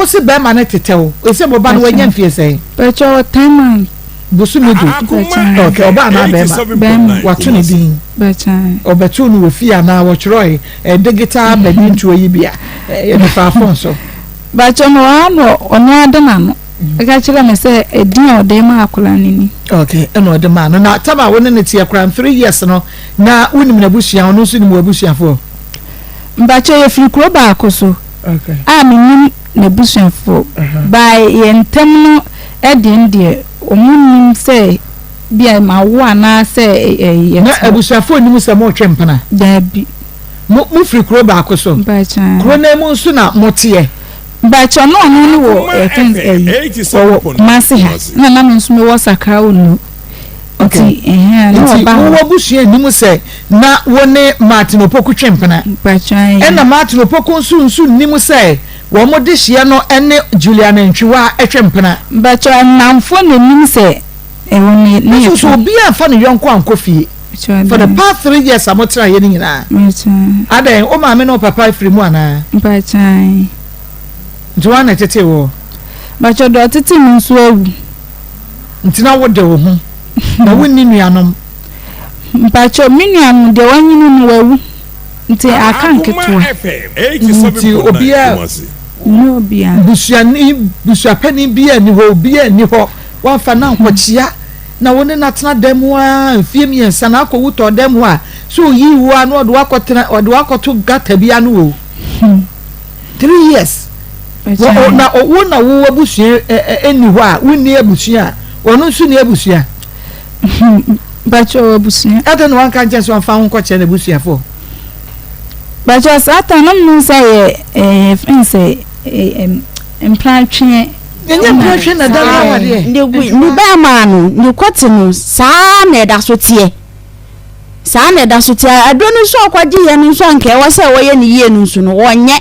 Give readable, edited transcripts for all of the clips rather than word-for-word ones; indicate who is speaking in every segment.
Speaker 1: Wo se bɛrima no tetɛ wo. Ese mo ba no wanya mfie sɛn?
Speaker 2: Pakyɛ ɔwɔ 10 months.
Speaker 1: Bosome 10.
Speaker 2: Pakyɛ.
Speaker 1: Okay, ɔba anaa bɛrima?
Speaker 2: Bɛrima.
Speaker 1: Wato ne din?
Speaker 2: Pakyɛ.
Speaker 1: Ɔbɛtoo no wɔ fie anaa wɔtwerɛe digital badintuo yi bi a yɛde fa phone so?
Speaker 2: Pakyɛ no wɔ ha na ɔno ade n'ano ɛka kyerɛ me sɛ ɛdin a ɔde ma akwadaa no ni.
Speaker 1: Okay, ɛna ɔde maa no. Na tam a wo ne ne teɛ koraa 3 years no, na wonim n'abusua, ɔno nso nim w'abusuafoɔ?
Speaker 2: Mpakyɛ, yɛfiri kuro baako so a menim n'abusuafoɔ baa yɛn ntam no ɛdeɛ deɛ ɔmo nim sɛ bia ma wo anaasɛ ɛyɛ.
Speaker 1: Na abusuafoɔ nim sɛ motwe mpena?
Speaker 2: Daabi.
Speaker 1: Mo mofiri kuro baako so?
Speaker 2: Mpakyɛ.
Speaker 1: Kuro no mu nso na moteɛ?
Speaker 2: Mpakyɛ, no ɔno no wɔ ɛfɛn ɛyi, ɔwɔ Kumasi ha na me nso mewɔ Sakra Onu nti ɛhɛn na
Speaker 1: nti
Speaker 2: ɔba hɔ.
Speaker 1: Wowɔ abusua anim sɛ na wo ne Martin Opoku twe mpena?
Speaker 2: Mpakyɛ.
Speaker 1: Ɛna Martin Opoku nso nim sɛ wɔn mo de hyia no ne Juliana Ntwiwa twe mpena?
Speaker 2: Mpakyɛ, nnamfo na enim sɛ ɛwɔ ne
Speaker 1: nso
Speaker 2: yɛ
Speaker 1: so obiara nfa ne yɔnko ankɔ fie for the past 3 years a motena yɛ no nyinaa?
Speaker 2: Mpakyɛ.
Speaker 1: Adɛn, wo maame ne wo papa firi mu anaa?
Speaker 2: Mpakyɛ.
Speaker 1: Nti wɔn na ɛtete wɔ?
Speaker 2: Mpakyɛ, deɛ ɔtete mi nso awu.
Speaker 1: Nti na wode wo ho na wonni nuanom?
Speaker 2: Mpakyɛ, me nuanom deɛ wanyini no wawu nti aka nketewa.
Speaker 1: Nti obiara
Speaker 2: ne obiara.
Speaker 1: Busuani, busuapanin biara ni hɔ, obiara ni hɔ wamfa na nkɔkyea na wo ne n'atena dan mu a mfie 3 na akɔ wutɔ dan mu a so oyi wo a na ɔde wakɔtena, ɔde wakɔto gata bi ano o, 3 years na wo na wo abusua ɛni hɔ a, wonni abusua a, ɔno nso ni abusua?
Speaker 2: Mpakyɛ, wɔ abusua.
Speaker 1: Ɛdɛ na wanka nkyɛn sɛ ɔmfa ho nkɔkyerɛ n'abusuafoɔ?
Speaker 2: Mpakyɛ, saa ta no mu sɛ yɛ ɛɛ fɛn sɛ ɛɛ mpratwe.
Speaker 1: Ɛnyɛ mpratwe na da no awadeɛ.
Speaker 3: Ne bɛrima no ne kɔte no saa na ɛda so teɛ, saa na ɛda so teɛ. Aduro no nso a ɔkɔgye yɛ no nso, anka ɛwɔ sɛ wɔyɛ ne yie no nso no, wɔnyɛ.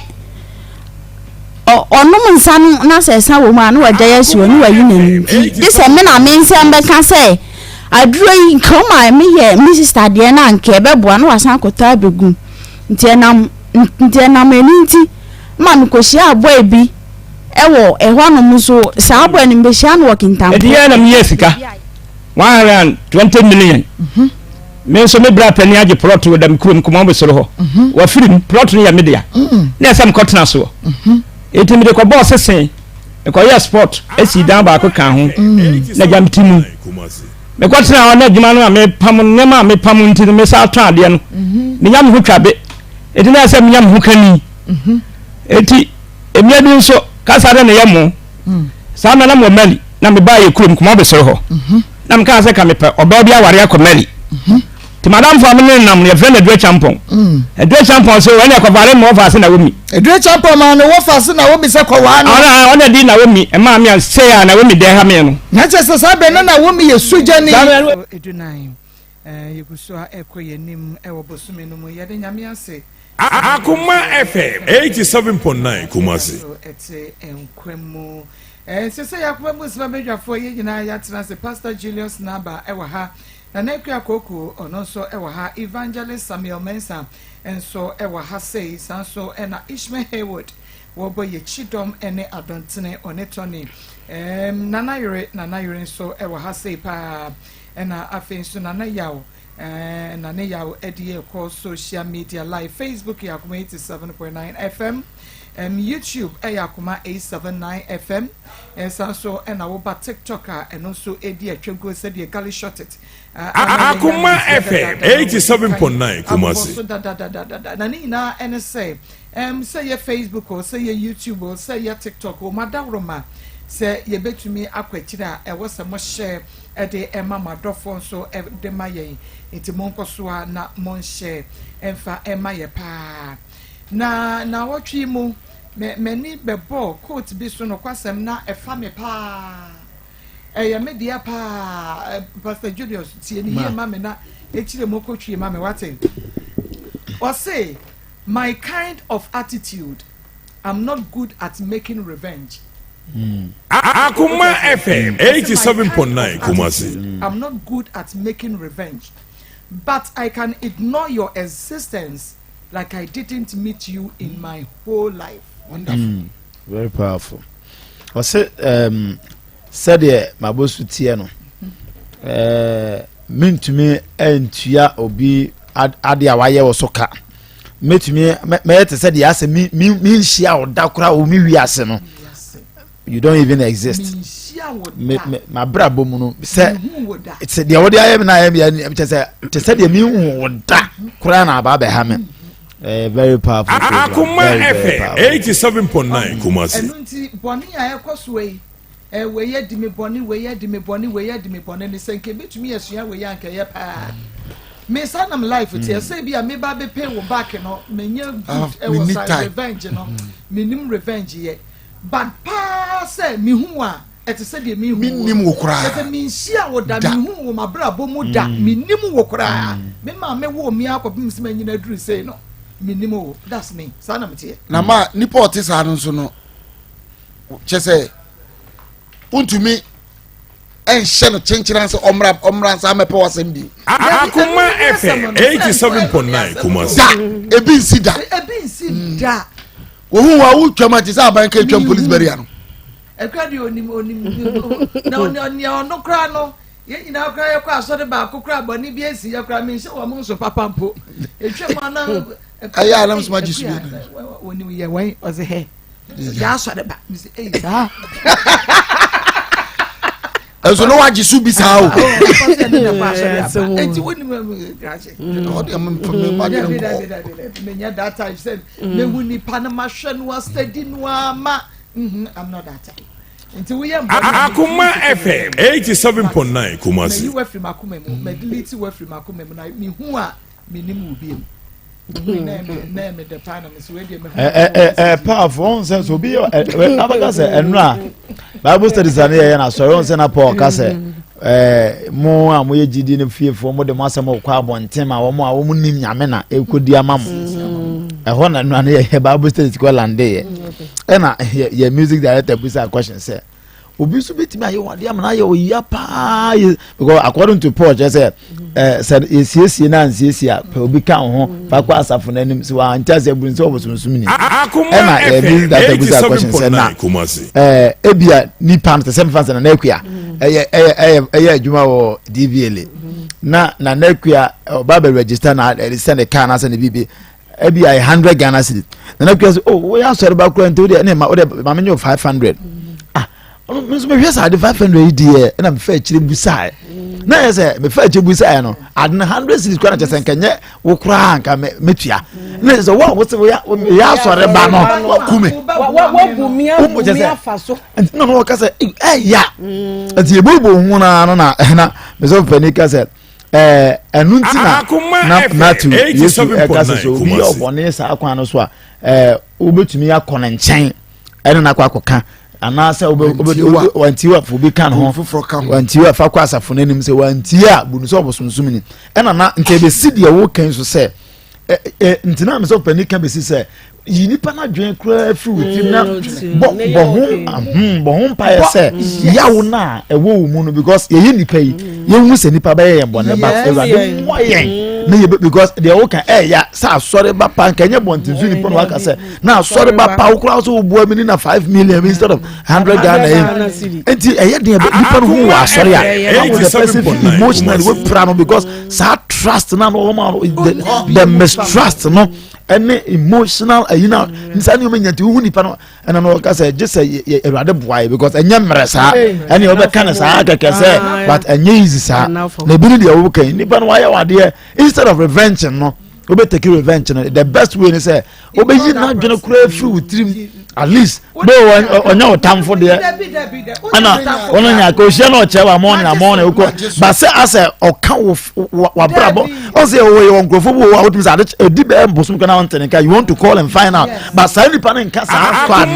Speaker 3: Ɔnom nsa no na sɛ ɛsa wɔ mu a, na wagya yɛ asi hɔ ne wayi n'ani. Nti gye sɛ me na me nsɛm bɛka sɛ aduro yi nka ɔma meyɛ me sister deɛ no, anka ɛbɛboa na wasan akɔtɔ abɛgu. Nti ɛnam ɛni nti ma mekɔhyia boy bi ɛwɔ ɛhɔnom nso. Saa boy no, mbɛhyia no wɔ Kintampo.
Speaker 4: Ɛdi yɛn na meyɛ sika 120 million. Me nso me bra pani agye plot wɔ dam kurom kɔmɔ bɛsoro hɔ. Wafiri mu, plot no yɛ me dea na ɛsɛ mekɔtena soɔ. Enti mede kɔbɔɔ sesen, mekɔyɛ sport, asi dan baako ka ho na gya meti mu. Mekɔtena hɔ na adwuma no a mepam, nneɛma a mepam nti no, mesa atɔn adeɛ no, menya me ho twa be. Enti na ɛsɛ menya me ho kani. Enti mmea bi nso kasa dɛ ne yɛ mo saa mmerɛ na mewɔ Mali na mebaa yɛ kurom kɔmɔ bɛsoro hɔ na mekaa sɛ ka mepɛ ɔbaa bi aware akɔ Mali. Nti madamfo a me ne nam no, yɛfrɛ no Adua Champɔn. Adua Champɔn sɛ ɛne ɛkɔfare ma wɔfa ase Naomi.
Speaker 1: Adua Champɔn maa no wɔfa ase Naomi sɛ kɔwaa no.
Speaker 4: Ɔna ɔna di Naomi ɛmaa me a sɛ a Naomi dɛ ha me no.
Speaker 1: Na kyerɛ sɛ saa bɛn na Naomi yɛ sogyani. 19, yɛgu so a ɛkɔ yɛn anim ɛwɔ bosome no mu. Yɛde Nyame ase.
Speaker 5: Akoma FM 87.9 Kumasi.
Speaker 1: So ɛte nkwa mu sɛ yɛakoma mu nsɛm abadwafoɔ, yɛn nyinaa yɛatena ase. Pastor Julius Naba ɛwɔ ha, Nana Akua Koko ɔno nso ɛwɔ ha, Evangelist Samuel Mensah nso ɛwɔ ha sei, saa nso ɛna Ishmael Haywood wɔbɔ yɛkyi dɔm ne adɔntene ɔne Tony Nana Yere, Nana Yere nso ɛwɔ ha sei paa. Ɛna afei nso Nana Yaw, Nana Yaw ɛde yɛ kɔ social media live. Facebook yɛ Akoma 87.9 FM, YouTube ɛyɛ Akoma 879 FM, ɛsan so ɛna woba TikTok a, ɛno nso ɛdi atwaguo sɛdeɛ Gally Short It.
Speaker 5: Akoma FM 87.9 Kumasi.
Speaker 1: So dadadadada na ne nyinaa ɛne sɛ sɛ yɛ Facebook o, sɛ yɛ YouTube o, sɛ yɛ TikTok o, mo adaworoma sɛ yɛbɛtumi akɔ akyire a, ɛwɔ sɛ mohyɛ ɛde ɛma mo adɔfoɔ nso ɛde ma yɛn. Nti monkɔ so a na monhyɛ ɛmfa ɛma yɛ paa. Na nawɔtwe yi mu m'ani bɛbɔ quote bi so, nokwasɛm na ɛfa me paa, ɛyɛ me deɛ paa. Pastor Julius, tie ne yie ma me na ekyire mu kɔtwie ma me wate. Ɔse, "My kind of attitude, I'm not good at making revenge."
Speaker 5: Akoma FM 87.9 Kumasi.
Speaker 1: "I'm not good at making revenge, but I can ignore your existence like I didn't meet you in my whole life."
Speaker 6: Wonderful. Very powerful. Ɔse um, sɛdeɛ m'abɔsu teɛ no, eh, mentumi ntua obi ade a wayɛ wɔ so ka. Mɛtumi mɛyɛ te sɛ deɛ asɛ menhyia wo da koraa wɔ me wiase no. You don't even exist. Me me m'abrabɔ mu no sɛ sɛ deɛ wɔde ayɛ me na ayɛ me kyɛ sɛ te sɛ deɛ menhu wo da koraa na aba abɛha me. Eh, very powerful program.
Speaker 5: Akoma
Speaker 6: very, very
Speaker 5: FM
Speaker 6: powerful.
Speaker 5: 87.9 Kumasi.
Speaker 1: Ɛno nti bɔne a ɛkɔ so yi, eh, wei adi me bɔne, wei adi me bɔne, wei adi me bɔne ne sɛ nka ebetumi asua wei a nka ɛyɛ paa. Me saa nam life teɛ mm. sɛ bi a meba bɛpay wo back no menyɛ good ah, ɛwɔ sa revenge no menim revenge yɛ but paa sɛ mehu a Ɛte sɛ deɛ menhuu wo.
Speaker 7: Mennim wo koraa.
Speaker 1: Kyerɛ sɛ menhyiaa wo da,
Speaker 7: Da.
Speaker 1: menhuu wo m'abrabɔ mu da, mennim wo koraa. Me maame woo me ara kɔpem sɛ manyini aduru sei no, mennim wo. That's me. Saa na meteɛ.
Speaker 7: Na ma nipa a ɔte saa no nso no, kyɛ sɛ wontumi nhyɛ no kyenkyena sɛ ɔmmra ɔmmra nsa mɛpɛ w'asɛm bio.
Speaker 1: Dabi, ɛno
Speaker 5: Akoma
Speaker 1: ne asɛm
Speaker 5: FM
Speaker 1: no. Sɛ ɛno ne
Speaker 5: 87.9
Speaker 1: asɛm no.
Speaker 5: Kumasi.
Speaker 7: Da, ebi nsi da.
Speaker 1: Ebi nsi da.
Speaker 7: Wohu wa wotwam a te sɛ aban ka atwam police barrier no.
Speaker 1: Ɛkura deɛ onim onim na nea ɔno koraa no yɛn nyinaa koraa yɛkɔ asɔre baako koraa bɔne bi esi yɛ koraa menhyɛ wɔn nso papa mpo etwa mu ana.
Speaker 7: Ɛyɛ anam soma gye sumi.
Speaker 1: Onim yɛ wɔn ɔsɛ hɛ yɛ asɔre ba mesi eyi saa.
Speaker 7: Ɛnso na wagye so bi saa o.
Speaker 1: Eti wo nim grakye.
Speaker 7: Ɔde ɛmu nfa mi ma dwene nkɔ.
Speaker 1: Menya data sɛ mehu nipa no ma hwɛ no asɛdi no ama. Mm-hmm, I'm not that type. Nti woyɛ mbɔ
Speaker 5: Akoma FM 87.9 Kumasi.
Speaker 1: Mayi wafiri m'akoma mu, ma delete wafiri m'akoma mu na mehu a menim wo bio.
Speaker 6: Powerful ɔn sɛ sɛ obi yɛ abɛka sɛ ɛnura Bible studies a ne yɛyɛ na asɔre ɔn sɛ na Paul ka sɛ ɛɛ mo a moyɛ gyidi no fiefoɔ mo de mo asɛm kɔ abɔnten ma wɔn a wɔn nim nyame na ɛkɔdi ama mo ɛhɔ na nua no yɛyɛ bible studies kɔ landeeɛ ɛna yɛ music director bisa question sɛ obi nso bɛtumi ayɛ wɔn adeɛ ama no ayɛ ɔyia paa yɛ because according to Paul kyerɛ sɛ ɛɛ sɛ yɛsiesie na ansiesie a pɛ obi ka ho fa kɔ asafo no anim sɛ wɔante ase aburu sɛ ɔbosomsom ni ɛna yɛ music director bisa question sɛ na ɛɛ ebia nipa no te sɛ mefa sɛ nana akua ɛyɛ ɛyɛ ɛyɛ ɛyɛ adwuma wɔ DVLA na nana akua ɔba bɛ register na ɛde sɛ ne car na sɛ ne biribi ebi ayɛ hundred Ghana cedis nana akua sɛ oh woyɛ asɔre ba kura nti o deɛ ɛna ma o deɛ maame nye o 500 ah ɔno mi nso mehwɛ sɛ ade 500 yi deɛ ɛna mefa akyire busaeɛ na yɛ sɛ mefa akyire busaeɛ no ade no 100 cedis koraa na kyɛ sɛ nkɛnyɛ wo koraa nka mɛtua na yɛ sɛ wo a wo sɛ woyɛ asɔre ba no wakume
Speaker 8: wabu mi afa so
Speaker 6: nti na ɔka sɛ ɛya nti yɛbɔbɔ ho no ano na ɛna mesɛ panin ka sɛ ɛno nti na na Matthew Yesu ɛka sɛ sɛ obi yɛ ɔbɔne saa kwan no so a wobɛtumi akɔ ne nkyɛn ɛne no akɔ akɔka anaasɛ wantie a obi ka ne ho wantie a fa kɔ asafo no anim sɛ wantie a bunu sɛ ɔbosomsom ni ɛna na nka ɛbɛsi deɛ woka yi so sɛ nti na mesɛ ɔpani ka bɛsi sɛ yi nipa no adwene koraa firi wo tirim na mm, bɔ bɔ ho hmm, bɔ ho mpaeɛ sɛ yawo no a ɛwɔ wo mu no because yɛyɛ nipa yi mm. yɛhu sɛ nipa bɛyɛ yɛn bɔne but awurade mmoa yɛn mm. na yɛ because deɛ woka ɛyà sɛ asɔre ba pa nka ɛnyɛ bɔnten so nipa na waka sɛ na asɔre ba pa wokora so woboa mi ni na 5 million instead of 100 Ghana yi nti ɛyɛ deɛ nipa no ho wɔ asɔre a how will the person feel emotionally wopira no because saa trust na no wɔn a the mistrust no ɛne emotional ɛyi na nsa nneɛma nya nti wohu nipa no ɛna no ɔka sɛ gye sɛ yɛ awurade boa yɛ because ɛnyɛ mmerɛ saa ɛne ɔbɛka no saa kɛkɛ sɛ but ɛnyɛ easy saa na ebi ne deɛ wɔka yi nipa no wayɛ wadeɛ instead of revenge no wobɛ take revenge no the best way ni sɛ wobɛyi n'adwene koraa firi wo tirim at least bó ɔnyɛ wo tamfo deɛ ɛna ɔno nya ka ohyia na ɔkyerɛ wa mɔne na mɔne wokɔ ba sɛ asɛ ɔka wo wabrabɔ ɔsɛ yɛ wɔ yɛ nkurɔfoɔ bi wɔ hɔ a wotumi sɛ ade ɛdi bɛɛ mbosom kɔ na ɔnte ne nka you want to call and find out but saa nipa no nka saa fa no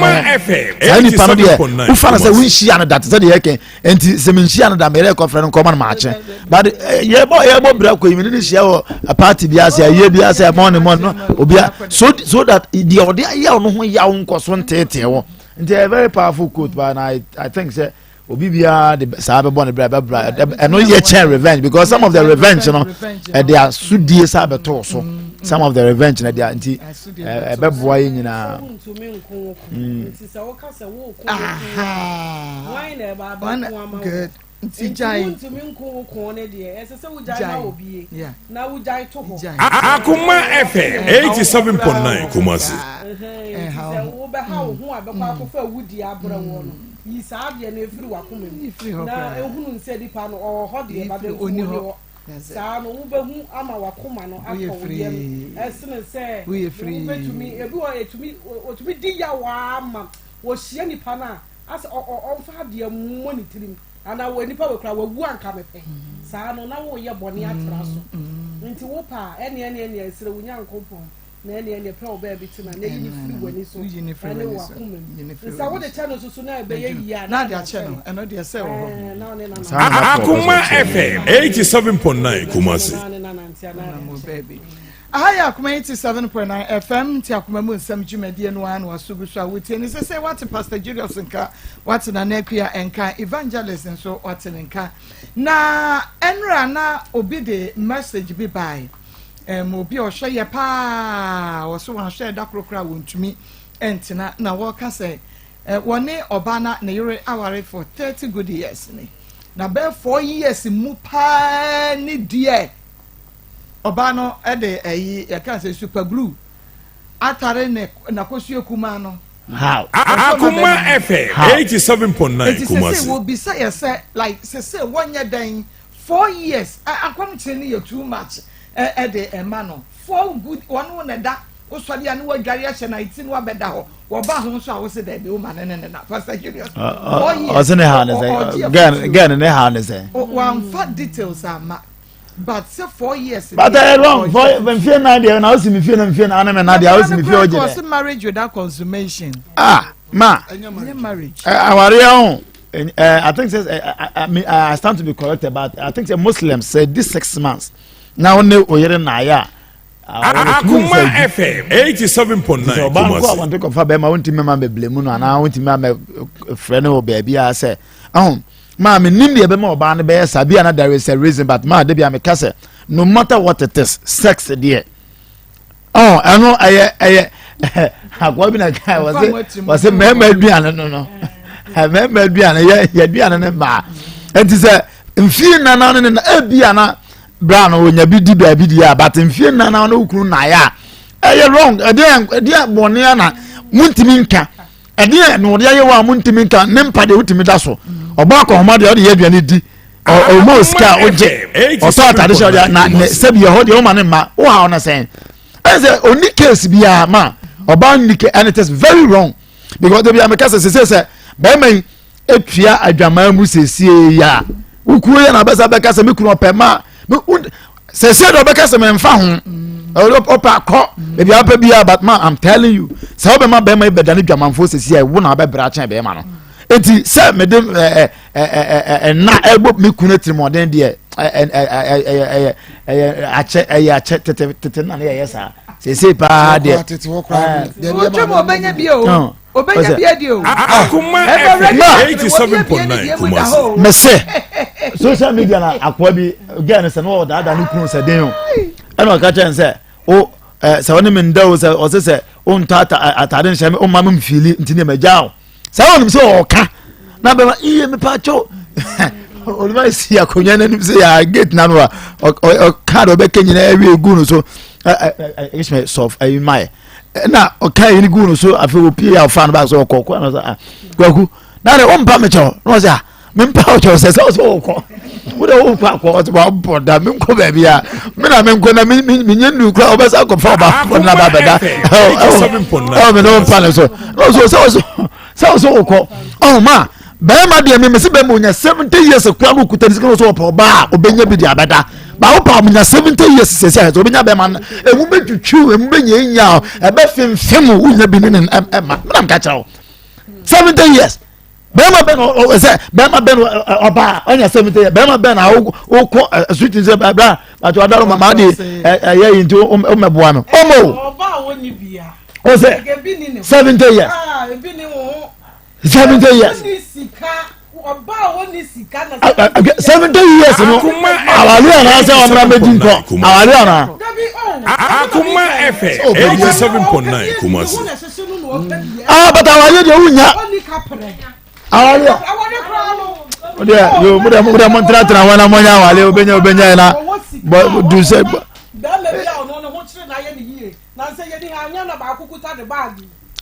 Speaker 6: saa nipa no deɛ wofa no sɛ wonhyia no da te sɛ deɛ yɛkɛn nti sɛ menhyia no da meyɛrɛ kɔfrɛ no nkɔma no maakye but eh, yɛbɔ yɛbɔ bra kɔ yi mene ne hyia wɔ party bi ase ayie bi ase mɔne mɔne no obia so so that deɛ ɔde ayɛ ɔno ho yaw nkɔ so nteetee wɔ nti ɛyɛ very powerful quote but I think sɛ obi biara de saa bɛbɔ ne bra bɛbra ɛno yɛ kyɛn revenge because some of the revenge no ɛde asodie saa bɛtoo so. Some of the revenge na deɛ nti ɛbɛboa yɛ nyinaa.
Speaker 1: Good. Nti gyae.
Speaker 8: Nti wontumi nko wo ko no deɛ, ɛsɛ sɛ wogyae ma obie na wogyae to hɔ.
Speaker 5: Akoma FM 87.9 Kumasi.
Speaker 8: Nti sɛ wobɛha wo ho a bɛkɔ akɔfa awudie abrɛ woɔ no, yi saa adeɛ no firi w'akoma mu na hunu sɛ nipa no ɔwɔ hɔ deɛ but nso ɔnni hɔ. Saa no wobɛhu ama w'akoma no atɔ wo yam ɛsene sɛ wobɛtumi, ebi wɔ ɛtumi, ɔtumi di yaw ara ma wɔhyia nipa no a Asɛ ɔ ɔ ɔmfa adeɛ mmɔ ne tirim anaa wɔ nipa wei koraa wawu anka mepɛ saa no na woyɛ bɔne atra so nti wopɛ a ɛneɛ ɛneɛ ɛneɛ srɛ wo Nyankopɔn na ɛneɛ ɛneɛ pɛ wo baabi tena na yi no firi w'ani so ɛne w'akoma mu nsɛ wode kyɛ no nso so na ɛbɛyɛ yie a na wode akyɛ no
Speaker 1: ɛno deɛ sɛ wɔ hɔ
Speaker 8: na wone nana
Speaker 5: Akoma FM 87.9 Kumasi.
Speaker 8: na wone nanante a na wode akyɛ.
Speaker 1: Aha yɛ Akoma 87.9 FM nti akoma mu nsɛm dwumadie no ara na waso gu so a wotie no sese wate Pastor Julius nka wate Nana Akua nka Evangelist nso wate ne nka na ɛnora na obi de message bi bae um, obi a ɔhwɛ yɛ paa ɔso wɔahwɛ ɛda koro koraa wɔntumi ntena na wɔka sɛ eh, wɔne ɔbaa na ne yere aware for 30 good years ni na bɛyɛ 4 years mu paa ne deɛ Ɔbaa no de ɛyi yɛka sɛ super glue atare ne n'akosua kumaa no.
Speaker 6: How?
Speaker 5: Akoma FM 87.9
Speaker 1: Eti sese
Speaker 5: Kumasi.
Speaker 1: wɔbisa yɛ sɛ like sese wɔnyɛ dɛn 4 years akɔmkyere no yɛ too much ɛde ɛma no four good wɔn wo na ɛda wosɔre a ne wadware ahyɛ na eti no wabɛda hɔ wɔba ho nso a wosɛ dɛbi woma ne ne ne na Pastor Julius 4 years.
Speaker 6: Ɔsɛ ne ha ne
Speaker 1: ɔgye
Speaker 6: sɛ
Speaker 1: afutuo.
Speaker 6: Girl ne ha ne sɛ.
Speaker 1: Wɔamfa details ama but sɛ 4 years.
Speaker 6: But ɛyɛ wrong for mfie nan deɛ na osi mi fie na mfie nan ne mi na deɛ osi mi fie ɔgye dɛ.
Speaker 1: Ɔsi marriage without consummation.
Speaker 6: Ah ma.
Speaker 1: Ɛnyɛ marriage.
Speaker 6: Awareɛ ho I think say I, I stand to be corrected but I think say Muslims say this 6 months na wo ne oyere na ayɛ a.
Speaker 5: Akoma FM 87.9
Speaker 6: Sɛ ɔbaa no kɔ
Speaker 5: Kumasi.
Speaker 6: abɔnten kɔfa bɛrima wontumi ma bɛblɛ mu no anaa wontumi ma frɛ no wɔ baabi a sɛ ɔho maa menim deɛ ɛbɛma ɔbaa no bɛyɛ saa bi a na there is a reason but maa de bi a meka sɛ no matter what it is, sex deɛ ɔho ɛno ɛyɛ akoa bi na ka wɔse mmarima aduane no mmarima aduane yɛ aduane no mmaa nti sɛ mfie nana no ne na ebi ana bra no onya bi di baabi di a but mfie nana no kunu na ayɛ a ɛyɛ wrong. Ɛdeɛ ɛdeɛ bɔnne ana muntumi nka ɛdeɛ na ɔde ayɛ wɔ a muntumi nka ne mpa deɛ wotumi da so ɔbɔ akɔnhoma deɛ ɔde yɛ aduane di ɔmo sika a ɔgye ɔtɔ atade hyɛ ɔde na ne sɛbi ɛhɔ deɛ ɔma ne mma ɔha ɔna sɛn ɛn sɛ oni case biara ma ɔbaa nni case and it is very wrong because ebi ameka sɛ sese sɛ bɛrima yi etua adwaman mu sesie yi a wokuo yɛ na abɛsa bɛka sɛ me kunu ɔpɛ ma sese de ɔbɛka sɛ mɛnfa ho ɔpɛ akɔ ebi apɛ bi a but ma I'm telling you sɛ ɔbɛma bɛrima yi bɛda ne dwamanfo sesie a ɛwo na abɛbrɛ akyɛn bɛrima no eti sɛ mede ɛɛ ɛɛ ɛna ɛbɔ me kunu tirimɔden deɛ ɛɛ ɛɛ ɛyɛ ɛyɛ akyɛ ɛyɛ akyɛ tete tete na ne yɛyɛ saa sese paa deɛ.
Speaker 1: Wotwa mu ɔbɛnya bi o. Obɛnya bi adi o.
Speaker 5: Akoma FM 87.9 Kumasi.
Speaker 6: Mese social media na akoa bi girl no sɛ na ɔdaadaa ne kunu sɛ den o ɛna ɔka kyerɛ no sɛ o ɛ sɛ ɔne me nda o sɛ ɔsɛ sɛ ɔntɔ ata ataade nhyɛ me ɔma me mfili nti ne ma gya o sɛ ɔnim sɛ ɔka na bɛma iye mepa kyɛw oluma si akonnwa n'anim sɛ yɛ gate n'ano a ɔka de ɔbɛka nyinaa awie gu no so ɛ ɛ ɛ ɛsɛ sɔf ɛyi mayɛ ɛna ɔka yi gu no so afei opie a ɔfa no ba sɛ ɔkɔ kɔ ɛna ɔsɛ ah kwaku na de ɔmpa me kyɛw na ɔsɛ ah mempa wo kyɛw sɛ sɛ ɔsɛ ɔkɔ wode wokɔ akɔ ɔsɛ wabɔ da menkɔ baabi a me na menkɔ na menyɛ nnu kora wobɛsɛ akɔfa ɔba na ba bɛda ɛwɔ me ne wompa no so na ɔsɛ sɛ sɛ ɔsɛ wokɔ ɔho ma bɛrima deɛ me mese bɛrima onya 70 years kora no okuta ne sika no sɛ ɔpɛ ɔbaa a ɔbɛnya bi de abɛda ba wopa ɔmenya 70 years sɛsɛ a sɛ ɔbɛnya bɛrima no ɛmu bɛtwitwiw ɛmu bɛnyanya ɛbɛfemfem wonya bi ne ne ɛma menam ka kyerɛ wo 70 years bɛrima bɛn na sɛ bɛrima bɛn na ɔbaa ɔnya 70 years bɛrima bɛn na wokɔ street sɛ bra bato adaro mama de ɛyɛ yi nti womɛboa no ɔmo o sɛ 70 years 70 years 70 years no awale anaa sɛ ɔmra mɛdi nkɔ awale anaa.
Speaker 5: Akoma FM 87.9 Kumasi.
Speaker 6: Ah, but awaye deɛ wonya. Awaye. Wodeɛ yo mo deɛ mo deɛ mo ntenatena hɔ na mo nya awaye obenya obenya yɛ na bɔ du sɛ.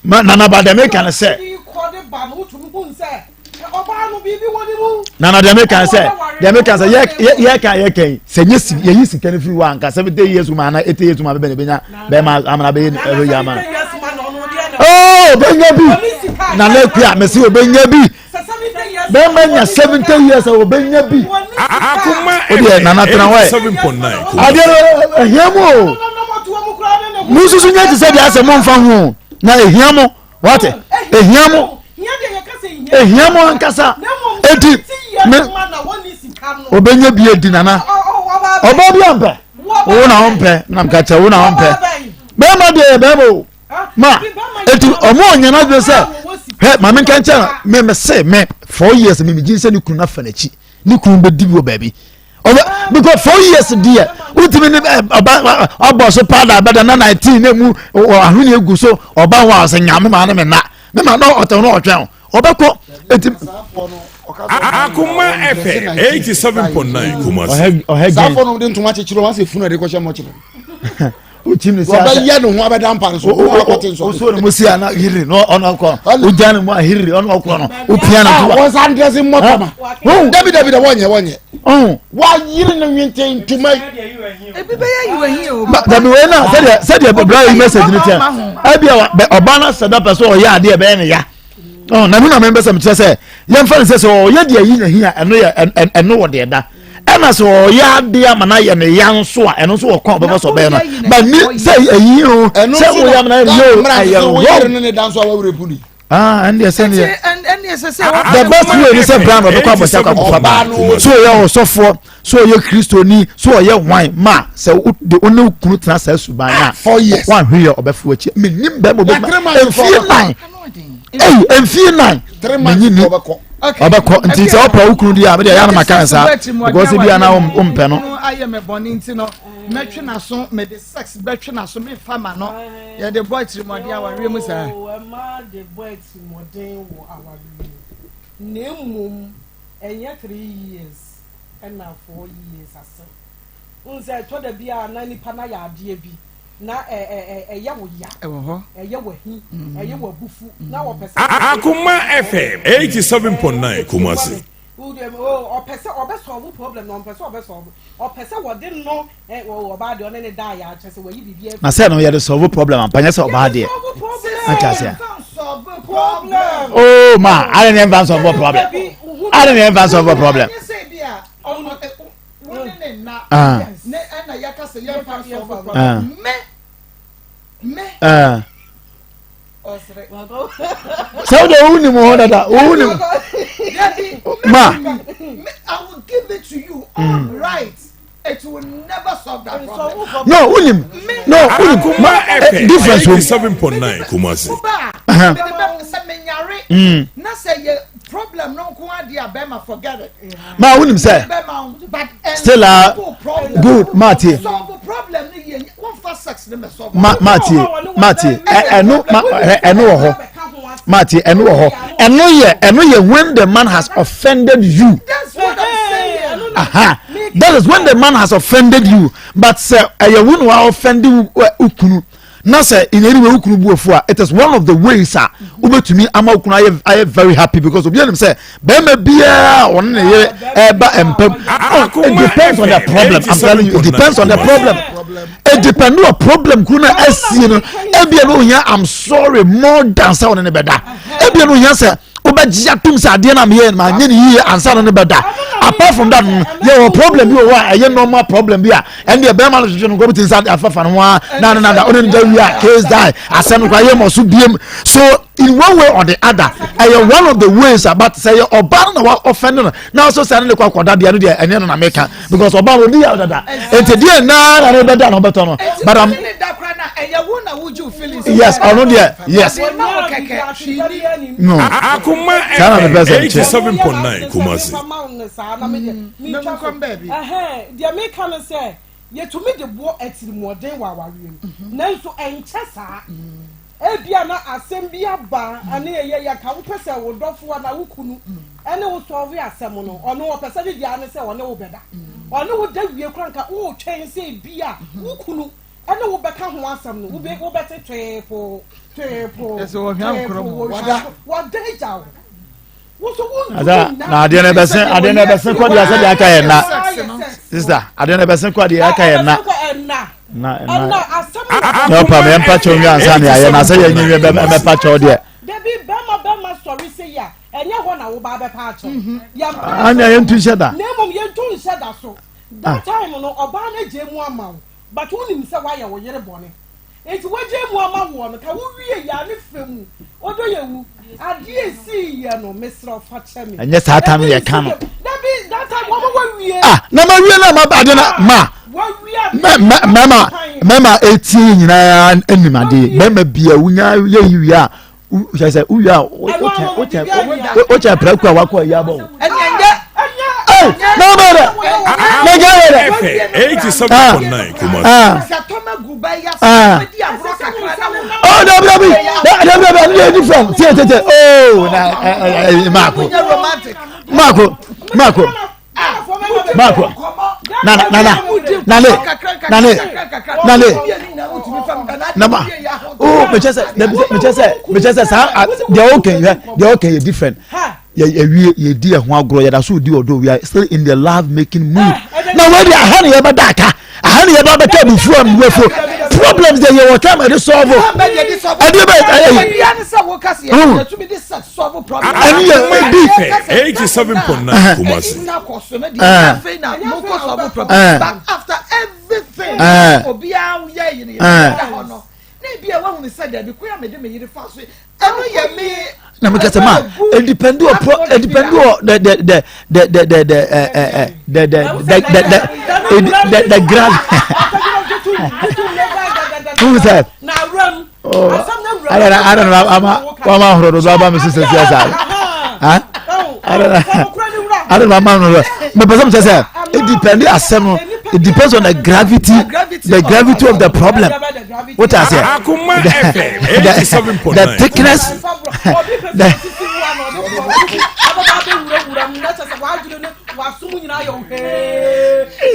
Speaker 6: Ma nana ba deɛ meka ne sɛ. Nana deɛ meka ne sɛ deɛ meka sɛ yɛ yɛ ka yɛ kɛn sɛ nye si yɛyi sika no firi hɔ anka 70 years mu ana 80 years mu abɛbɛ na ebenya bɛrima amana bɛyɛ ɛbɛyɛ ama. Oh obenya bi nana ekua mesi obenya bi. Bɛrima nya 70 years a obenya bi.
Speaker 5: Akoma
Speaker 6: O deɛ nana tena hɔ ɛ.
Speaker 5: 87.9
Speaker 6: Adeɛ no ehia mu o. Mo nso nyɛ te sɛ deɛ asɛ mo nfa ho na ehia mo wate ehia mo ehia mo ankasa eti me obenya bi edi nana ɔbaa bi ampɛ wo na ɔmpɛ nam kakyɛ wo na ɔmpɛ bɛrima deɛ yɛ bɛrima o ma eti ɔmo ɔnyɛ n'adwene sɛ hɛ maame nkankyɛn me me se me 4 years me me gyi sɛ ne kunu n'afa n'akyi ne kunu bɛ di bi wɔ baabi ɔbɛ because 4 years deɛ wotumi ne ɔba ɔbɔ so paada abɛda na 19 na emu ahoni egu so ɔba hɔ a ɔsɛ nyame maa ne me na me ma na ɔtɛn no ɔtwɛn o ɔbɛkɔ eti.
Speaker 5: Akoma FM 87.9 Kumasi.
Speaker 6: Ɔhɛ gɛn
Speaker 7: sáfọ no de ntoma kyekyere wọn asɛ funu ɛde kɔhyɛ mɔkyerɛ.
Speaker 6: Wokyim ne si asɛ.
Speaker 7: Wɔbɛyɛ ne ho abɛda mpa no so. Wo akɔte nsɔ.
Speaker 6: Wosuo ne mu si ana hiriri na ɔno ɔkɔ. Wogya ne mu a hiriri ɔno ɔkɔ no. Wopia no to.
Speaker 7: Wɔn san dress mmɔtɔma. Dabi dabi da wɔnyɛ wɔnyɛ. Wayiri ne nwente ntoma yi.
Speaker 1: Ebi bɛyɛ yiwahi o.
Speaker 6: Dabi wei na sɛdeɛ sɛdeɛ bra yi message ni tiɛ. Ebi a ɔbaa na sɛ dapɛ so ɔyɛ adeɛ ɛbɛyɛ ne ya. Ɔ na mi na mi bɛ sɛ mi kyerɛ sɛ yɛn fa ne sɛ sɛ ɔyɛ deɛ yi na hi a ɛno yɛ ɛno wɔ deɛ da. Ɛna sɛ ɔyɛ adeɛ ama na yɛ ne ya nso a ɛno nso wɔ kɔn ɔbɛfɔ sɛ ɔbɛyɛ no. Ba ni sɛ ɛyi o sɛ woyɛ ama na yɛ ne yɛ o ɛyɛ wrong. Ah, ɛndeɛ sɛdeɛ the best way ni sɛ brown ɔbɛkɔ abɔnten akɔ akɔfa baa so ɔyɛ ɔsɔfoɔ so ɔyɛ kristoni so ɔyɛ hwan ma sɛ wode wo ne wo kunu tena saa suban no a woanhwɛ yɛ ɔbɛfo akyi menim bɛrima ɔbɛma mfie nan ei mfie nan menyi ni ɔbɛkɔ nti sɛ ɔpɛ wo kunu di a mede ɛyɛ anama ka ne saa because bi a na wompɛ no
Speaker 1: ayɛ me bɔne nti no mɛtwe n'aso mede sex bɛtwe n'aso memfa ma no yɛde bɔ atirimɔden awareɛ mu saa.
Speaker 8: Ɛma de bɔ atirimɔden wɔ awareɛ mu na mmom ɛnyɛ 3 years ɛna 4 years ase n sɛ ɛtɔ da bi a na nipa na yɛ adeɛ bi na ɛ ɛ ɛyɛ wo ya,
Speaker 1: ɛwɔ hɔ,
Speaker 8: ɛyɛ wo ahi, ɛyɛ wo abufu na wɔpɛ sɛ.
Speaker 5: Akoma FM 87.9 Kumasi.
Speaker 8: Ɔpɛ sɛ ɔbɛ solve problem na ɔmpɛ sɛ ɔbɛ solve, ɔpɛ sɛ wɔde no ɛ ɔbaa deɛ ɔne ne da yɛ akyɛ sɛ wɔyi biribi afi.
Speaker 6: Na sɛ no yɛde solve problem ampa nyɛ sɛ ɔbaa deɛ ate aseɛ oh ma ade ne ɛmfa solve problem, ade ne ɛmfa solve problem. Ah. Ah. Ah. Sɛ wode wowu nim hɔ dada, wowu nim ma.
Speaker 1: I will give it to you all right. It will never solve that problem.
Speaker 6: No, wonim. No, wonim. Ma difference wɔ mu.
Speaker 5: 7.9 Kumasi.
Speaker 1: Sɛ menyare na sɛ yɛ problem no nko adeɛ a, bɛrima, forget it.
Speaker 6: Ma wonim sɛ still a good ma tie.
Speaker 1: Solve problem no yɛ wɔmfa sex ne mɛ solve.
Speaker 6: Ma ma tie, ma tie, ɛno ma ɛno wɔ hɔ, ma tie, ɛno wɔ hɔ, ɛno yɛ when the man has offended you.
Speaker 1: That's what I'm saying.
Speaker 6: Aha, that is when the man has offended you, but sɛ ɛyɛ wo na wa offend wo kunu na sɛ in any way wo kunu bu afu a, it is one of the ways a wobɛtumi ama wo kunu ayɛ very happy because obi anim sɛ bɛrima biara ɔne ne yere ɛba mpam. Oh, it depends on the problem. I'm telling you, it depends on the problem. It depends on problem kunu na asie no. Ebia no ohia "I'm sorry" more than sɛ ɔne ne bɛda. Ebia no ohia sɛ wobɛgye atom sɛ adeɛ no a meyɛ no maanyɛ ne yie ansa no ne bɛda. Apart from that no, yɛwɔ problem bi wɔ hɔ a ɛyɛ normal problem bi a ɛndeɛ bɛrima no hwehwɛ no nkɔm ti nsa afafa no ho a na ne nada ɔne ne da wie a, case die, asɛm no koraa yɛ mɔ so biem. So in one way or the other, ɛyɛ one of the ways a, but sɛ yɛ ɔbaa no na wa ɔfɛn no na ɔso sɛ ne ne kɔ akɔda deɛ no deɛ, ɛnyɛ no na meka because ɔbaa no ɔdi yɛ dada nti deɛ naa na ne bɛda na ɔbɛtɔ no, but am yes, ɔno deɛ, yes, no.
Speaker 5: Akoma
Speaker 6: Saa na mepɛ sɛ
Speaker 5: FM
Speaker 6: nkyɛ.
Speaker 5: 87.9 Kumasi.
Speaker 8: Deɛ meka no sɛ Yɛtumi de bɔ atirimuɔden wɔ awareɛ mu, nanso ɛnkyɛ saa. Ebia na asɛm bi aba ne ɛyɛ yɛ ka wopɛ sɛ wo dɔfo anaa wo kunu ne wo sɔlve asɛm no, ɔno ɔpɛ sɛ ne deɛ ara ne sɛ ɔne wo bɛda. Ɔne wo da wie koraa nka woretwɛn sɛ ebia wo kunu ne wo bɛka ho asɛm no, wobɛte twee poo, twee poo, twee poo, wada agya wo.
Speaker 6: Asa na adeɛ no ɛbɛse adeɛ no ɛbɛse kɔ deɛ sɛdeɛ aka yɛ nna sista adeɛ no ɛbɛse kɔ deɛ aka yɛ nna na na na ɔpa mɛ mpa kyɛw nwi ansa ne ayɛ na sɛ yɛ nyi nwi bɛ mɛpa kyɛw deɛ.
Speaker 8: Dabi bɛma bɛma sɔre sɛ yɛ ɛnyɛ hɔ na wo ba bɛpa akyɛw.
Speaker 6: Anya yɛn tu nhyɛ da.
Speaker 8: Na mmom yɛn tu nhyɛ da so. That time no ɔbaa no agye mu ama wo but wonim sɛ woayɛ wo yere bɔne. Enti wagyae mu ama woɔ no, ka wo wie yɛ a ne fɛ mu, ɔdɔ yɛ wu, adeɛ esii yɛ no, mesrɛ wo fa kyɛ me.
Speaker 6: Ɛnyɛ saa time yɛ ka no.
Speaker 8: Dabi, that time wɔn wawie.
Speaker 6: Ah, na ma wie na ma ba ade na ma. Mɛma mɛma etie nyinaa anim ade. Mɛma bia wunya yɛ yi wie a kyerɛ sɛ wowie a wokyɛ prako a wakɔ ayi abɔ wo Marco, Marco, Marco, nana nana nane nane nane nama o mekyɛ sɛ mekyɛ sɛ mekyɛ sɛ saa deɛ ɔkɛ yɛ deɛ ɔkɛ yɛ different yɛ yɛ wie yɛ di ɛho agorɔ yɛ da so di ɔdɔ we are still in the love making mood na wei de aha ne yɛ bɛ da aka. aha ne yɛba bɛka abufuo a mmuafuo problems de yɛwɔ time ɛde solve ɛde bɛ ɛyɛ ɛne yɛ ebi.
Speaker 5: 87.9 Kumasi.
Speaker 6: Na meka sɛ ma ɛdepɛndi wɔ pro ɛdepɛndi wɔ the the the the the the the ɛ ɛ ɛ the the the the the the the grand n sɛ adana adana ama wama ahoro dodo aba mi sisan si asa ha adana adana ama ahoro dodo mɛ pɛsɛ mi sɛ sɛ ɛdepɛndi asɛm no it depends on the gravity the gravity of the problem. What I say? The, the thickness. The,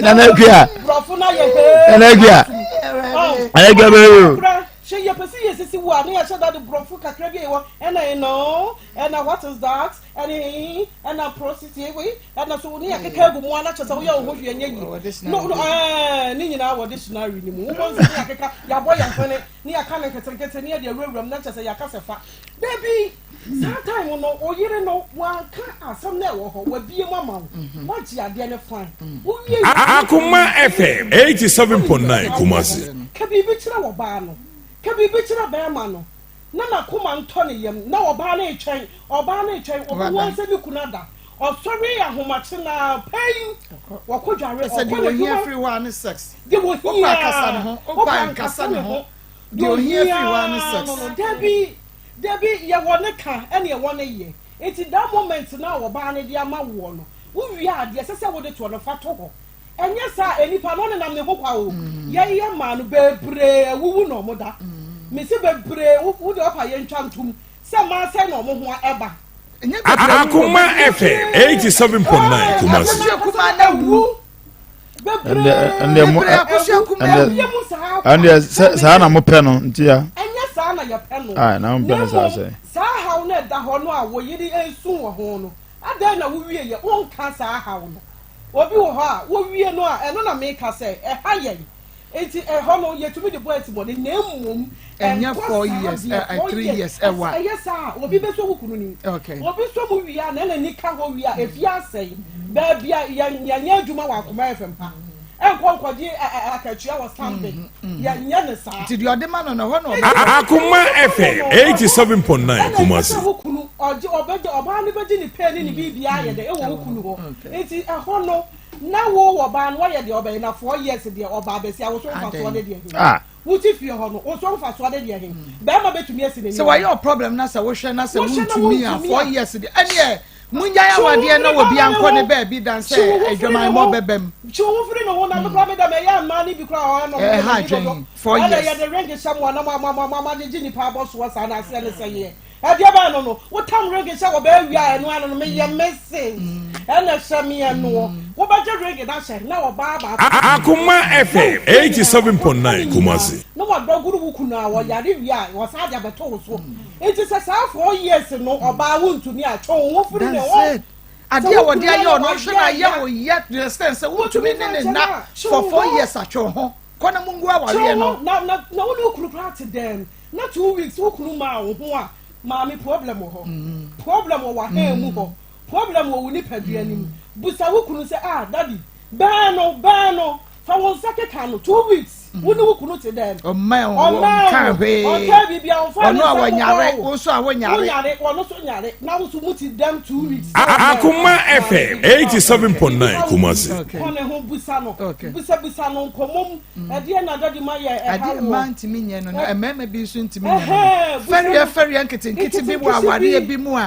Speaker 6: Nana Akua. Nana Akua. Nana Akua bɛyɛ o.
Speaker 8: Ṣe yẹ pẹ si yẹ sisi wo a ne yẹ hyɛ da de borɔfo kakra bi wɔ ɛna you know ɛna what is that ɛne ɛna prostitute wei ɛna so ne yɛ keka agu mu ana kyɛ sɛ woyɛ wo ho hwee nyɛ yie no no ɛɛ ne nyinaa wɔ dictionary ne mu wobɔ nsa ne yɛakeka yɛabɔ yɛn hwene ne yɛaka ne nketenkete ne yɛde awurawura mu na kyɛ sɛ yɛaka sɛ fa dabi saa time no oyere no wanka asɛm na ɛwɔ hɔ wabie mu ama wo mhm. wagye adeɛ ne fine mm. wowie
Speaker 5: Akoma FM 87.9 Kumasi
Speaker 8: ka biribi kyerɛ wɔ baa no ka biribi kyerɛ bɛrima no na n'akoma ntɔ ne yam na ɔbaa no retwɛn ɔbaa no retwɛn ɔbɛhu sɛ ne kunu ada Ɔsɔree ahomakye no ara pɛn, ɔkɔ dware, ɔkɔ
Speaker 1: Deɛ ohia
Speaker 8: n'adwuma.
Speaker 1: firi hɔ a ne sex.
Speaker 8: Deɛ ohia,
Speaker 1: Wopɛ akasa ne ho, wopɛ
Speaker 8: wopɛ
Speaker 1: ankasa
Speaker 8: ankasa
Speaker 1: ne
Speaker 8: ne
Speaker 1: ho.
Speaker 8: ho.
Speaker 1: Deɛ
Speaker 8: Deɛ
Speaker 1: ohia
Speaker 8: ohia
Speaker 1: firi hɔ a ne
Speaker 8: no
Speaker 1: sex.
Speaker 8: no, dabi, dabi, yɛwɔ ne ka ɛne ɛwɔ ne yɛ. Nti that moment no a ɔbaa no de ama woɔ no, wowie a deɛ ɛsɛ sɛ wode toɔ no fa to hɔ. Ɛnyɛ saa a, nnipa no ɔnenam ne ho kwa o. Yɛn yɛ mmaa no, bebree awuwu na wɔda. Mese bebree, wo wo deɛ ɔpa yɛntwa ntom sɛ mmaa sɛn na wɔn ho ɛba.
Speaker 5: Akoma FM 87.9 Kumasi.
Speaker 6: Ɛnde ɛnde mo ɛnde ɛnde sɛ saa na mo pɛ no nti ya.
Speaker 8: Ɛnyɛ saa na yɛpɛ no.
Speaker 6: Ayi na mo pɛ no saa sɛ.
Speaker 8: Saa haw no ɛda hɔ no a wo yere nsu wɔ ho no adɛn na wowie yɛ wonka saa haw no obi wɔ hɔ a wowie no a ɛno na meka sɛ ɛha yɛn Enti ɛhɔ no yɛtumi de bɔ atibɔne na mmom
Speaker 1: Ɛnyɛ
Speaker 8: ɛnkɔ
Speaker 1: four
Speaker 8: saa
Speaker 1: years,
Speaker 8: deɛ
Speaker 1: eh, eh,
Speaker 8: four
Speaker 1: three
Speaker 8: years
Speaker 1: years, ɛwɔ a.
Speaker 8: ɛyɛ saa a obi bɛsɔ wo kunu nim
Speaker 1: Okay.
Speaker 8: obi sɔ mu wie a na n'ani ka hɔ wie a efie asɛe baabi a yɛn yɛnyɛ adwuma wɔ Akoma FM ha ɛnkɔ nkɔgye ɛ ɛ akatua wɔ Stanbic yɛnyɛ ne saa.
Speaker 1: Nti deɛ ɔde ma no no ɛhɔ na ɔbɛkɔ.
Speaker 5: Akoma FM 87.9
Speaker 8: Ɛna ɛsɛ
Speaker 5: Kumasi.
Speaker 8: sɛ wo kunu ɔgye ɔbɛgye ɔbaa no bɛgye ne pay ne ne biribiara ayɛ dɛ ɛwɔ wo kunu hɔ nti ɛhɔ no Na wo wɔ baa no wayɛ deɛ ɔbɛyɛ na 4 years deɛ ɔbaa bɛsi a woso mfasoɔ ne deɛ he?
Speaker 6: Ah.
Speaker 8: Wote fie hɔ no woso mfasoɔ ne deɛ he? Bɛɛma bɛtumi asi n'ani
Speaker 1: Sɛ wayɛ ɔ problem na sɛ wohwɛ na sɛ
Speaker 8: Wohwɛ na
Speaker 1: wontumi a
Speaker 8: wontumi a.
Speaker 1: 4 years deɛ ɛneɛ. Mongyae awadeɛ na obi ankɔ ne baabi dan sɛ adwamammɔ bɛba mu.
Speaker 8: Twe wo ho firi ne ho na me koraa me da mɛyɛ mmaa no bi koraa ɔha na ɔmo
Speaker 1: Ɛha adwen, 4
Speaker 8: ɛna
Speaker 1: years.
Speaker 8: yɛde ring hyɛ mo a na mo mo mo mo agyegye nipa abɔsoɔ saa na aseɛ ne sɛ yeɛ ɛdeɛ bɛn no no wotam ring hyɛ wɔ bɛɛ wia ɛno ano no meyɛ mrs ɛna hyɛ me ɛnoɔ wobɛgye ring no ahyɛ na ɔbaa baako
Speaker 5: Akoma FM 87.9 Kumasi.
Speaker 8: na wadɔgoro wo kunu a ɔyare wie a wɔsan de abɛto wo so nti sɛ saa 4 years no ɔbaa wontumi a twe wo ho firi ne
Speaker 1: That's
Speaker 8: ho
Speaker 1: it. Adeɛ a wɔde ayɛ ɔno hwɛ na ayɛ wo yɛ to the extent sɛ wontumi ne ne nna for 4 years atwe wo ho kɔ na mungu awareɛ no.
Speaker 8: Na na na wo ne wo kunu koraa te dɛm na 2 weeks wo kunu maa wo ho a, maame, problem wɔ hɔ, problem wɔ w'ahan mu hɔ, problem wɔ wo nipadua nim. Busa wo kunu sɛ, "Ah, daddy," bɛn no bɛn no, fa wo nsa keka no. 2 weeks wo ne wo kunu te dɛm.
Speaker 1: Ɔmma wo
Speaker 8: ɔmma
Speaker 1: ɔnka
Speaker 8: wo
Speaker 1: hwee.
Speaker 8: Ɔnka biribi a ɔmfa ne
Speaker 1: Ɔno a
Speaker 8: nsa
Speaker 1: wɔnyare
Speaker 8: mmobɔ wo.
Speaker 1: wo nso a wonyare.
Speaker 8: Wonyare, ɔno nso nyare, na wo nso mu te dɛm 2 weeks.
Speaker 5: Akoma FM 87.9 Kumasi.
Speaker 8: Kɔ ne ho, busa no. Busabusa no nkɔmmɔ mu, ɛdeɛ na daddy ma yɛ ɛha
Speaker 1: Adeɛ
Speaker 8: wɔ
Speaker 1: mmaa ntumi nyɛ no no, mmarima bi nso ntumi nyɛ no.
Speaker 8: Ɛhɛn, busa
Speaker 1: Fɛreɛ
Speaker 8: no.
Speaker 1: fɛreɛ nketenkete bi wɔ
Speaker 8: Nketenkete
Speaker 1: awareɛ
Speaker 8: bi.
Speaker 1: bi mu a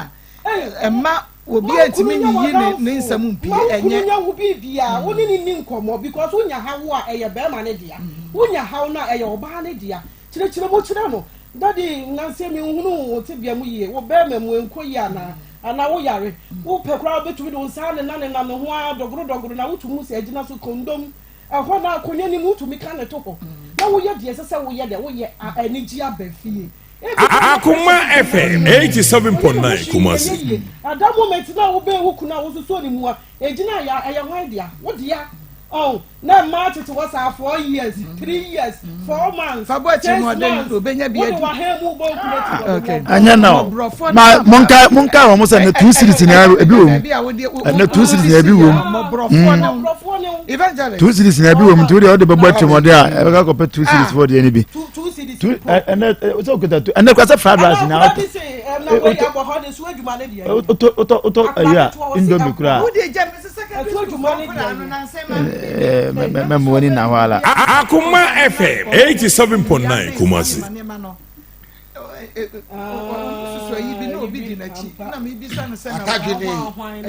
Speaker 1: ɛma obi a ntumi nyiyi ne nsɛm mpie
Speaker 8: Ma wo kunu
Speaker 1: ɛnyɛ.
Speaker 8: nya wo biribia, wo ne ne ni nkɔmmɔ, because wonya haw a ɛyɛ bɛrima ne dea, wonya haw no a ɛyɛ ɔbaa ne dea. Kyerɛkyerɛ mu kyerɛ no, "Daddy, nansɛ menhunu wo tebea mu yie, wo bɛrima mu ɛnkɔ yie anaa anaa woyare?" Wopɛ koraa wobɛtumi de wo nsa nena nena ne ho a dɔgoro dɔgoro na wotumi hu sɛ agyina so kondom ɛhɔ na akonnwa no mu wotumi ka ne to hɔ na woyɛ deɛ ɛsɛ sɛ woyɛ deɛ woyɛ a anigye aba fie.
Speaker 5: Akoma FM 87.9 Kumasi.
Speaker 8: At that moment na wobɛn wo kunu a wososo ne mu a egyina ya ɛyɛ hwan dea? Wo dea. Ɔn na mmaa tete hɔ saa 4 years, 3 years, 4 months,
Speaker 1: Fa bɔ akyiri mu ɔden
Speaker 8: 6 months
Speaker 1: obenya bi
Speaker 8: wode
Speaker 1: adi.
Speaker 8: wahɛn mu bɔ okunu akyi wɔ ne
Speaker 6: Ɛnyɛ na o ma monka monka wɔn sɛ ne 2 cedis na ebi wɔ mu, ɛnɛ 2 cedis na ebi wɔ mu.
Speaker 8: Mmɔborɔfoɔ ne wo.
Speaker 1: Evangelist.
Speaker 6: 2 cedis na ebi wɔ mu, nti o deɛ ɔde bɛbɔ atirimɔden a ɛbɛka kɔpɛ 2 cedis fɔ deɛ ni bi.
Speaker 8: 2 cedis.
Speaker 6: Two ɛnɛ sɛ okita two, ɛnɛ kura sɛ fried rice na
Speaker 8: akora
Speaker 6: ɔtɔ
Speaker 8: bi se ɛna wei abɔ hɔ de so adwuma ne deɛ.
Speaker 6: Ɔtɔ ɔtɔ ɔtɔ ɛyi a Indomie kura.
Speaker 1: Wode gya me sɛ secondary
Speaker 8: Ɛto
Speaker 1: school
Speaker 8: adwuma ne
Speaker 1: foɔ
Speaker 8: deɛ
Speaker 1: koraa no
Speaker 8: no.
Speaker 1: nansɛn ma
Speaker 6: ɛɛ mɛ mɛ mɛ mo ani na hɔ ala.
Speaker 5: Akoma FM 87.9 Kumasi.
Speaker 1: Nneɛma no susu ayi bi na obi di n'akyi na mebisa no sɛ na
Speaker 7: Atadwe ne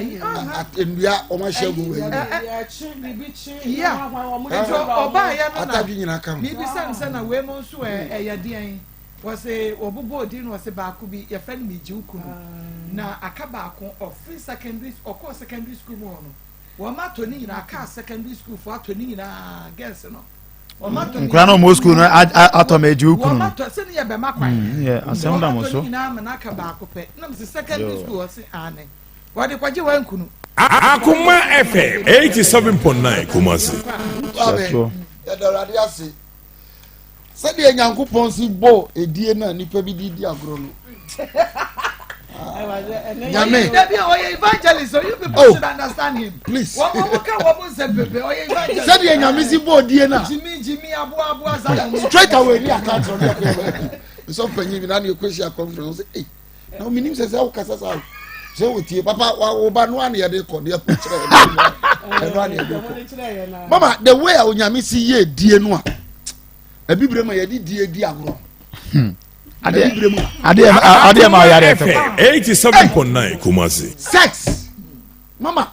Speaker 1: ayi aha.
Speaker 7: Nnua wɔn ahyɛ gu wɔ yi.
Speaker 8: Yɛkye biribi kye.
Speaker 1: Yeah. Nti ɔbaayɛ no na
Speaker 7: Atadwe nyinaa ka ho.
Speaker 1: mebisa no sɛ na wei mu nso ɛyɛ deɛn, wɔse wɔbobɔ odin no, wɔse baako bi yɛfrɛ no megye wo kunu na aka baako ɔfiri secondary, ɔkɔɔ secondary school mu hɔ no, wɔn atɔ ne nyinaa kaa secondary school fo atɔ ne nyinaa, girls no wɔn atɔ ne
Speaker 6: Nkura na ɔmo school no atɔ ma egye okunu
Speaker 1: wɔn
Speaker 6: no.
Speaker 1: atɔ sɛ ne yɛ bɛma kwan.
Speaker 6: Yɛ asɛm da mo
Speaker 1: Wɔn atɔ
Speaker 6: so.
Speaker 1: ne nyinaa ama n'aka baako pɛ na mo sɛ secondary
Speaker 6: Yo.
Speaker 1: school, ɔse ane wɔde kɔgye wɔn nkunu.
Speaker 5: Akoma FM 87.9 Kumasi.
Speaker 7: Amen. Yɛda Awurade ase sɛdeɛ Nyankopɔn si bɔ edie no a nipa bi di di agorɔ no. Nyame.
Speaker 1: Dabi, ɔyɛ evangelist, so you people
Speaker 7: Oh.
Speaker 1: should understand him.
Speaker 7: Please.
Speaker 1: Wɔn ka wɔn nsɛm pepe, ɔyɛ evangelist.
Speaker 7: Sɛdeɛ Nyame si bɔ odie no a
Speaker 1: Jimmy Jimmy aboa aboa sa.
Speaker 7: Straight away ni aka kyerɛ ne akɔyɛ baabi nsɔ panyin bi na ne ɛkɔhyia conference sɛ, "Ei, na menim sɛ wokasa saa sɛ wotie papa wo ba no a ne yɛde kɔ ne yɛkɔ kyerɛ ɛno a ne yɛde kɔ." Mama, the way a Onyame si yɛ die no a abibire ma yɛde die di agorɔ.
Speaker 6: Adeɛ
Speaker 7: abibire mu
Speaker 6: adeɛ adeɛ ma ɔyare ɛtɔ.
Speaker 5: FM 87.9 Kumasi.
Speaker 7: Sex, mama,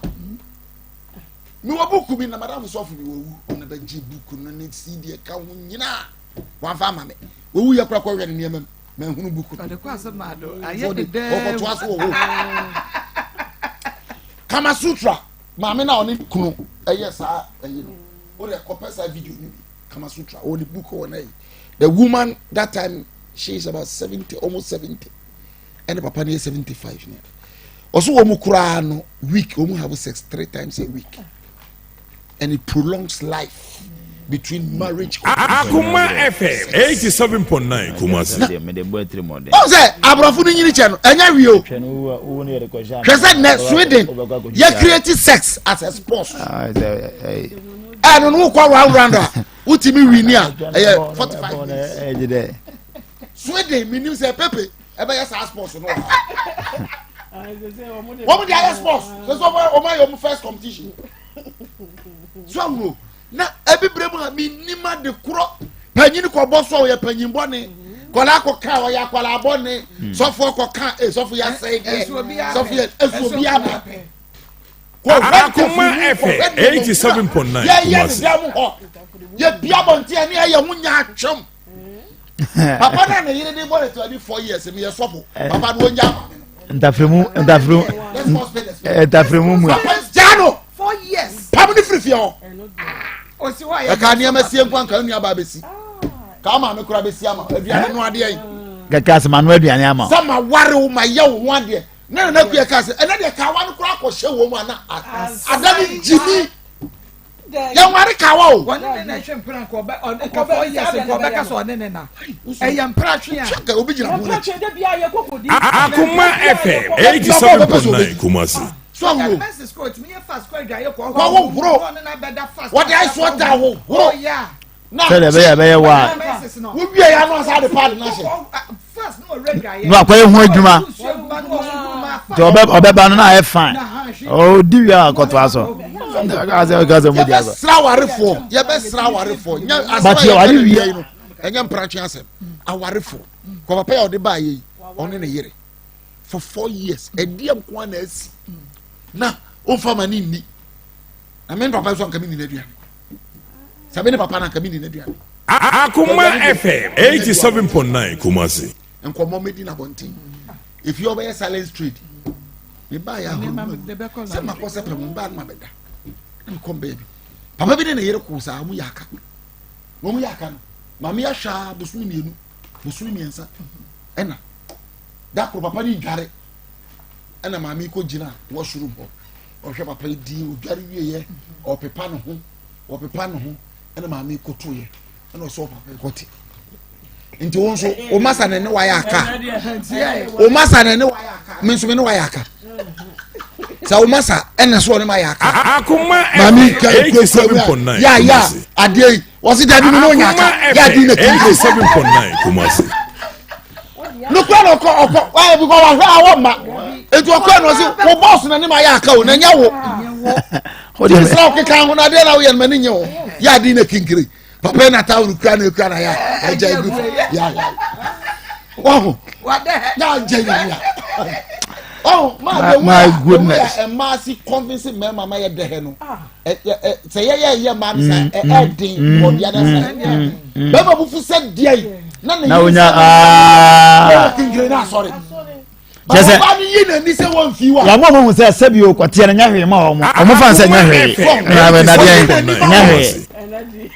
Speaker 7: mewɔ buku bi na madam sɔfo bi wɔwu, ɔno bɛgye buku no ne cd ɛka ho nyinaa wamfa ama me. Wɔwu yɛ kora kɔhwɛ ne nneɛma mu mahunu buku no.
Speaker 1: Ɔde kɔ asɛm ado ayɛ ne dɛm.
Speaker 7: Ɔkɔtoa so wɔ hɔ. Kama Sutra maame na ɔne kunu ɛyɛ saa ɛyi no, o de kɔpɛ saa video no bi. Kama Sutra ɔwɔ ne book wɔ n'ayi. The woman that time, she is about 70, almost 70, ɛne papa no yɛ 75 ne ɔso. Wɔn mu koraa no week wɔn have sex three times a week and it prolongs life between marriage.
Speaker 5: Akoma FM 87.9 Kumasi.
Speaker 7: Ɔn sɛ aborɔfo no nyini kyɛ no ɛnyɛ wie o. Hwɛ sɛ nnɛ Sweden yɛ create sex as a sport. Ɛno no wokɔ round round a wotumi win a ɛyɛ 45 minutes. Sweden, minim sɛ pepe ɛbɛyɛ saa sports no wɔ ha. Wɔn de ayɛ sports sɛ wɔn ayɛ wɔn first competition so ahuro na ebibire mu a minim ade korɔ panyin kɔ bɔ so a ɔyɛ panyin bɔne. Kɔla kɔ ka ɔyɛ akɔla abɔne. Sɔfoɔ kɔ ka ee sɔfo yɛ asɛe deɛ. Sɔfo yɛ esu obi abɛ.
Speaker 5: Akoma FM 87.9
Speaker 7: Yɛyɛ ne
Speaker 5: Kumasi.
Speaker 7: dɛm hɔ. Yɛ bia bɔnten ɛne ɛyɛ ho nya atwam. Papa na ne yere de bɔ ne 24 years mi yɛ sɔfo. Papa no onya ama me no.
Speaker 6: Ntafirimu ntafirimu ntafirimu mu a.
Speaker 7: Papa gya no.
Speaker 1: 4 years.
Speaker 7: Pam ne firi fie hɔ.
Speaker 1: Osi hɔ a yɛ.
Speaker 7: Ɛka nneɛma sie nkwa nka nua ba bɛsi. Ka maame kora bɛsi ama aduane no adeɛ yi.
Speaker 6: Kɛkɛ asɛm ano aduane ama.
Speaker 7: Sɛ ma ware wo ma yɛ wo ho adeɛ. Ne nana kuya ka sɛ ɛnɛ deɛ kawa no kora akɔhyɛ wɔ mu ana ada ne gyimi. Yɛnware kawa o.
Speaker 1: Wɔne ne na ɛhwɛ mpena nka ɔbɛ ɔne nka 4 years nka ɔbɛka sɛ ɔne ne na. Ɛyɛ mpena twe a.
Speaker 7: Hwɛ nka obi gyina ho n'akyi.
Speaker 5: Akoma FM 87.9 Kumasi.
Speaker 7: So ahoro. Wɔhohoro. Wɔde ice water ahohoro.
Speaker 6: Sɛdeɛ ɛbɛyɛ ɛbɛyɛ wɔ a.
Speaker 7: Wowie ya no asa de paadi n'ahyɛ.
Speaker 6: Na wakɔyɛ ho adwuma. Nti ɔbɛ ɔbɛba no na ayɛ fine. Ɔdi wie a akɔtoa so.
Speaker 7: Yɛbɛsra awarefoɔ. Yɛbɛsra awarefoɔ. Nyɛ asɛm a yɛka ne wie no. Ɛnyɛ mpratwe asɛm. Awarefoɔ. Kɔ papa yɛ ɔde baa yɛ yi. Ɔne ne yere. For 4 years. Ɛdeɛ nko ara na asi. Na ɔmfa ma ne nni. Na me papa nso anka me nni n'aduane. Sɛ me ne papa no anka me nni n'aduane.
Speaker 5: Akoma FM 87.9 Kumasi.
Speaker 7: Nkɔmmɔ mɛdi n'abɔnten. Efie ɔbɛyɛ silence trade. Me baa yɛ ahoro mu sɛ makɔ sɛ pɛ mo baa no ma bɛda. Na mekɔ mbɛɛ bi. Papa bi ne ne yere koo saa wɔn yɛ aka. Wɔn yɛ aka no. Maame yɛ ahwɛ a bosome mmienu, bosome mmiɛnsa. Ɛna da koro papa ne dware. Ɛna maame kɔ gyina washroom hɔ. Ɔhwɛ papa yi din odware wieɛ ɔpepa ne ho ɔpepa ne ho ɛna maame kotoeɛ ɛna ɔsɛ ɔpapa yi kɔte nti wo nso wo masa ne ne wayɛ aka wo masa ne ne wayɛ aka me nso me ne wayɛ aka sɛ wo masa ɛna so ɔne ma yɛ aka maame ka ekura ya ya adeɛ yi wɔsi dabi mi n'onya aka yɛ adi na kiri.
Speaker 5: 87.9 Kumasi.
Speaker 7: Nukura na ɔkɔ ɔkɔ wayɛ bi kɔ wahwɛ awɔ ma etu ɔkɔ na ɔsi wo bɔs na ne ma yɛ aka o na nya wo sɛ ɔkeka ho na adeɛ na woyɛ no ma ne nyɛ o yɛ adi na kinkiri papa yi na tawuro kura na ekura na yɛ ɛgya egu yɛ yɛ waho yɛ agya yɛ yɛ ɔho maa de wo a wo a mmaa si convince mmarima ma yɛ dɛhɛ no sɛ yɛ yɛ yɛ mmaa no sɛ ɛ ɛden wɔ deɛ na sɛ bɛrima bufu sɛ deɛ yi na ne yɛ sɛ ɛwɔ kinkiri na asɔre
Speaker 6: kyɛ sɛ
Speaker 7: ɔbaa no yi n'ani sɛ wɔn fi wa.
Speaker 6: yàgò ɔmo hu sɛ sɛbi o kɔteɛ no nyɛ hwee ma ɔmo ɔmo fa nsɛ nyɛ hwee na nadeɛ nyɛ hwee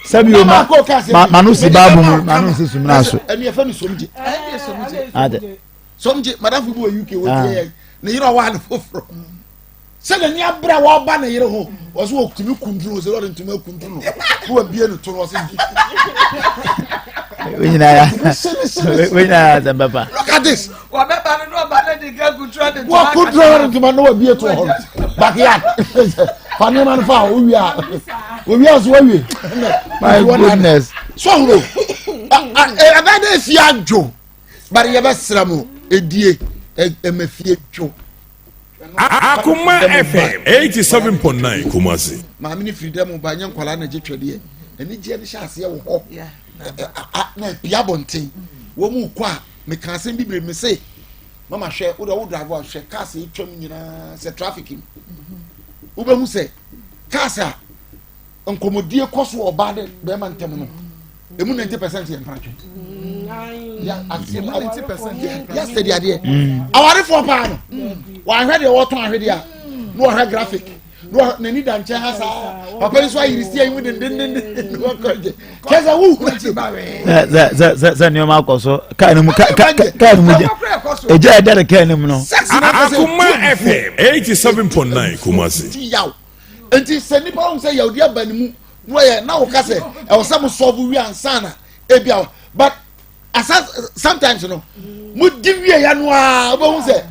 Speaker 6: sɛbi o ma ma ma no si baabu mu ma no si sumina so.
Speaker 7: ɛni ɛfɛ ni somgye.
Speaker 6: ade.
Speaker 7: Somgye madamfo bi wɔ UK wɔ tie yɛ ne yere ɔwɔ ade foforɔ sɛ n'ani abere a wɔba ne yere ho wɔsɛ wɔtumi kuntunu sɛ wɔde ntoma kuntunu no na wɔabie no to no wɔsɛ di.
Speaker 6: Wei nyinaa yɛ wei nyinaa yɛ asɛm papa.
Speaker 7: Look at this.
Speaker 1: Wɔbɛba no na ɔba no de ka kuntunu de ntoma.
Speaker 7: Wɔkuntunu de ntoma na wɔabie to hɔ backyard fa nneɛma no fa a wowie a wowie a so wawie.
Speaker 6: My goodness.
Speaker 7: So ahoro ɛbɛn dɛ efi adwo. Bari yɛbɛsrɛ mo edie ɛmɛ fie dwo.
Speaker 5: Akoma FM 87.9 Kumasi.
Speaker 7: Maame ne firi dɛm ba nyɛ nkwadaa na gye twɛdeɛ anigyeɛ no hyɛ aseɛ wɔ hɔ na apia abɔnten wɔn mu kɔ a meka asɛm bi bere me se mama hwɛ wo de wo drive a hwɛ cars atwam nyinaa sɛ traffic mu wobɛhu sɛ cars a nkɔmɔdie kɔ so wɔ ɔbaa ne bɛrima ntɛm no emu 90% yɛ mpratwe yɛ sɛde adeɛ awarefoɔ paa no wɔahwɛ deɛ wɔtɔn ahwedeɛ a na wɔhwɛ graphic na n'ani da nkyɛn ha saa papa yi nso ayiri si ayi mu dendendenden na wɔkɔ gye kyɛ sɛ wohu
Speaker 6: sɛ sɛ sɛ nneɛma akɔ so kaa no mu kaa no mu gya egya ɛda ne kaa no mu no.
Speaker 5: Akoma FM 87.9 Kumasi.
Speaker 7: Nti sɛ nipa wɔn sɛ yawudi aba ne mu na wɔyɛ na wɔka sɛ ɛwɔ sɛ mo sɔfo wi ansa na ebi a but asa sometimes no mo di wie ya no aa wobɛhu sɛ.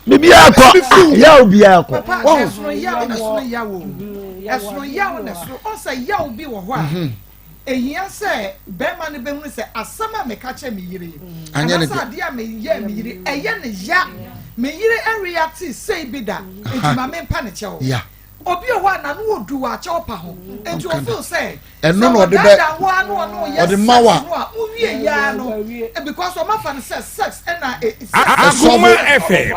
Speaker 6: bibi akɔ yaw bi akɔ.
Speaker 1: papa ɛsono yaw na ɛsono yaw o ɛsono yaw na ɛsono ɔsɛ yaw bi wɔ hɔ a ehia sɛ bɛrima no bɛhunu sɛ asɛm a meka kyerɛ me yere yi anaasɛ adeɛ a meyɛ me yere ɛyɛ ne ya me yere ɛreate sei bi da nti ma mempa ne kyɛw. Obi wɔ hɔ a n'ano wɔ du wɔ akyɛw pa ho nti o feel sɛ
Speaker 7: Ɛno
Speaker 1: sɛ
Speaker 7: na ɔde bɛ
Speaker 1: wɔdaadaa wo ara na ɔne wo yɛ
Speaker 7: ɔde
Speaker 1: sex
Speaker 7: ma wo a.
Speaker 1: no a mowie yɛ ara no because wɔn afa no sɛ sex ɛna e sex
Speaker 5: Akoma
Speaker 1: ɛsolve
Speaker 5: FM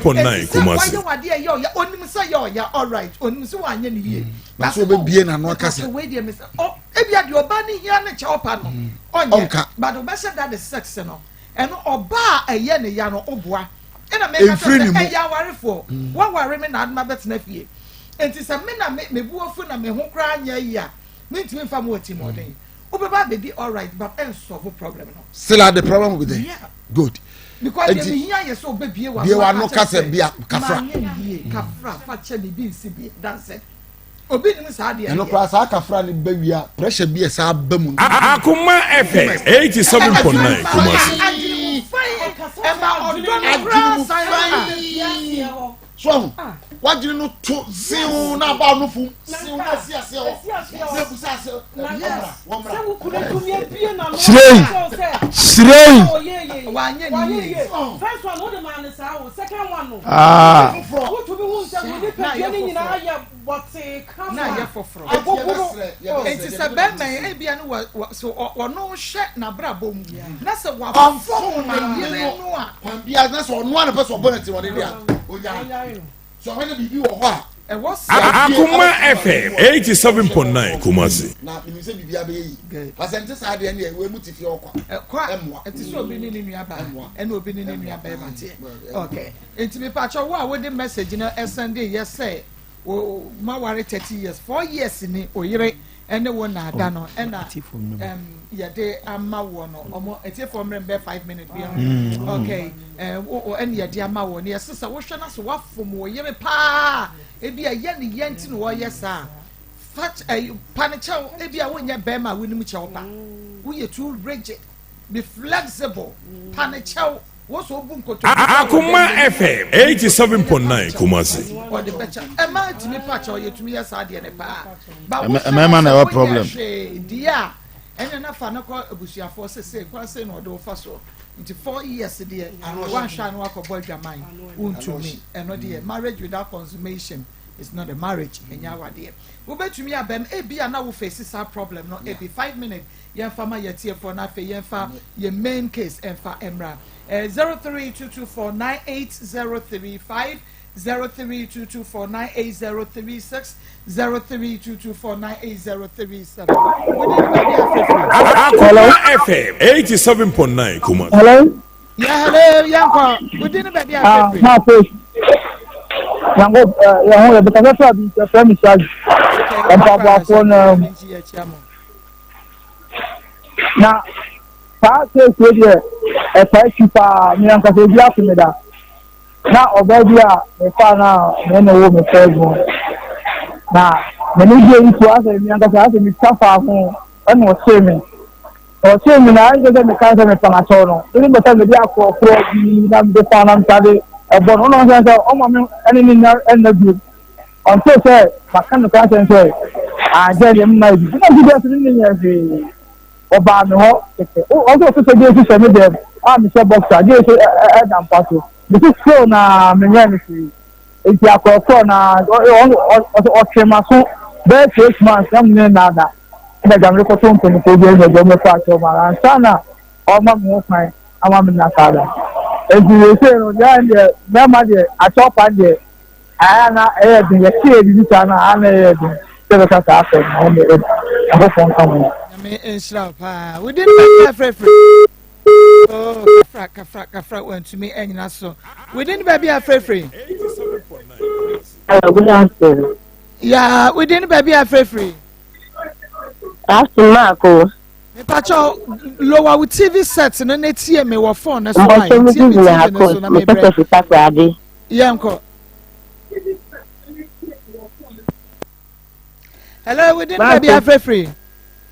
Speaker 1: problem.
Speaker 5: 87.9
Speaker 1: Enti sɛ
Speaker 5: Kumasi.
Speaker 1: wayɛ wo adeɛ a ɛyɛ ɔya onim sɛ ɛyɛ ɔya alright onim sɛ wanyɛ no yie
Speaker 7: Na
Speaker 1: but
Speaker 7: sɛ
Speaker 1: oh
Speaker 7: ɔbɛbie n'ano aka
Speaker 1: mepakyɛw
Speaker 7: sɛ
Speaker 1: wei deɛ mesɛ oh ebia deɛ ɔbaa no hia ne kyɛw pa no ɔnyɛ
Speaker 7: ɔnka.
Speaker 1: but ɔbɛhyɛ da de sex no Ɛno ɔbaa a ɛyɛ ne ya no woboa. Ɛna meka kyerɛ
Speaker 7: Ɛmfiri
Speaker 1: sɛ
Speaker 7: ne mu.
Speaker 1: ɛyɛ awarefoɔ. Woaware me na ade mabɛtena fie. Enti sɛ me na me me bo afu na me ho koraa nyɛ ayi a, mentumi mfa mo atirimuɔden. Wobɛba abɛdi alright but ɛnsɔlve problem no.
Speaker 7: Still a the problem will be there.
Speaker 1: Yeah.
Speaker 7: Good.
Speaker 1: Because deɛ
Speaker 7: Enti
Speaker 1: mehia yɛ sɛ wobɛbie
Speaker 7: bie
Speaker 1: w'ano
Speaker 7: w'ano
Speaker 1: aka
Speaker 7: ka
Speaker 1: kyerɛ
Speaker 7: sɛ
Speaker 1: sɛ
Speaker 7: bia kafra.
Speaker 1: manyɛ no yie, kafra, fa kyɛ me, bi nsi bi. That's it. Obi nim saa adeɛ no
Speaker 7: Ɛno
Speaker 1: yɛ.
Speaker 7: koraa saa kafra no ba wie a pressure bi a ɛsan ba mu no.
Speaker 5: Akoma FM 87.9 Kumasi.
Speaker 1: Adwene mu fann ɛma ɔdɔ no koraa san ba.
Speaker 7: So ahu wadwene no to sew na aba no fum sew na asi aseɛ hɔ na ebusa ase wɔmmra wɔmmra.
Speaker 6: Hyerɛn hyerɛn.
Speaker 1: Wanyɛ ne yie.
Speaker 6: Ah.
Speaker 1: Na ayɛ foforɔ. Na ayɛ foforɔ. Enti sɛ bɛrima yi ebia no wɔ wɔ so ɔno hwɛ n'abrabɔ mu na sɛ wafom ne yere no a.
Speaker 7: Kwan biara na sɛ ɔno ara na pɛ sɛ ɔbɔ n'akyi wɔde deɛ a onyaa sɛ ɔhwɛ na biribi wɔ hɔ a.
Speaker 1: Ɛwɔ sɛ.
Speaker 5: Akoma FM 87.9 Kumasi.
Speaker 7: Na menim sɛ biribi abɛyɛ yi ba sɛ nte saa deɛ ɛneɛ wei mu te fie ɔkwa
Speaker 1: ɛkwa
Speaker 7: ɛmmoa
Speaker 1: ɛte sɛ obi ne ne nua baa ɛne obi ne ne nua bɛrima teɛ okay nti mepakyɛ wo a wode message no ɛsɛnde yɛ sɛ wo maware 30 years 4 years ni oyere ɛne wo na ada no ɛna ɛm yɛde ama woɔ no ɔmo atiefoɔ mmerɛ mbɛ 5 minutes bi ɛho okay ɛɛ wo ɛne yɛde ama woɔ no yɛse sɛ wohwɛ no so wafom wo yere paa ebi a ɛyɛ ne yɛ nti na wɔyɛ saa fa ɛyi pa ne kyɛw ebi a wonyɛ bɛrima a wonim kyɛw pa woyɛ too rigid be flexible pa ne kyɛw
Speaker 5: Akoma FM 87.9 Kumasi.
Speaker 1: Ɔde bɛkyɛ ɛma tumi pa kyɛw yɛtumi yɛ saa deɛ ne paa ba
Speaker 6: wo mmarima na ɛwɔ problem
Speaker 1: hwee deɛ a ɛnyɛ na fa no kɔ abusuafoɔ sese kwan sei na ɔde wo fa soɔ nti four years deɛ wanhwɛ a na wakɔbɔ adwaman wontumi ɛno deɛ marriage without consummation is not a marriage ɛnyɛ awadeɛ wobɛtumi abɛm ebi a na wo face saa problem no ebi five minutes Yɛnfa ma yɛtiefoɔ na afei yɛnfa yɛ main case ɛnfa ɛmra. Eh, 0322498035, 0322498036, 0322498037. Wode ne baabi afrɛfrɛ.
Speaker 5: Akoma FM 87.9 Kumasi.
Speaker 9: Hello.
Speaker 1: Yeah, hello, yɛnkɔ. Wode ne baabi afrɛfrɛ.
Speaker 9: Ah, ma face. Yango, yɛn ho yɛ bɛkasa fɛ bi yɛfrɛ me Shaggy. Mpaboafoɔ no. Na saa case wei deɛ ɛtaa si paa me ankasa ebi ato me da na ɔbaa bi a mefa no a me ne wo me first born na me ne gye nso asɛ me ankasa asɛ me twa faa ho ɛna ɔhyee me ɔhyee me na ayɛ sɛ meka sɛ mefa no akyɛw no ɛne bɛ sɛ mede akorɔkorɔ bi na mede fa na mesa de ɛbɔ no ɔna ɔsɛ sɛ ɔma me ɛne ne nya ɛnna bio Ɔntee sɛ maka nokorɛ asɛm sɛ, Ankyɛ deɛ mema adi. Ɛna nso deɛ ne nyɛ hwee. Ɔbaa me hɔ kɛkɛ. Ɔsɛ ɔsɛ sɛ deɛ hyehyɛ me dɛm a mehyɛ boxer, deɛ sɛ ɛda mpa so. Mese still na menyɛ no hwee. Nti akorɔkorɔ na ɔsɛ ɔtwe m'aso bɛyɛ six months na mene nnaada. Ɛna agya mede kɔto mpanimfoɔ bi anim agya wɔmɛfa akyɛw ma ansa na ɔma me ho kwan ama me nna saa da. Nti seesei no deɛ deɛ mmarima deɛ akyɛw pa deɛ Ayɛ a na ɛyɛ den, yɛte yɛ biribi saa no a, ayɛ a na ɛyɛ den sɛ yɛbɛka saa asɛm no, ɛnde Nyankopɔn nka mo.
Speaker 1: Nyame nhyira wo paa. Wo din baabi afrɛfrɛ. Oh, kafra, kafra, kafra, wantumi anyina so. Wo din baabi afrɛfrɛ.
Speaker 10: Hello, good afternoon.
Speaker 1: Yeah, wo din baabi afrɛfrɛ.
Speaker 10: Afternoon, Marco.
Speaker 1: Mepakyɛw lower wo TV set no na tie me wɔ phone no so ayi. Tie me TV no so na mebrɛ. Yɛnkɔ. Hello, we didn't baabi afrɛfrɛ.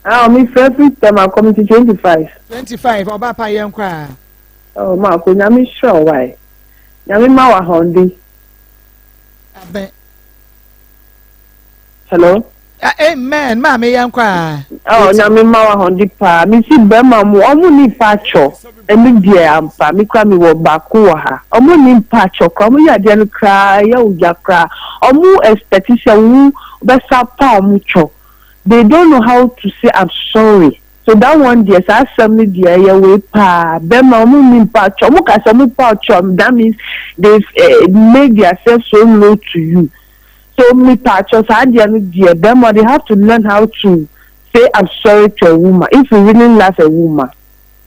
Speaker 10: Ah, mi frɛ firi Tema community 25.
Speaker 1: 25, ɔba pa yɛnkɔ a.
Speaker 10: Oh, Marco, nyame hyira wo wae. Nyame ma wo ahɔnde.
Speaker 1: Abɛn.
Speaker 10: Hello.
Speaker 1: Amen, maame yɛnkɔ a.
Speaker 10: Oh, nyame ma wahɔde paa. Mesi bɛrima mu, ɔmo ni mpakyɔ. Ɛno deɛ ampa, me kora mewɔ baako wɔ ha. Ɔmo ni mpakyɔ koraa, ɔmo yɛ adeɛ no koraa, ɛyɛ wo ya koraa. Ɔmo expect sɛ wo bɛsa pa ɔmo kyɔ. They don't know how to say I'm sorry. So that one deɛ, saa asɛm no deɛ ɛyɛ wei paa. Bɛrima ɔmo ni mpakyɔ, ɔmo ka sɛ ɔmo pa ɔkyɔ, that means they've made themselves so low to you. So me pakyɔ saa adeɛ no deɛ bɛrima they have to learn how to say I'm sorry to a woman if you really love a woman.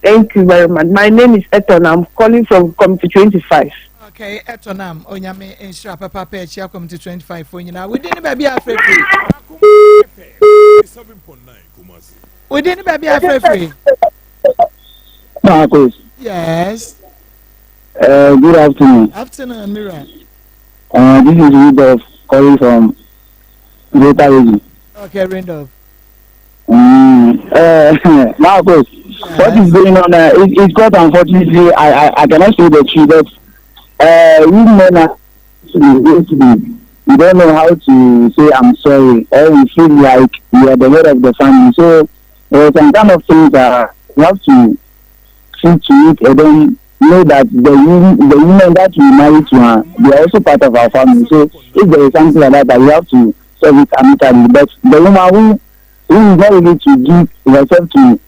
Speaker 10: Thank you very much. My name is Eton. I'm calling from Committee 25.
Speaker 1: Okay, Etonam, Onyame nhyira papaapa akyia Committee 25 fo nyinaa. Wodi ne baabi a afrɛfiri. Wodi ne baabi a afrɛfiri.
Speaker 9: Marcus.
Speaker 1: Yes.
Speaker 9: Good afternoon.
Speaker 1: Afternoon, Mira.
Speaker 9: This is Rudolph calling from Greater Region.
Speaker 1: Okay, Rudolph.
Speaker 9: Marcus, yes. What is going on? It's quite unfortunately, I cannot say the truth, but we men are we don't know how to say I'm sorry, or we feel like we are the head of the family. So there are some kind of things that we have to see to it and then know that the women that we marry to her, they are also part of our family. So if there is something like that, that we have to solve it amicably. But the woman who is not ready to give herself to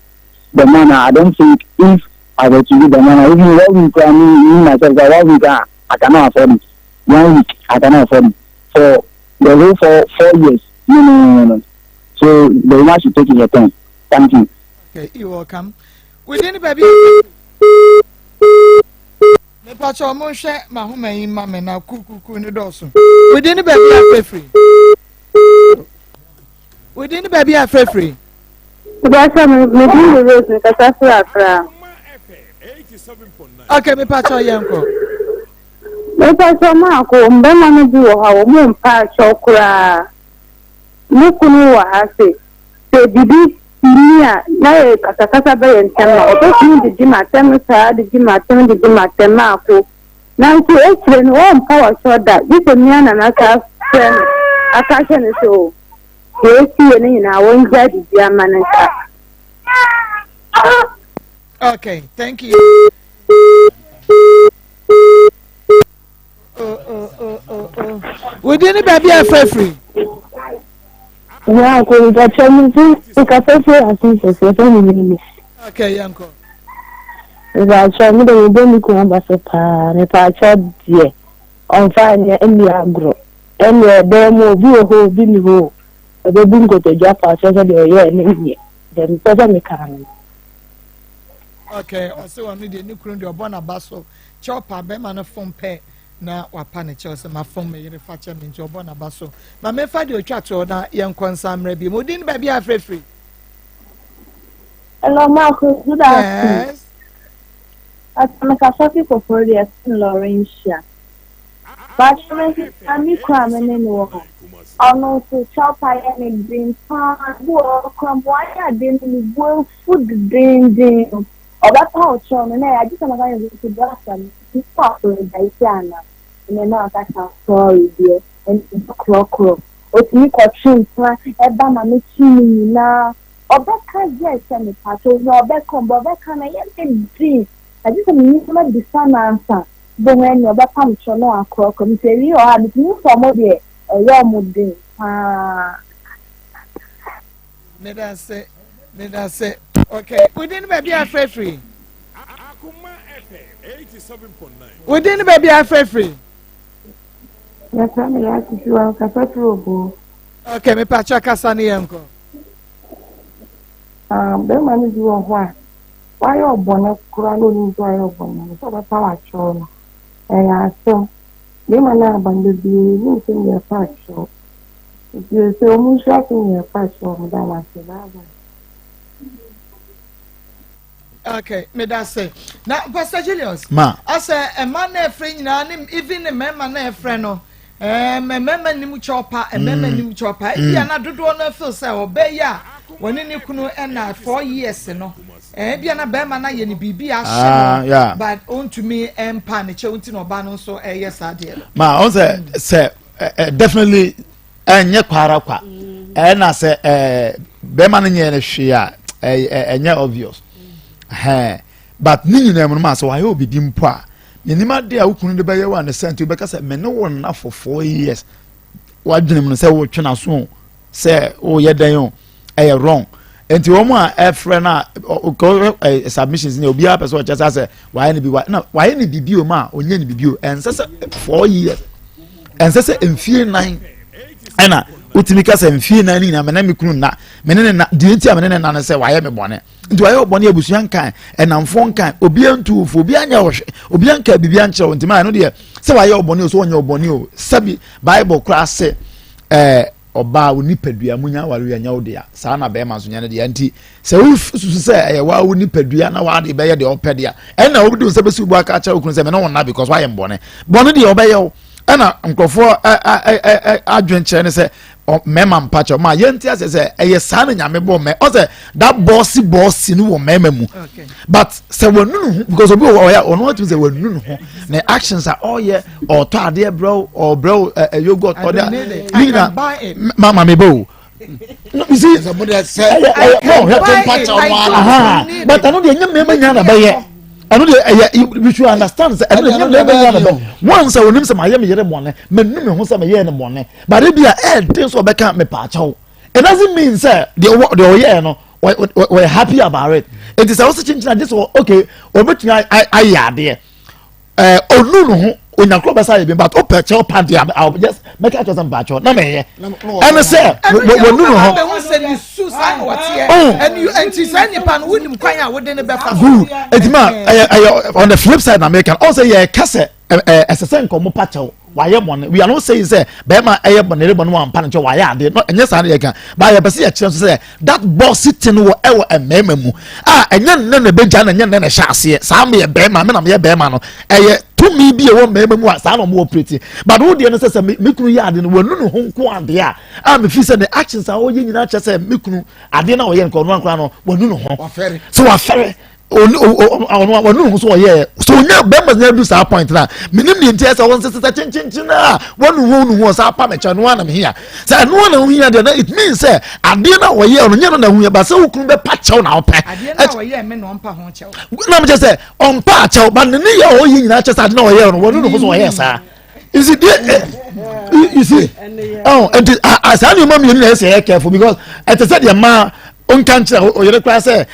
Speaker 9: the man, I don't think if I were to give the man, even 1 week, I mean, me myself, 1 week, I cannot afford it. 1 week, I cannot afford it. For the whole 4 years. No. So the woman should take her time. Thank you.
Speaker 1: Okay, you're welcome. We didn't baby. Mepacho mo hwɛ mahoma yi ma me na kukuku ne dɔɔso. Within the baby afrɛfiri. Within the baby afrɛfiri.
Speaker 10: Mepacho me di me rose me kasa firi Accra.
Speaker 1: Okay, mepacho yɛn kɔ.
Speaker 10: Mepacho maako mbɛma no bi wɔ ha wɔn mu mpa akyɛw koraa. Me kunu wɔ ha se sɛ bibi ni a na yɛ kasakasa bɛyɛ ntɛm na ɔbɛtumi didi ma atɛm saa didi ma atɛm didi ma atɛm maako. Nanso ekyire no wɔmpa wɔ da gye sɛ mmea nana saa frɛ no aka ahyɛ no sɛ o deɛ esi yɛ no nyinaa wɔngya didi ama no nka.
Speaker 1: Okay, thank you. Oh. Within the baby afrɛfiri.
Speaker 10: Yeah,
Speaker 1: Okay, yanko.
Speaker 10: Mepakyɛ me de mebɔ me kunu aba so paa mepakyɛ deɛ ɔmfa nyɛ ɛnni agorɔ ɛnni ɛbɛn mu obi wɔ hɔ obi ni hɔ ɔbɛbu nkotodwe afa akyerɛ sɛ deɛ ɔyɛɛ ne nyɛ deɛ mepɛ sɛ meka no.
Speaker 1: Okay, ɔsɛ ɔno deɛ ne kunu deɛ ɔbɔ n'aba so kyɛw pa bɛrima no fom pɛ na wapa ne kyɛw sɛ ma fom me yere fa kyɛ me nti ɔbɔ n'aba so ma mefa deɛ otwa toɔ na yɛnkɔ nsa mmerɛ bi mu odin baabi a afrɛfiri.
Speaker 10: Hello, Marcus. Good afternoon.
Speaker 1: Yes.
Speaker 10: Atamekasaki Koforidua Laurentia. Bàtúmẹ̀ mi kura mi nínú wọ̀. Ọ̀nà oṣù kyɛw yɛ ne den paa bi wɔ ɔkora mu wayɛ ade no ne bu efu dendenden. Ɔbɛpa ɔkyɛw no na yɛ agye sɛ maka yɛ nso bu asa no nipa apologize ana ɛnɛ na ɔka sa sorry deɛ ɛnɛ korɔkorɔ. Otumi kɔtwe mpena ɛba ma me kyi ne nyinaa. Ɔbɛka yɛ sɛ mepa na ɔbɛka ɔbɛ ɔbɛka na yɛ ne den. Agye sɛ me nneɛma bisa nansa bohu ɛne ɔbɛpa me kyɛw na wakorɔkorɔ. Nti ewie wɔ ha metumi fɔ ɔmo deɛ ɛyɛ ɔmo den paa.
Speaker 1: Medase. Okay, within baabi afrɛfiri. Within baabi afrɛfiri.
Speaker 10: Yɛfrɛ me yɛ asisi wa kasa firi obo.
Speaker 1: Okay, mepakyɛ kasa ne yɛn kɔ.
Speaker 10: Bɛrima no bi wɔ hɔ a wayɛ ɔbɔne koraa na onim sɛ wayɛ ɔbɔne no sɛ ɔbɛpa wakyɛw no ɛyɛ asɛm. Bɛrima no aba no bebree ne nsɛm yɛ pa akyɛw. Nti sɛ ɔmo nso ase yɛ pa akyɛw ɔmo da n'ase bye bye.
Speaker 1: Okay, medase. Na Pastor Julius.
Speaker 6: Ma.
Speaker 1: Asɛ ɛma na ɛfrɛ nyinaa ne even ne mmarima na ɛfrɛ no. Mmarima nim kyɛw pa, mmarima nim kyɛw pa. Ebi ana dodoɔ no feel sɛ ɔbɛyɛ a wɔne ne kunu ɛna 4 years no. Ebi ana bɛrima na yɛ ne biribi ahyɛ no. But ontumi ɛmpa ne kyɛw nti na ɔba no nso ɛyɛ saa deɛ no.
Speaker 6: Ma ɔn sɛ definitely ɛnyɛ kwara kwa. Ɛna sɛ ɛɛ bɛrima no nyɛ no hwee a ɛɛ ɛnyɛ obvious. Ɛhɛn but ne nyinaa mu no maa sɛ wayɛ obi bi mpo a menim adeɛ a wo kunu de bɛyɛ wo a ne sɛ nti wobɛka sɛ me ne wo nna for 4 years. Wadwene mu no sɛ wotwe n'aso o, sɛ woyɛ dɛn o, ɛyɛ wrong. Nti wɔn a ɛfrɛ no a ɔkɔ ɛ submissions ni, obiara pɛ sɛ ɔkyɛ sɛ asɛ wayɛ ne bi wa na wayɛ ne bibi o ma ɔnyɛ ne bibi o. Ɛnsɛ sɛ 4 years, ɛnsɛ sɛ mfie 4 ɛna wotumi ka sɛ mfie 4 ne nyinaa mene me kunu nna, mene ne na deɛ nti a mene ne na no sɛ wayɛ me bɔne. Nti wayɛ ɔbɔne, abusua nkan, ɛnamfoɔ nkan, obiara ntu fo, obiara nyɛ ɔhwɛ, obiara nka biribi ankyerɛ wo. Nti maa ɛno deɛ sɛ wayɛ ɔbɔne o, sɛ ɔnyɛ ɔbɔne o, sɛbi Bible koraa sɛ ɔbaa wo nipadua mu nya aware anya wo dea, saa na bɛrima nso nya ne dea. Nti sɛ wosusu sɛ ɛyɛ waa wo nipadua na waade bɛyɛ deɛ ɔpɛ dea, ɛna wobɛde wo nsa bɛsi wo bo aka akyerɛ wo kunu sɛ mene wo nna because wayɛ mbɔne bɔne deɛ ɔbɛyɛ wo. Ɛna nkurɔfoɔ adwen kyerɛ ne sɛ mmarima mpa kyɛw ma yɛnte ase sɛ ɛyɛ saa na Nyame bɔ mɛ ɔsɛ that bossy bossy no wɔ mmarima mu. But sɛ wɔnu ne ho, because obi wɔ ɔyɛ ɔno atumi sɛ wɔnu ne ho na actions a ɔyɛ, ɔtɔ adeɛ brɛw, ɔbrɛw ɛ yogurt ɔde ne nyina ma ma mi bɛ o. No, you see, ɛyɛ ɛyɛ no hwɛ, but ɛno deɛ nyɛ mmarima nyina na bɛyɛ. Ɛno deɛ ɛyɛ, we should understand sɛ ɛno deɛ nyɛ mmarima nyina na bɛ. Once a onim sɛ ma yɛ me yere bɔne, mɛ nu me ho sɛ mɛ yɛ ne bɔne, but ebi a ɛɛden sɛ ɔbɛka me paakyɛw, it doesn't mean sɛ deɛ ɔwɔ deɛ ɔyɛɛ no wɔyɛ happy about it. Nti sɛ ɔsi kyinkyin agye sɛ okay, ɔbɛtumi ayɛ adeɛ ɔnu ne ho onyakoro bɛsa yɛ bi, but ɔpɛ kyɛw pa deɛ a just mɛka kyerɛ sɛ mpakyɛw na mɛyɛ ɛne sɛ wɔnu ne ho.
Speaker 1: Nti saa nipa no wonim kwan a wode ne bɛfa so.
Speaker 6: Good. Eti ma ɛyɛ on the flip side na mɛka ɔn sɛ yɛ ka sɛ ɛsɛ sɛ nkɔmɔ pa kyɛw wayɛ bɔne. We are not saying sɛ bɛrima ɛyɛ bɔne ɛyɛ bɔne wɔn ampa ne nkyɛn wayɛ adeɛ no, ɛnyɛ saa ne yɛ ka, but yɛ pɛ sɛ yɛkyerɛ nso sɛ that bossy thing wɔ ɛwɔ mmarima mu a ɛnyɛ nnɛ na ɛbɛgya na ɛnyɛ nnɛ na ɛhyɛ aseɛ. Saa meyɛ bɛrima, me na meyɛ bɛrima no, ɛyɛ tumi bi ɛwɔ mmarima mu a saa na wɔn operate. But wo deɛ no sɛ me kunu yɛ ade no wɔnu ne ho nko adeɛ a me fi sɛ ne actions a ɔyɛ nyinaa kyerɛ sɛ me kunu adeɛ na ɔyɛ nka ɔno ankora no wɔnu ne ho so wafɛre ɔno wɔnu ho so ɔyɛ so onya bɛrima nyɛ du saa point na menim deɛ nti ɛsɛ wɔn sɛ sɛ kyenkyenkyen a wɔnu ho nu ho ɔsa apa mɛkyɛ ɛno ana mehia sɛ ɛno ana ho hia deɛ na it means sɛ adeɛ na ɔyɛ ɔno nyɛ no na ho hia ba sɛ wo kunu bɛpa kyɛw na ɔpɛ.
Speaker 1: Adeɛ na ɔyɛ me na ɔmpa ho kyɛw.
Speaker 6: Na mekyɛ sɛ ɔmpa akyɛw ba ne ne yɛ ɔyɛ nyinaa kyɛ sɛ ade na ɔyɛ no wɔnu ne ho so ɔyɛ saa. You see deɛ you see, oh, nti saa nneɛma mmienu na ɛsɛ yɛ careful because ɛte sɛ deɛ mmaa nka nkyerɛ ɔyere koraa sɛ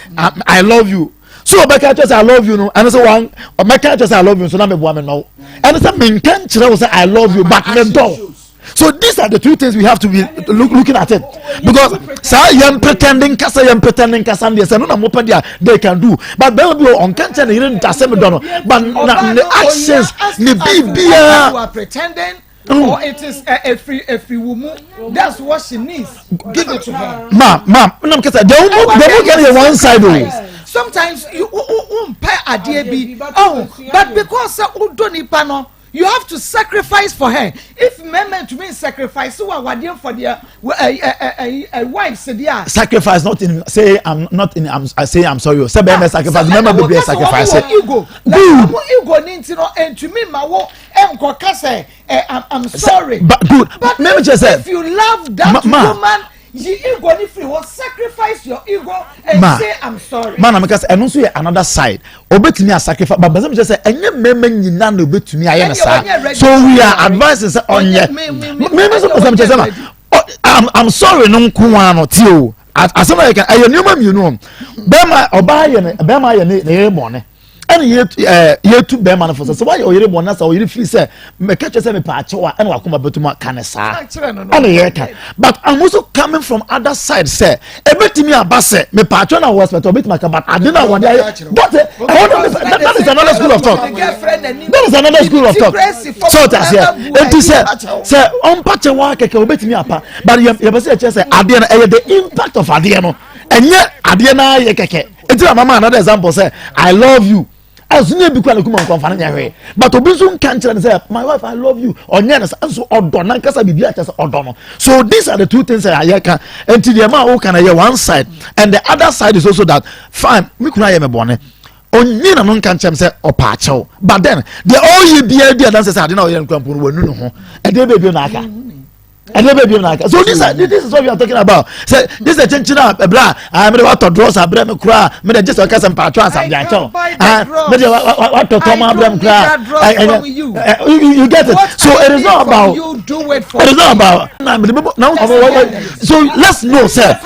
Speaker 6: I love you, so ɔbɛka kyerɛ sɛ I love you no, ɛno sɛ wɔn ɔbɛka kyerɛ sɛ I love you nso na meboa me nɔw, ɛno sɛ menka nkyerɛ wo sɛ I love you but me dɔ. So these are the two things we have to be looking at it, because saa yɛn pretending kasa, yɛn pretending kasa deɛ sɛ no na mo pɛ deɛ they can do, but bɛrɛ bi wɔ ɔnka nkyɛn ne yere nta sɛ me dɔ no, but na ne actions ne biribiara.
Speaker 1: You are pretending or it is efiri efiri wo mu. That's what she needs, give it to her.
Speaker 6: Ma nam kasa deɛ wo deɛ mo kɛ yɛ one side o.
Speaker 1: Sometimes you wo wo mpɛ adeɛ bi oh, but because sɛ o do nipa no, you have to sacrifice for her. If mmarima ntumi sacrifice wɔ awadeɛ for their wives deɛ a.
Speaker 6: Sacrifice not in say I'm not in I'm I say I'm sorry o sɛ bɛrɛ mɛ sacrifice, mɛma bebree sacrifice.
Speaker 1: Ego
Speaker 6: good.
Speaker 1: Wɔn ego ni nti no ntumi ma wo nkɔ kasa ɛ I'm sorry.
Speaker 6: But good.
Speaker 1: But if you love that ma, woman, yi ego ni firi hɔ, sacrifice your ego and ma, say I'm sorry.
Speaker 6: Ma na mi ka sɛ ɛno nso yɛ another side. Obetumi a sacrifice, but bɛsɛ mi kyerɛ sɛ ɛnyɛ mmarima nyinaa na obetumi ayɛ no saa, so we are advising sɛ ɔnyɛ mímí nso bɛsɛ mi kyerɛ sɛ ma I'm sorry no nko ara no ti o. Asɛm a yɛ ka ɛyɛ nneɛma mmienu o. Bɛrima ɔbaa yɛ ne bɛrima yɛ ne ne yere bɔne, ɛna yɛ ɛɛ yɛtu bɛrima no fo sɛ sɛ wayɛ ɔyere bɔne na sɛ ɔyere firi sɛ mɛka kyerɛ sɛ mepɛ akyɛw a ɛna wakoma bɛtum aka ne saa ɛna yɛka. But I'm also coming from other side sɛ ebetumi aba sɛ mepɛ akyɛw na wɔ expect ɔbɛtumi aka, but ade na wɔde ayɛ that ɛhɔ na that is another school of thought, that is another school of thought. So ɔte aseɛ, eti sɛ ɔmpa kyɛw a kɛkɛ ɔbɛtumi apa, but yɛ yɛbɛ sɛ ɛkyɛ sɛ adeɛ no ɛyɛ the impact of adeɛ no, ɛnyɛ adeɛ no ayɛ kɛkɛ. Eti na mama another example sɛ I love you ɛnso nye bi kura ne kuma nkɔnfa ne nyɛ hwee, but obi nso nka nkyerɛ ne sɛ my wife, I love you, ɔnyɛ ne sa nso ɔdɔ nankasa biribi akyɛ sɛ ɔdɔ no. So these are the two things a yɛ ka. Nti deɛ maa ɔka na yɛ one side and the other side is also that fine, mi kunu ayɛ mi bɔne, onye na no nka nkyɛn sɛ ɔpa akyɛw, but then deɛ ɔyɛ biara bi adanse sɛ ade na ɔyɛ nkura mpo no wanu ne ho ɛdeɛ baabi na aka. Ɛdeɛ bɛ bi na aka so this is this is what we are talking about. Sɛ this is kyenkyen a ɛbrɛ a mede watɔ drɔs abrɛ me koraa mede gye sɛ ɔka sɛ mpaatwɔ asam de akyɛw mede watɔ tɔm abrɛ me koraa you get it. So it is not about, it is not about na mede bɛbɔ na so let's know sɛ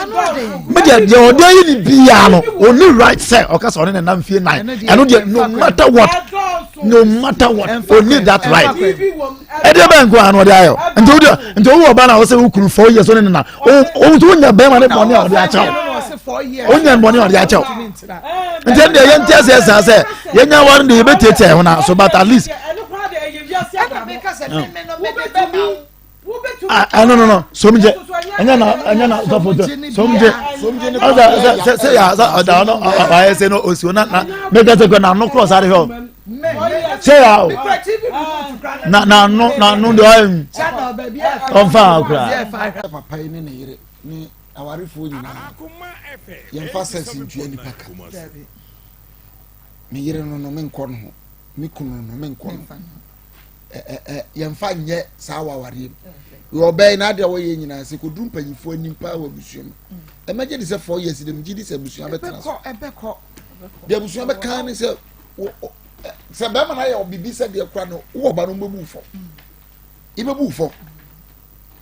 Speaker 6: mede deɛ ɔde ayi ne biara no only right sɛ ɔka sɛ ɔne ne nam fie nan ɛno deɛ, no matter what, no matter what, only that right. Ɛdeɛ bɛn nko ara na ɔde ayɛ? Nti wo deɛ, nti wo wɔ ba na ɔsɛ wo kunu 4 years ɔne ne na o nti wonya bɛrima ne bɔne a ɔde akyɛw, wonya bɔne a ɔde akyɛw. Nti ɛno deɛ yɛnte aseɛ saa sɛ yɛnya ware deɛ yɛbɛtiatia ɛho na so, but at least. Ah, no no no, somgye ɛnyɛ na, ɛnyɛ na sɔfo tɛ somgye ɔsɛ sɛ sɛ yà sɛ ɔda ɔno ɔayɛ sɛ no osi na na mɛka sɛ kɔ na ano korɔ sáré hɔ sɛ yà o na na ano na ano deɛ ɔyɛ mu ɔnfa akora.
Speaker 7: Papa yi ne ne yere ne awarefoɔ nyinaa, yɛmfa sex ntua nipa ka. Me yere no no menkɔ no ho, me kunu no menkɔ no ɛ yɛmfa nyɛ saa wɔ awareɛ mu. Yɛ ɔbɛn na adeɛ a wɔyɛ nyinaa sɛ kɔduru mpanyinfoɔ anim paa wɔ abusua mu, ɛmɛgye de sɛ 4 years de megye di sɛ abusua bɛtena so. Deɛ abusua bɛka ne sɛ sɛ bɛrima no ayɛ biribi sɛ deɛ kora no wowɔ ba no mbɛbu fɔ, ibɛbu fɔ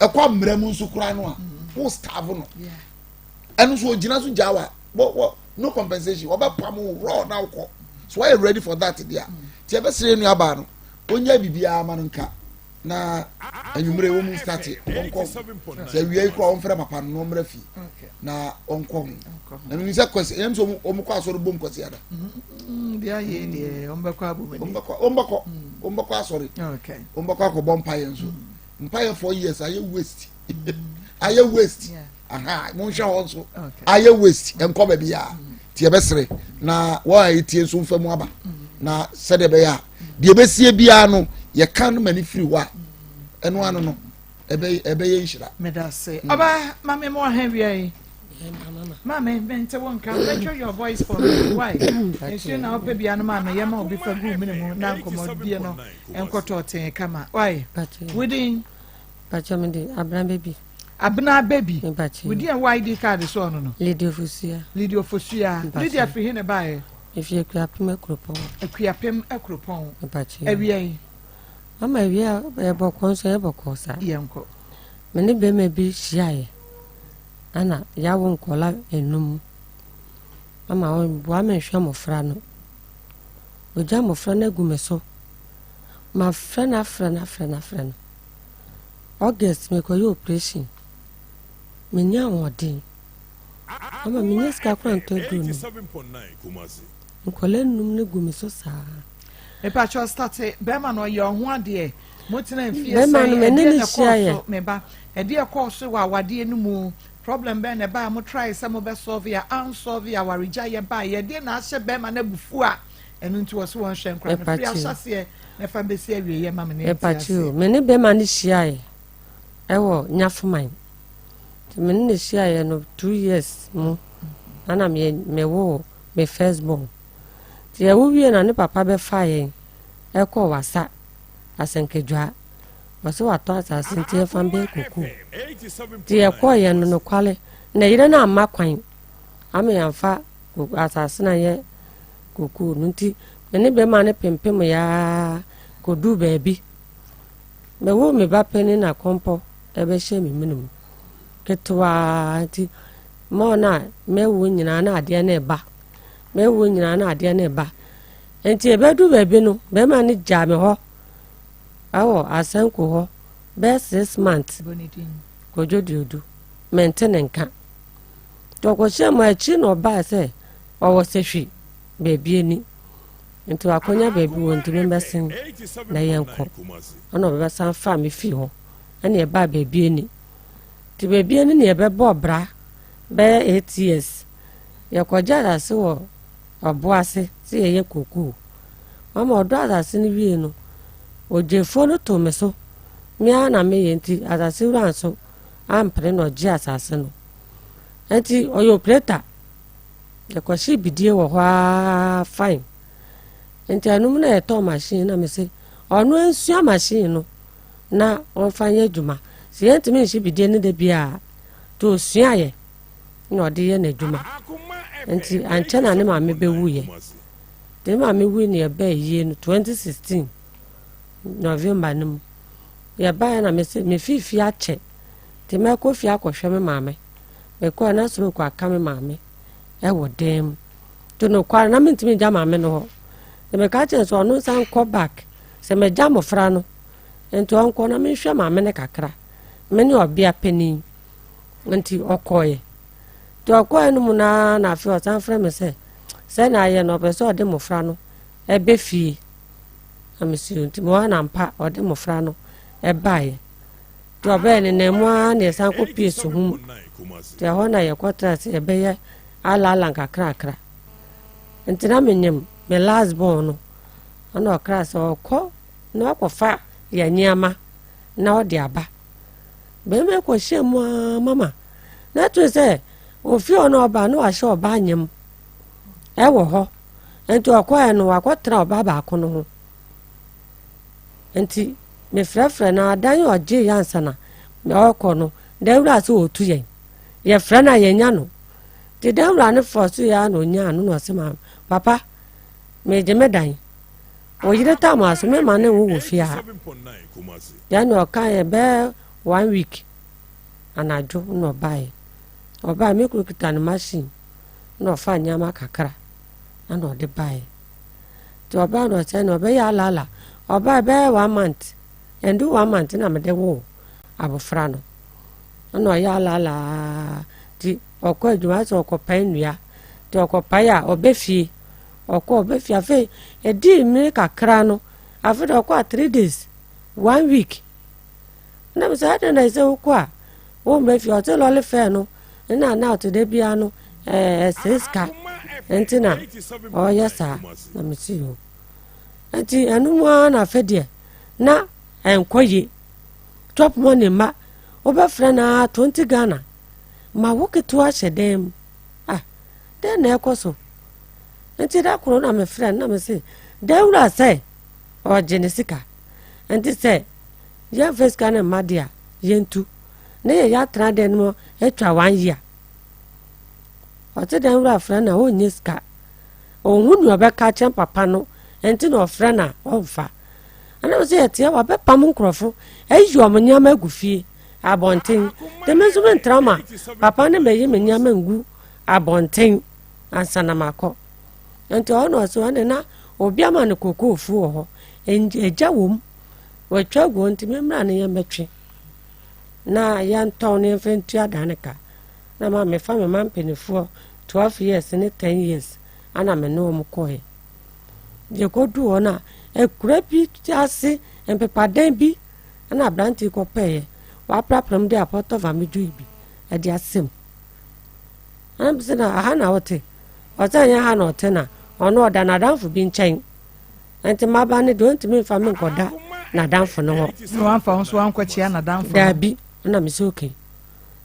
Speaker 7: ɛkɔ mmerɛ mu nso kora no a wo starve no, ɛno nso ogyina so gyaa wa wɔ wɔ no compensation, wɔbɛpam wo raw na wokɔ so. Wɔyɛ ready for that deɛ tí ɛbɛsrɛ nua baa no onye biribiara ma no nka na anwummerɛ wɔn mu start wɔnkɔ sɛ awia yi kora wɔmfrɛ papa no na ɔmmra fie na ɔnkɔ ho na menim sɛ kwasi ɛyɛm sɛ wɔn kɔ asɔre bom kwasi ada. Wɔmbɛkɔ wɔmbɛkɔ asɔre, wɔmbɛkɔ akɔbɔ mpaeɛ nso. Mpaeɛ 4 years ayɛ waste, ayɛ waste. Aha, monhwɛ hɔ nso ayɛ waste, nkɔ baabi a nti yɛbɛsere na wɔn a yɛtie nso mfa mu aba na sɛdeɛ ɛbɛyɛ a deɛ ɛbɛsie biara no yɛka no ma ne firi hɔ a ɛno ano no ɛbɛyɛ nhyira.
Speaker 1: Medase. Ɔba maame mu ɔhɛn wia yi. Maame mente wo nka. Venture your voice for me. Why? Nsuo na wopɛ bia no maame yɛ ma obi fa gu mene mu na nkɔmmɔdie no nkɔtɔ tee kama. Why? Within.
Speaker 11: Pacho me de Abena Baby.
Speaker 1: Abena Baby. Wo din a ɛwɔ ID card so ɔno no?
Speaker 11: Lydia Ofosua.
Speaker 1: Lydia Ofosua. Lydia firi he na ɛbaeɛ?
Speaker 11: Efi Akuapem Akuropɔn.
Speaker 1: Akuapem Akuropɔn. Awia yi.
Speaker 11: Mama awia ɛyɛ bɔkɔɔ nso ɛyɛ bɔkɔɔ saa.
Speaker 1: Yɛnkɔ.
Speaker 11: Me ne bɛrima bi hyiaeɛ ɛna yɛawo nkɔla enum. Mama ɔboa me nhwɛ mmɔfra no. Ɔgya mmɔfra no agu me so. Mafrɛ no afrɛ no afrɛ no afrɛ no. August mekɔyɛ operation. Menni ahoɔden. Ama mennya sika koraa ntɔ aduro nom. Nkwadaa nnum no gu me so saa.
Speaker 1: Mepakyɛw starte bɛrima no ɔyɛ ɔho adeɛ mo tena mfie sɛn ɛdeɛ na ɛkɔɔ so me ba ɛdeɛ ɛkɔɔ so wɔ awadeɛ no mu, problem bɛn na ɛbaa mo try sɛ mo bɛ solve a an solve, awaregya yɛ baa yɛ deɛ na ahyɛ bɛrima no abufuo a ɛno nti wɔ so wɔn hwɛ nkora no firi ahyɛseɛ na ɛfa mbɛsi awie yɛ ma me ne nti aseɛ.
Speaker 11: Me ne bɛrima no hyiaeɛ ɛwɔ Nyafoman. Nti me ne no hyiaeɛ no 2 years mu ana mewoo me first born. Nti yɛwo wie na ne papa bɛfa yɛn ɛkɔɔ Wasa Asɛnkadwaa. Ɔsɛ watɔ asase nti yɛmfa mbɛyɛ kokoo. Nti yɛkɔɔ yɛn no nokwale na yere no amma kwan ama yɛamfa asase no anyɛ kokoo no, nti me ne bɛrima no pempem yaa kɔduu baabi. Mewoo me ba panin na kɔmpɔ ɛbɛhyɛ me mene mu ketewaa, nti mɔɔ no a mɛwo nyinaa na adeɛ no ɛba, mɛwo nyinaa na adeɛ no ɛba. Nti ɛbɛdu baabi no bɛrima no gyaa me hɔ ɛwɔ Asanko hɔ bɛyɛ 6 months. Kwadwo Duodu, mente ne nka. Nti ɔkɔhyɛ mu akyiri na ɔbaa sɛ ɔwɔ sɛhwi baabi ani nti wakɔnya baabi wɔ ntumi mbɛsen na yɛnkɔ. Ɛna ɔbɛsan faa me fii hɔ ɛna ɛbaa baabi ani. Nti baabi ani ne yɛbɛbɔɔ bra bɛyɛ 8 years. Yɛkɔgye asase wɔ ɔbo ase sɛ yɛyɛ kokoo. Mama ɔdɔ asase no wie no, ogyefoɔ no too me so. Me ara na meyɛ nti asase wura nso ampene na ɔgye asase no. Nti ɔyɛ operator. Yɛkɔhye bidie wɔ hɔ ara fine. Nti ɛnom na yɛtɔɔ machine na mese ɔno nsua machine no na ɔmfa nyɛ adwuma. Sɛ yɛntumi nhye bidie no da biara nti ɔsuaeɛ na ɔde yɛ n'adwuma. Nti ankyɛ na ne maame bɛwuiɛ. Nti ne maame wui no yɛbaa yie no 2016 November no mu. Yɛbaeɛ na mese mefii fie akyɛ nti mɛkɔ fie akɔhwɛ me maame. Mekɔɛ na stroke aka me maame ɛwɔ dan mu. Nti nokware na mentumi ngya maame no hɔ. Nti meka kyerɛ sɛ ɔno nsa nkɔ back sɛ magya mmɔfra no nti ɔnkɔ na menhwɛ maame no kakra. Me ne ɔbea panin. Nti ɔkɔeɛ. Nti ɔkɔeɛ no mu no ara na afei ɔsan frɛ me sɛ sɛ na ayɛ no ɔpɛ sɛ ɔde mmɔfra no ɛbɛ fie. Na mesi nti mewɔ na mpa ɔde mmɔfra no ɛbaeɛ. Nti ɔbɛɛ ne nan mu ara na yɛsan kɔ pie suhum. Nti ɛhɔ na yɛkɔtra sɛ yɛbɛyɛ alaala nkakrakra. Nti na menyim me last born no. Ɛna ɔkra sɛ ɔkɔ na wakɔfa yɛn nneɛma na ɔde aba. Bɛrima yi kɔhyɛɛ mu ara mama na ɛto sɛ ofie hɔ na ɔba na wahyɛ ɔbaa nyam ɛwɔ hɔ. Nti ɔkɔɛ no wakɔtena ɔbaa baako no ho. Nti mefrɛfrɛ no adan ɔgye yɛ ansa na ɔkɔ no dawura sɛ ɔtu yɛn. Yɛfrɛ no a yɛnya no. Nti dawura no fɔ so yɛ a na ɔnyaa no na ɔse ma papa megye me dan. Wo yere tam aso me ma ne nwo wɔ fie ha. Yɛn na ɔka yɛ bɛɛ one week anadwo na ɔbaeɛ. Ɔbaeɛ me kunu kita ne machine na ɔfa nneɛma kakra na ɔde baeɛ. Nti ɔbaeɛ na ɔsɛ na ɔbɛyɛ alaala. Ɔbaeɛ bɛyɛ one month. Ɛndu one month na mede woo abɔfra no. Ɛna ɔyɛ alaala nti ɔkɔ adwuma sɛ ɔkɔpae nnua. Nti ɔkɔpae a ɔbɛ fie. Ɔkɔɔ bɛ fie afei ɛdii mmere kakra no afei de ɔkɔ a 3 days, one week. Na mesɛ adɛn na ɛsɛ wokɔ a wommɛ fie? Ɔte lɔle fɛɛ no na na ɔte da biara no ɛsɛ sika nti na ɔyɛ saa. Na mesi o nti ɛno mu ara na afei deɛ na ɛnkɔ yie. Chop money ma wobɛfrɛ no a 20 Ghana ma wo ketewa hyɛ dan mu. Ah, dɛn na ɛkɔ so? Nti da koro na mefrɛ no na mese dawura sɛ ɔgye ne sika nti sɛ yɛmfa sika no mma de a yɛntu na yɛyɛ atena dan no mu atwa one year. Ɔte dan wura frɛ no a ɔnyɛ sika, ɔhu nea ɔbɛka kyɛn papa no nti na ɔfrɛ no a ɔmfa. Ɛna sɛ yɛteɛ wabɛpam nkurɔfo ayi wɔn nneɛma agu fie abɔnten de me nso mentra ma papa ne mɛyi me nneɛma ngu abɔnten ansa na makɔ. Nti ɔno na ɔsɛ ɔne na obi ama no kokoofu wɔ hɔ, egya wɔ mu, wɔatwa agu hɔ nti memmra ne yɛmmɛtwe na yɛntɔn ne yɛmfa ntua dan no ka. Na ma mefa me ma mpanimfoɔ 12 years ne 10 years ana me ne wɔn kɔɛ. Yɛkɔduu hɔ no a, akura bi ase mpepadan bi ɛna aberante yi kɔpɛeɛ, waprapra mu de apɔtɔ vamedwoi bi ɛde asɛm. Ɛna mese na aha na wote? Ɔsɛ ɛnyɛ ha na ɔte na ɔno ɔda n'adamfo bi nkyɛn. Nti maba no deɛ ɔntumi mfa me nkɔda n'adamfo no hɔ.
Speaker 1: Na wamfa wo nso wankɔkyea n'adamfo no?
Speaker 11: Daabi. Ɛna mese okay.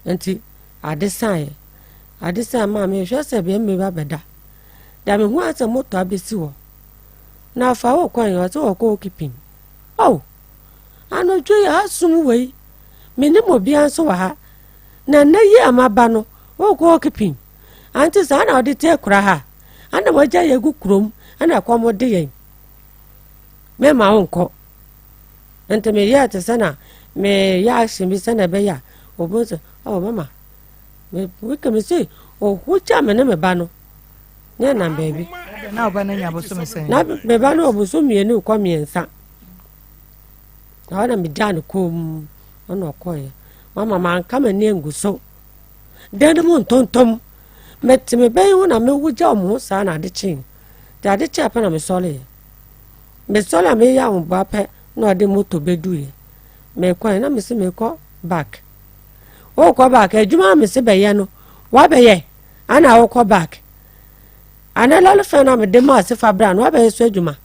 Speaker 11: Nti ade saeɛ. Ade saeɛ maa mehwɛ sɛ bɛrima bi abɛda. Da mehu ara sɛ moto abɛsi hɔ. Na afa wo kwan ɔsɛ wɔkɔ okipin. Oh! Anadwo yi asum wei. Menim obiara nso wɔ ha. Na nnɛ yi a maba no, wokɔ okipin. Ante saa na ɔde te akura ha. Ana wagya yɛ gu kurom, ɛna ɛkɔm de yɛn. Mɛma wo nkɔ. Nti meyɛɛ te sɛ na meyɛ action bi sɛ na ɛbɛyɛ a obi sɛ, oh mama, meka me se, ɔho gya me ne me ba no. Ne nam baabi.
Speaker 1: Na ɔba no anya abosom sɛn?
Speaker 11: Na me ba no ɔbosom 2 kɔ 3. Na ɔna megyaa no komm, ɔna ɔkɔeɛ. Mama manka m'ani angu so. Dan no mu ntontom. Mete me bɛn ho na mewo gya wɔn ho saa na ade kyee. Nti ade kyee pɛ na mesɔreeɛ. Mesɔre a meyɛ ahoboa pɛ na ɔde moto bɛduiɛ. Mekɔe na mese mekɔ back. Wokɔ back adwuma a mese bɛyɛ no wabɛyɛ ana wokɔ back. Ana lɔre fɛn na mede maa se fa bra no wabɛyɛ so adwuma.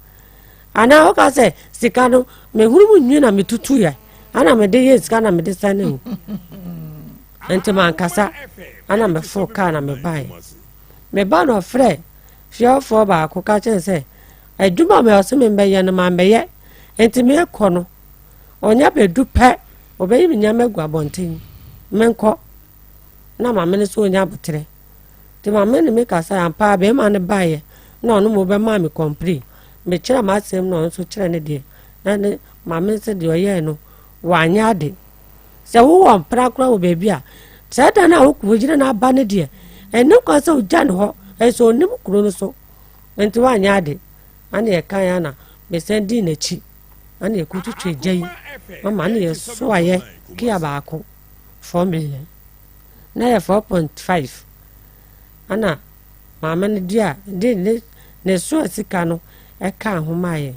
Speaker 11: Ana woka sɛ sika no mehuru mu nwi na metutuiɛ ana mede yɛ sika na mede sane o. Nti mankasa ana meforo kaa na mebaeɛ. Meba na ɔfrɛ fiafoɔ baako ka kyerɛ sɛ adwuma a ɔse membɛyɛ no mambɛyɛ nti mekɔ no ɔnya bɛdu pɛ. Ɔbɛyi me nneɛma agu abɔnten. Menkɔ. Na maame no nso ɔnya aboterɛ. Nti maame ne me kasaeɛ ampa ara barima no baeɛ na ɔno mmom bɛmaa me complain. Mekyerɛɛ m'asɛm na ɔno nso kyerɛɛ ne deɛ. Na ne maame nso deɛ ɔyɛɛ no wanyɛ ade. Sɛ wowɔ mpena koraa wɔ baabi a, saa da no a wo yere no aba no deɛ, ɛnni kwan sɛ wogya ne hɔ, ɛsɛ sɛ ɔnim kuro no so. Nti wanyɛ ade. Ɛna yɛkaeɛ a na mesan dii n'akyi. Ɛna yɛkɔtwitwa gya yi mama na yɛsoaeɛ kia baako 4 million. Na yɛ 4.5. Ɛna maame no de a de ne ne soa sika no ɛkaa ho maa yɛn.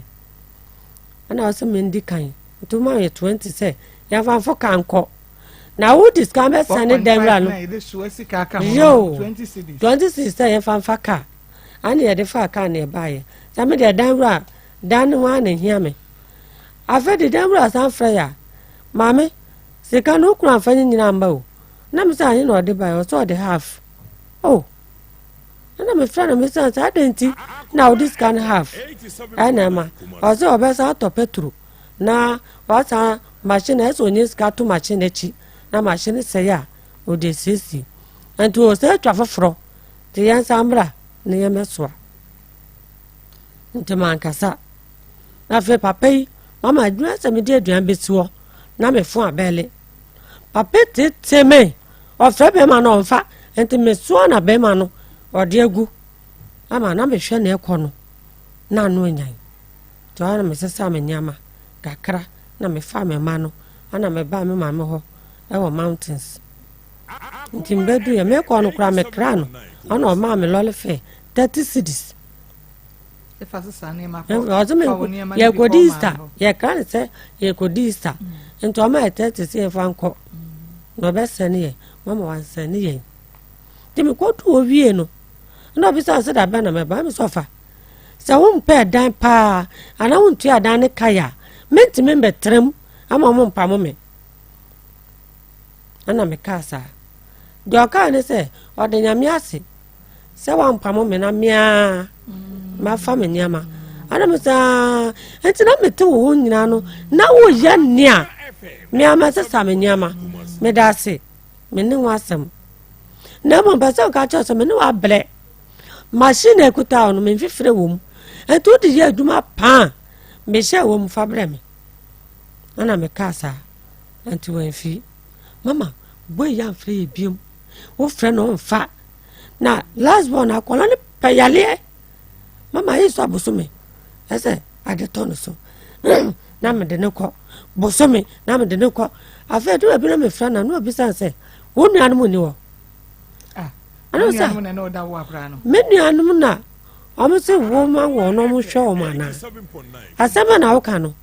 Speaker 11: Ɛna ɔsɛ mendi kan. Nti woma yɛ 20 sɛ yɛmfa mfo ka nkɔ. Na wodi sika bɛsɛne dan wura no. Yo, 20 cedis sɛ yɛmfa mfa kaa. Ɛna yɛde faa kaa na yɛbaeɛ. Sɛ me deɛ dan wura dan no ho ara na ehia me. Afei de dan wura san frɛ yɛ a, maame, sika no wo kunu amfa ne nyinaa amma o. Na me sɛ ahe na ɔde baeɛ? Ɔsɛ ɔde half. Oh, ɛna mefrɛ no mesan sɛ adɛn nti na wode sika no half ɛna ɛma ɔsɛ ɔbɛsan atɔ petro na wasan machine ɛsɛ ɔnyɛ sika to machine akyi na machine sɛe a ɔde asiesie nti ɔsɛ atwa foforɔ nti yɛnsan mmra na yɛmmɛsoa nti mankasa na afei papa yi mama adwuma sɛ mede aduan bɛsi hɔ na mefo abɛle papa tete me Ɔfrɛ bɛrima no ɔmfa nti mesoa na bɛrima no ɔde agu ama na mehwɛ na ɛkɔ no na ano anyan nti ɔa na mesesa me nneɛma kakra na mefa me mma no ana mebaa me maame hɔ ɛwɔ mountains nti mbɛdu yɛ mekɔ no koraa mekra no ɔna ɔmaa me lɔle fɛ 30 cedis ɔsɛ me yɛkɔdi easter yɛkra ne sɛ yɛkɔdi easter mm. nti ɔma yɛ 30 sɛ yɛfa nkɔ mm. na ɔbɛsɛne yɛn mama wansɛne yɛn nti mekɔdu hɔ wie no na ɔbisa sɛ da bɛn na mɛba me sɛ ɔfa sɛ wompɛ ɛdan paa anaa wontua adan ne kae a mentumi mbɛtrɛm ama ɔmo mpamo me ɛna mekaa saa deɛ ɔkaa ne sɛ ɔde nyame ase sɛ wampamo me na mea mafa me nneɛma ana me saa nti na mete wo ho nyinaa no na woyɛ nea mea mɛsesa me nneɛma meda ase me ne ho asɛm na mmom pɛ sɛ nka kyerɛ sɛ me ne wabrɛ machine a ɛkuta wo no memfifire wɔ mu nti wode yɛ adwuma paa mehyɛ wɔ mu fa brɛ me ana mekaa saa nti wamfi mama bɔ yi amfrɛ yɛ biom wofrɛ no ɔmfa na last born akwadaa no pɛ yareɛ mama yi sɔ abosome ɛsɛ ade tɔ no so na mede ne kɔ bosome na mede ne kɔ afei ɛdu baabi na mefrɛ no na obisa sɛ wo nuanom nni hɔ
Speaker 1: ah, ɛna sɛ
Speaker 11: me nuanom na wɔn sɛ wo ma wɔn na wɔn hwɛ wɔn anaa asɛm na woka no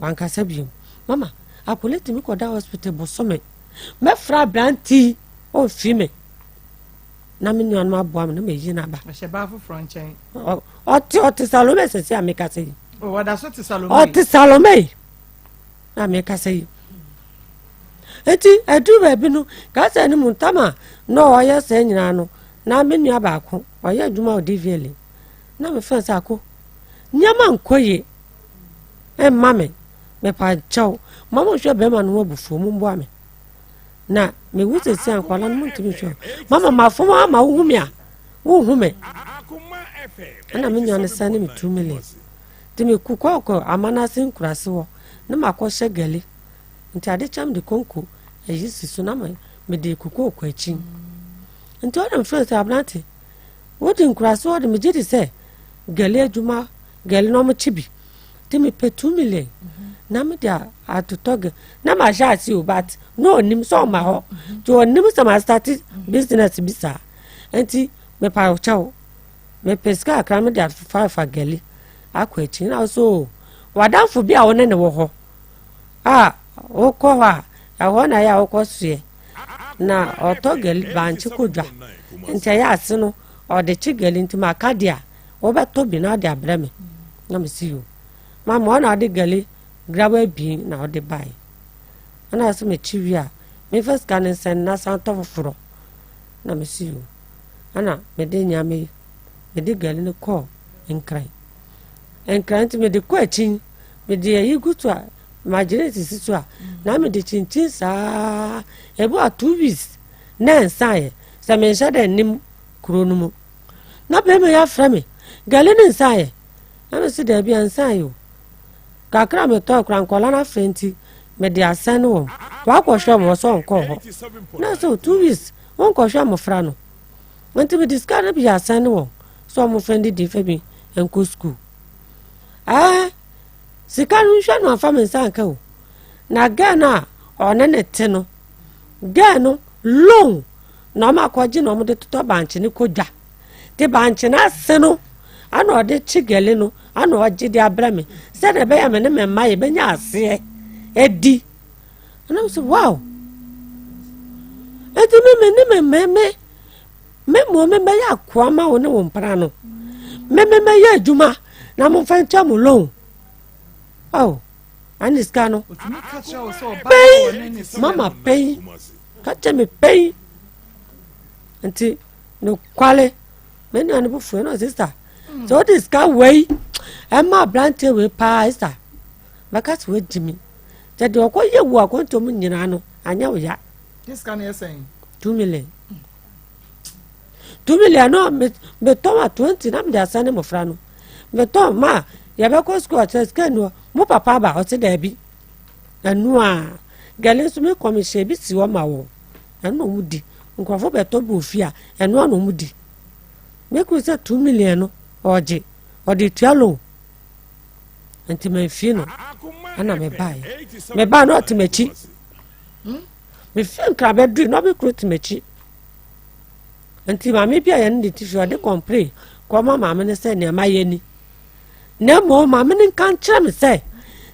Speaker 11: wankasa bio mama akwadaa tumi kɔda hospital bosome Mɛfrɛ aberante yi ɔmfiri me na me nuanom aboa me na mayi no aba.
Speaker 1: Ɔhyɛ baa foforɔ nkyɛn.
Speaker 11: Ɔte ɔte Salome sɛsi a mekasa yi.
Speaker 1: Ɔda so te Salome.
Speaker 11: Ɔte Salome na mekasa yi. Eti aduru baabi no kasa no mu ntam a na ɔyɛ sɛ nyinaa no na me nua baako ɔyɛ adwuma wɔ DVLA na mefrɛ sɛ ako nneɛma nkɔ yie mma me Mepa kyɛw, mma monhwɛ bɛrima no ho abufuo, momboa me. Na mewu sɛsi a nkwadaa no montumi nhwɛ. Mama mafom ama wohu me a, wonhu me. Ɛna me nua no sɛne me 2 million. Nti meku kɔɔkɔ amanase nkurase hɔ na makɔhyɛ gali. Nti ade kyɛm de konko ayi si so na mede kuku kɔ akyi. Nti ɔna mefrɛ sɛ aberante, wode nkurase hɔ de megye di sɛ gali adwuma gali na ɔmokye bi. Nti mepɛ 2 million na mede atotɔ ge na mahyɛ ase o but na ɔnim sɛ ɔma hɔ nti ɔnim sɛ mastate business bi saa nti mepa kyɛw mepɛ sika kakra mede afafa gali akɔ akyi na so o wadamfo bi a wo ne ne wɔ hɔ a wokɔ hɔ a ɛhɔ na ɛyɛ a wokɔ soɛ na ɔtɔ gali bankye kɔ dwa nti ɛyɛ ase no ɔde kye gali nti maka deɛ a Wobɛtɔ bi na ɔde abrɛ me. Na mese yo. Mama ɔna ɔde gali grawa abien na ɔde bae. Ɛna ɔsɛ mekyi wie a, memfa sika no nsɛn na san tɔ foforɔ. Na mese yo. Ɛna mede nneɛma yi, mede gali no kɔɔ Nkran. Nkran nti mede kɔ akyi, mede ayi gu so a, Margarine sisi so a, na mede kyinkyin saa. Ebi a 2 weeks na ɛnsaeɛ sɛ menhyɛ dɛ nnim kuro no mu. Na bɛrima yi afrɛ me, gari no nsaeɛ? Na mese daabi, ɛnsaeɛ o. Kakra a metɔɔ koraa nkɔla no afrɛ nti mede asɛn no wɔn. Wakɔhwɛ wɔn, ɔsɛ ɔnkɔɔ hɔ. Na sɛ 2 weeks wonkɔhwɛ mmɔfra no. Nti mede sika no bi asɛn no wɔn sɛ wɔn fɛn didi fɛ bi nkɔ sukuu. Ɛɛ sika no nhwɛ no afa me nsa nka o. Na girl no a ɔne ne te no, girl no loan na ɔmo akɔgye na ɔmo de totɔ bankye no kɔ dwa. Te bankye no ase no ana ɔde kye gɛle no ana ɔgye de abrɛ me sɛdeɛ ɛbɛyɛ me ne me mma yɛbɛnya aseɛ adi. Ɛna mo sɛ wow. Eti me me ne me me me me mmom me bɛyɛ akoa ma wo ne wo mpra no. Me me mɛyɛ adwuma na mo mfa ntua mo loan. Oh, ane sika no. Pɛn, mama pɛn, ka kyɛ me pɛn. Nti nokwale me nua no bo fue no sister. Sɛ wode sika wei ɛma aberanteɛ wei paa sister, mɛka sɛ wagyi mi. Sɛ deɛ ɔkɔ yɛ wu akɔntɔ mu nyinaa no anyɛ wo ya.
Speaker 1: Ne sika no yɛ sɛn?
Speaker 11: 2 million. 2 million no metɔn a 20 na mede asɛn ne mmɔfra no. Metɔn ma yɛbɛkɔ sukuu ɔkyerɛ sika nu mo papa aba ɔse daabi. Ɛno a gɛle nso me kɔmhyɛ bi si hɔ ma wɔn. Ɛno na wɔn di. Nkurɔfo bɛtɔ bi wɔ fie a ɛno na wɔn di. Mekuru sɛ 2 million no ɔgye ɔde tua loan. Nti mamfie no ɛna mebaeɛ. Mebaa na ɔte m'akyi. Mefie nkra bɛduru na ɔbɛkuru te m'akyi. Nti maame bi a yɛne ne te fie ɔde complain kɔma maame no sɛ nea mayɛ ni. Na mmom maame no nka nkyerɛ me sɛ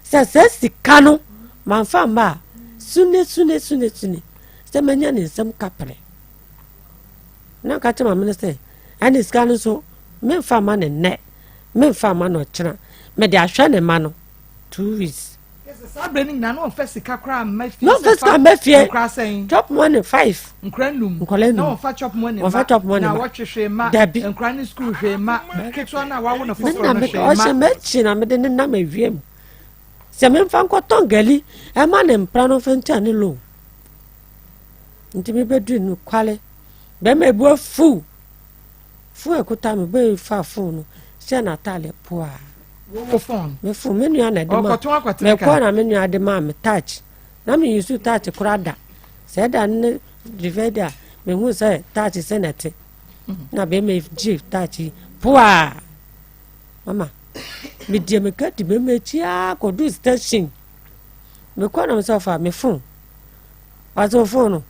Speaker 11: sɛ saa sika no mamfa mma a sune sune sune sune sɛ manya ne nsam kaprɛ. Na nka kyerɛ maame no sɛ ɛne sika no nso memfa mma ne nnɛ memfa mma no ɔkyena mede ahwɛ ne ma no 2 weeks.
Speaker 1: Saa berɛ no nyinaa na ɔmfa sika koraa mma fie.
Speaker 11: Na ɔmfa sika mma fie.
Speaker 1: Nkora sɛn?
Speaker 11: Chop money five.
Speaker 1: Nkora num.
Speaker 11: Nkora num.
Speaker 1: Na ɔmfa chop money
Speaker 11: ma. Ɔmfa chop money
Speaker 1: ma. Na wɔtwe hwee ma.
Speaker 11: Dabi.
Speaker 1: Nkora ne sukuu hwee ma. Ketewa no a wawo no foforɔ no hwee ma.
Speaker 11: Ɔhyɛ m'akyi na mede ne nam awia mu. Sɛ memfa nkɔtɔn gali ɛma ne mpra no mfa ntua ne loan. Nti mebɛduru no kwale. Bɛrima ebu afuw. Fon ekuta me bɛyi fa fon no hyɛ n'ataade poa.
Speaker 1: Wo phone?
Speaker 11: Me phone, me nua na ɛde ma.
Speaker 1: Ɔkɔtɔn akɔtene
Speaker 11: ka. Mekɔ na me nua de maa me touch. Na me use touch koraa da. Sɛ ɛda ne divide a, mehu sɛ touch sɛ na ɛte. Na bɛrima gye touch yi poa. Mama, medie meka di bɛrima akyi ara kɔdu station. Mekɔ na mesɛ ɔfa me phone. Ɔsɛ phone no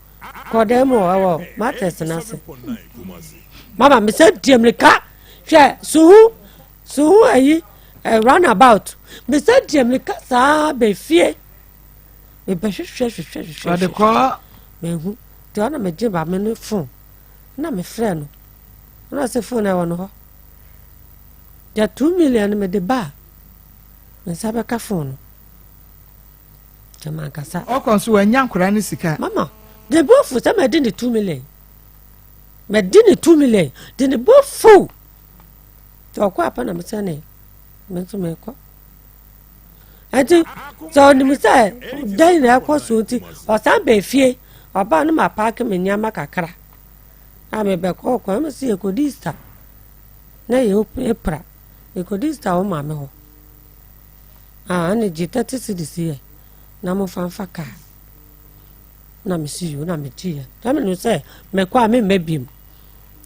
Speaker 11: kɔ dan mu ɛwɔ mattress no ase. Mama, mesɛ die mirika hwɛ suhu suhu ayi eh, roundabout. Mesɛ die mirika saa bɛ fie. Mebɛhwehwɛ hwehwɛ hwehwɛ.
Speaker 1: Ɔde kɔ.
Speaker 11: Mehu. Nti ɔna megye ba me ne phone. Na mefrɛ no. Ɔna sɛ phone ɛwɔ no hɔ. Gya 2 million mede ba a, me nsa bɛka phone no. Nti mankasa.
Speaker 1: Ɔkɔ nso wanya nkora ne sika.
Speaker 11: Mama, de bo fu sɛ madi ne 2 million. Madi ne 2 million. De ne bo fu. Nti ɔkɔ apa na mesɛ ne me nso mekɔ. Nti sɛ ɔnim sɛ dan na ɛkɔ so nti ɔsan bɛ fie ɔbaa no ma paake me nneɛma kakra. A mebɛkɔ kwan mu sɛ yɛkɔdi Easter na yɛ April yɛkɔdi Easter wɔ maame hɔ. Ah, ɛna gye 30 cedis yɛ na momfa mfa kaa. Na mesi yo na megye yɛ. Na menim sɛ mekɔ a memma biom.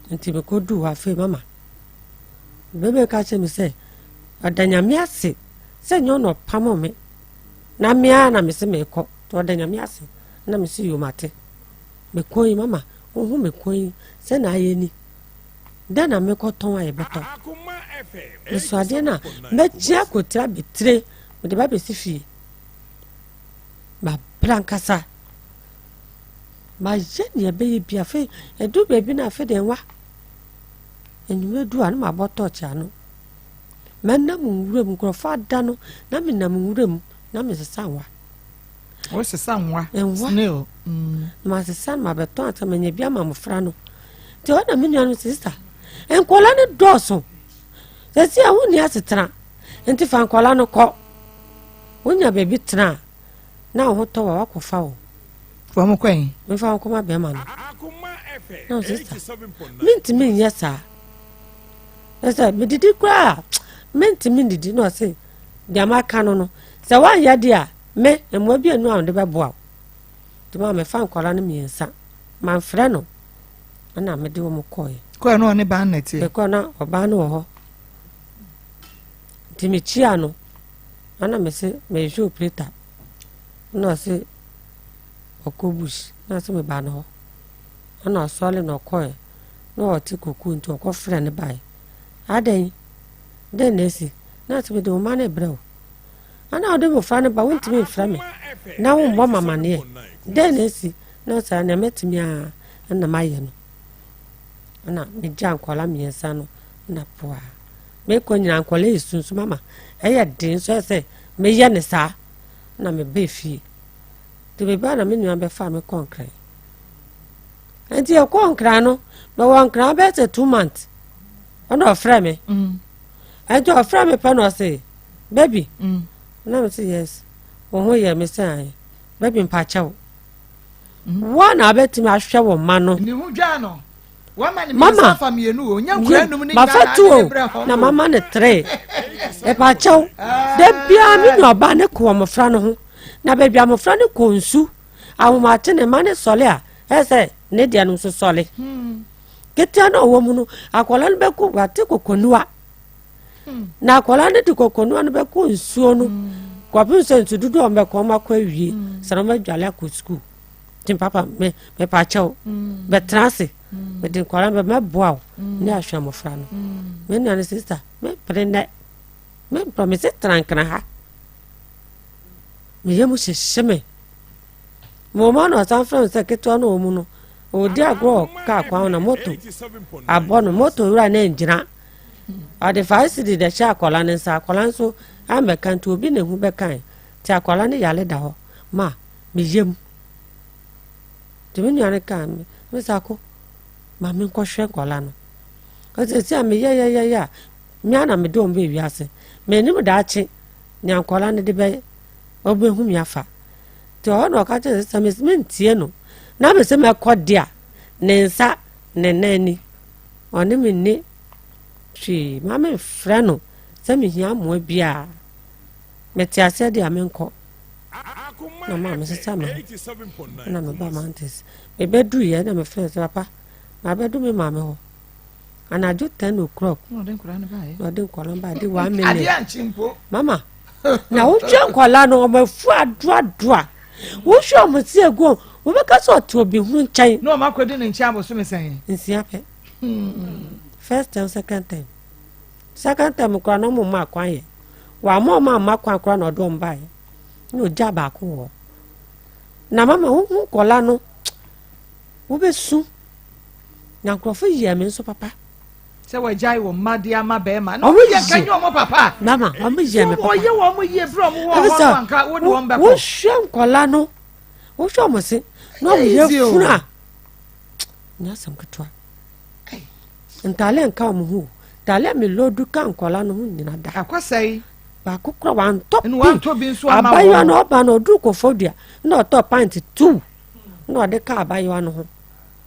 Speaker 11: Nti mekɔduu hɔ afei mama. Bɛbɛ ka kyerɛ me sɛ ɔda Nyame ase sɛ nyɛ ɔna ɔpamo me. Na me ara na mese mekɔ. Nti ɔda Nyame ase na mese yo mate. Mekɔ yi mama wohu mekɔ yi sɛ na ayɛ ni. Dɛn na mekɔtɔn a yɛbɛtɔ? Mesɔ adeɛ no a mɛgye akɔtira bɛtire mede ba bɛsi fie. Mabrɛ ankasa. Mayɛ nea ɛbɛyɛ bi afei ɛduru baabi no afei deɛ nwa. Anwummerɛ du a na mabɔ tɔɔkye ano. Mɛnam nwura mu nkurɔfoɔ ada no na menam nwura mu na mesesa nwa.
Speaker 1: Wosesa nwa?
Speaker 11: Nwa.
Speaker 1: Snail.
Speaker 11: Na masesa no mabɛtɔn ansa manya bi ama mmɔfra no. Nti hɔ na me nua no sista nkɔla no dɔɔso. Sɛsi a wonni asetena nti fa nkɔla no kɔ. Wonya baabi tena a. Na wo ho tɔ wa wakɔfa wo.
Speaker 1: Wɔn kɔ yi.
Speaker 11: Mefa wɔn kɔma bɛrima no. Na sista, mentumi nyɛ saa. Ɛsɛ medidi koraa mentumi ndidi na ɔse deɛ maka no no sɛ woanyɛ deɛ a me mmoa bi anu a wɔde bɛboa wo. Nti maa mefa nkwadaa no mmiɛnsa mamfrɛ no ɛna mede wɔn kɔɛ.
Speaker 1: Kɔɛ no ɔne baa na ɛteɛ.
Speaker 11: Mekɔɛ na ɔbaa no wɔ hɔ. Nti mekyia no ɛna mese mehwɛ operator ɛna ɔse ɔkɔ bush na ɔse meba no hɔ ɛna ɔsɔre na ɔkɔɛ na ɔte koko nti ɔkɔ frɛ no bae adɛn dɛn na esi na ɔse mede wo mma no brɛ wo ɛna ɔde mmɔfra no ba wontumi mfrɛ me na wommɔ me amaneɛ dɛn na esi na ɔse nea mɛtumi a ɛna mayɛ no ɛna megya nkɔla mmiɛnsa no na poa mekɔ nyinaa nkɔla yɛ su nso mama ɛyɛ den nso ɛsɛ meyɛ ne saa na mebaa fie nti mebaa na me nua bɛfa me kɔ nkran nti ɛkɔ nkran no mewɔ nkran bɛyɛ sɛ 2 months ɔna ɔfrɛ me nti ɔfrɛ me pɛ na ɔse, "Baby." Na me sɛ, "Yes." "Wo ho yɛ?" Me sɛ, "Ae." "Baby, mpakyɛw, wo na wabɛtumi ahwɛ wo ma no."
Speaker 1: Ne ho dwa no. Wama ne
Speaker 11: mama
Speaker 1: mmiɛnsa afa mmienu o. Nya nkura num ne
Speaker 11: mafa
Speaker 1: nyinaa
Speaker 11: tu
Speaker 1: na
Speaker 11: o
Speaker 1: ade ne brɛ hɔ.
Speaker 11: Na mama ne tere ɛpakyɛw da biara me nua ɔbaa ne kɔ mmɔfra no ho na baabi a mmɔfra no kɔ nsu ahomakye ne ma ne sɔle a ɛyɛ sɛ ne deɛ no nso sɔle ketewa no a ɔwɔ mu no akwadaa no bɛkɔ wate kɔkɔnua na akwadaa no de kɔkɔnua no bɛkɔ nsuo no kɔpem sɛ nsu dodoɔ a wɔbɛkɔ wɔn akɔ awie sɛ wɔn adwale akɔ sukuu. Nti papa me mepa kyɛw bɛtena ase mede nkwadaa no bɛ mɛboa wo ne ahwɛ mmɔfra no. Me nua no sista mempere nnɛ mempere me se tena nkena ha meyɛ mu hyehye me moma na ɔsan frɛ me sɛ ketewa no wɔ mu no ɔdi agorɔ wɔ kaa kwan na moto abɔ no moto wura no angyina ɔde 5 cedi de hyɛ akwadaa no nsa akwadaa nso ambɛka nti obi na ehu bɛkae nti akwadaa no yale da hɔ ma me yam. Nti me nua no kaa me, me sɛ ako, ma menkɔhwɛ nkwadaa no. Ɔsɛ sɛ a meyɛyɛyɛyɛ a, me ara na mede wɔn bɛɛ wiase. M'anim daakye, nea nkwadaa no de bɛ ɔbɛhu me afa. Nti ɔhɔ na ɔka kyerɛ sɛ sɛ mentie no, na me sɛ mɛkɔ de a, ne nsa ne nan ni. Ɔne me nni hwee. Ma memfrɛ no sɛ mehia mmoa biara. Mete aseɛ de a menkɔ. Na maa mesesa me ho na meba Mantis. Mebɛduruiɛ na mefrɛ sɛ papa, mabɛdu me maame hɔ. Anadwo 10 o'clock na ɔde nkwadaa no baeɛ de 1 million. Mama, na wohwɛ nkwadaa no wɔn afu adoadoa. Wohwɛ wɔn si egu wɔn, wɔbɛka sɛ ɔte obi ho nkyɛn.
Speaker 1: Na wɔn akɔdi ne nkyɛn abosome sɛn?
Speaker 11: 6 pɛ. First term, second term. Second term koraa na wɔn mma kwan yɛ. Wɔamma wɔn amma kwan koraa na ɔde wɔn baeɛ. Na ɔgyaa baako wɔ hɔ. Na mama wohu nkɔla no, wobɛsu. Na nkurɔfo yɛɛ me nso papa.
Speaker 1: Sɛ wɔagyae wɔn mma de ama bɛrima. Na wɔn yɛ nka nyɛ wɔn papa.
Speaker 11: Mama, wɔn yɛ me papa.
Speaker 1: Wɔyɛ wɔn yie berɛ wɔn wɔ hɔ no anka wo ne wɔn bɛkɔ.
Speaker 11: Wohwɛ nkɔla no, wohwɛ wɔn se, na wɔn yɛ funu a, nyɛ asɛm ketewa. Ntaale nka wɔn ho o. Ntaale a melodu ka nkɔla no ho nyina da.
Speaker 1: Akɔsɛe.
Speaker 11: Baako kora wantɔ
Speaker 1: bi. Wantɔ bi nso ama wɔn.
Speaker 11: Abayewa no ɔba no ɔduru kɔfɔdua na ɔtɔ pant tu na ɔde ka abayewa no ho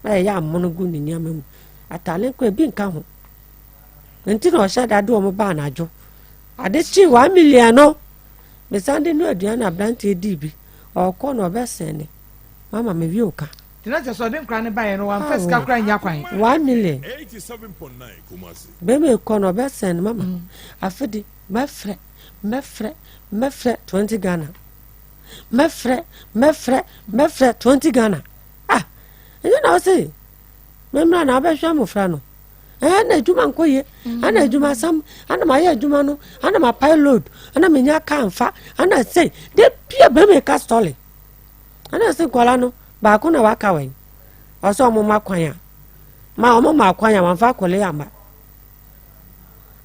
Speaker 11: na ɛyɛ amono gu ne nneɛma mu. Ataale nko ebi nka ho. Nti na ɔhyɛ da de wɔn ba anadwo. Ade kye 1 million no. Mesan de no aduane na aberanteɛ dii bi. Ɔkɔ na ɔbɛsɛn ne. Mama me wie ka.
Speaker 1: Nti na kyerɛ sɛ ɔde nkora no baeɛ no wamfa sika koraa nnya kwan.
Speaker 11: 1 million. Bɛrima ekɔ no ɔbɛsɛn no mama. Afe de mɛfrɛ mɛfrɛ mɛfrɛ 20 Ghana. Mɛfrɛ mɛfrɛ mɛfrɛ 20 Ghana. Ah, ɛnyɛ na ɔse memmra na abɛhwɛ mmɔfra no. Ɛɛ na adwuma nkɔ yie. Ɛna adwuma asɛm ɛna mayɛ adwuma no ɛna ma load ɛna menya kaa nfa ɛna sɛ de bia bɛrima ka story. Ɛna sɛ nkɔla no baako na waka wɛn ɔsɛ ɔmo ma kwan a ma ɔmo ma kwan a wɔnfa akɔle ama.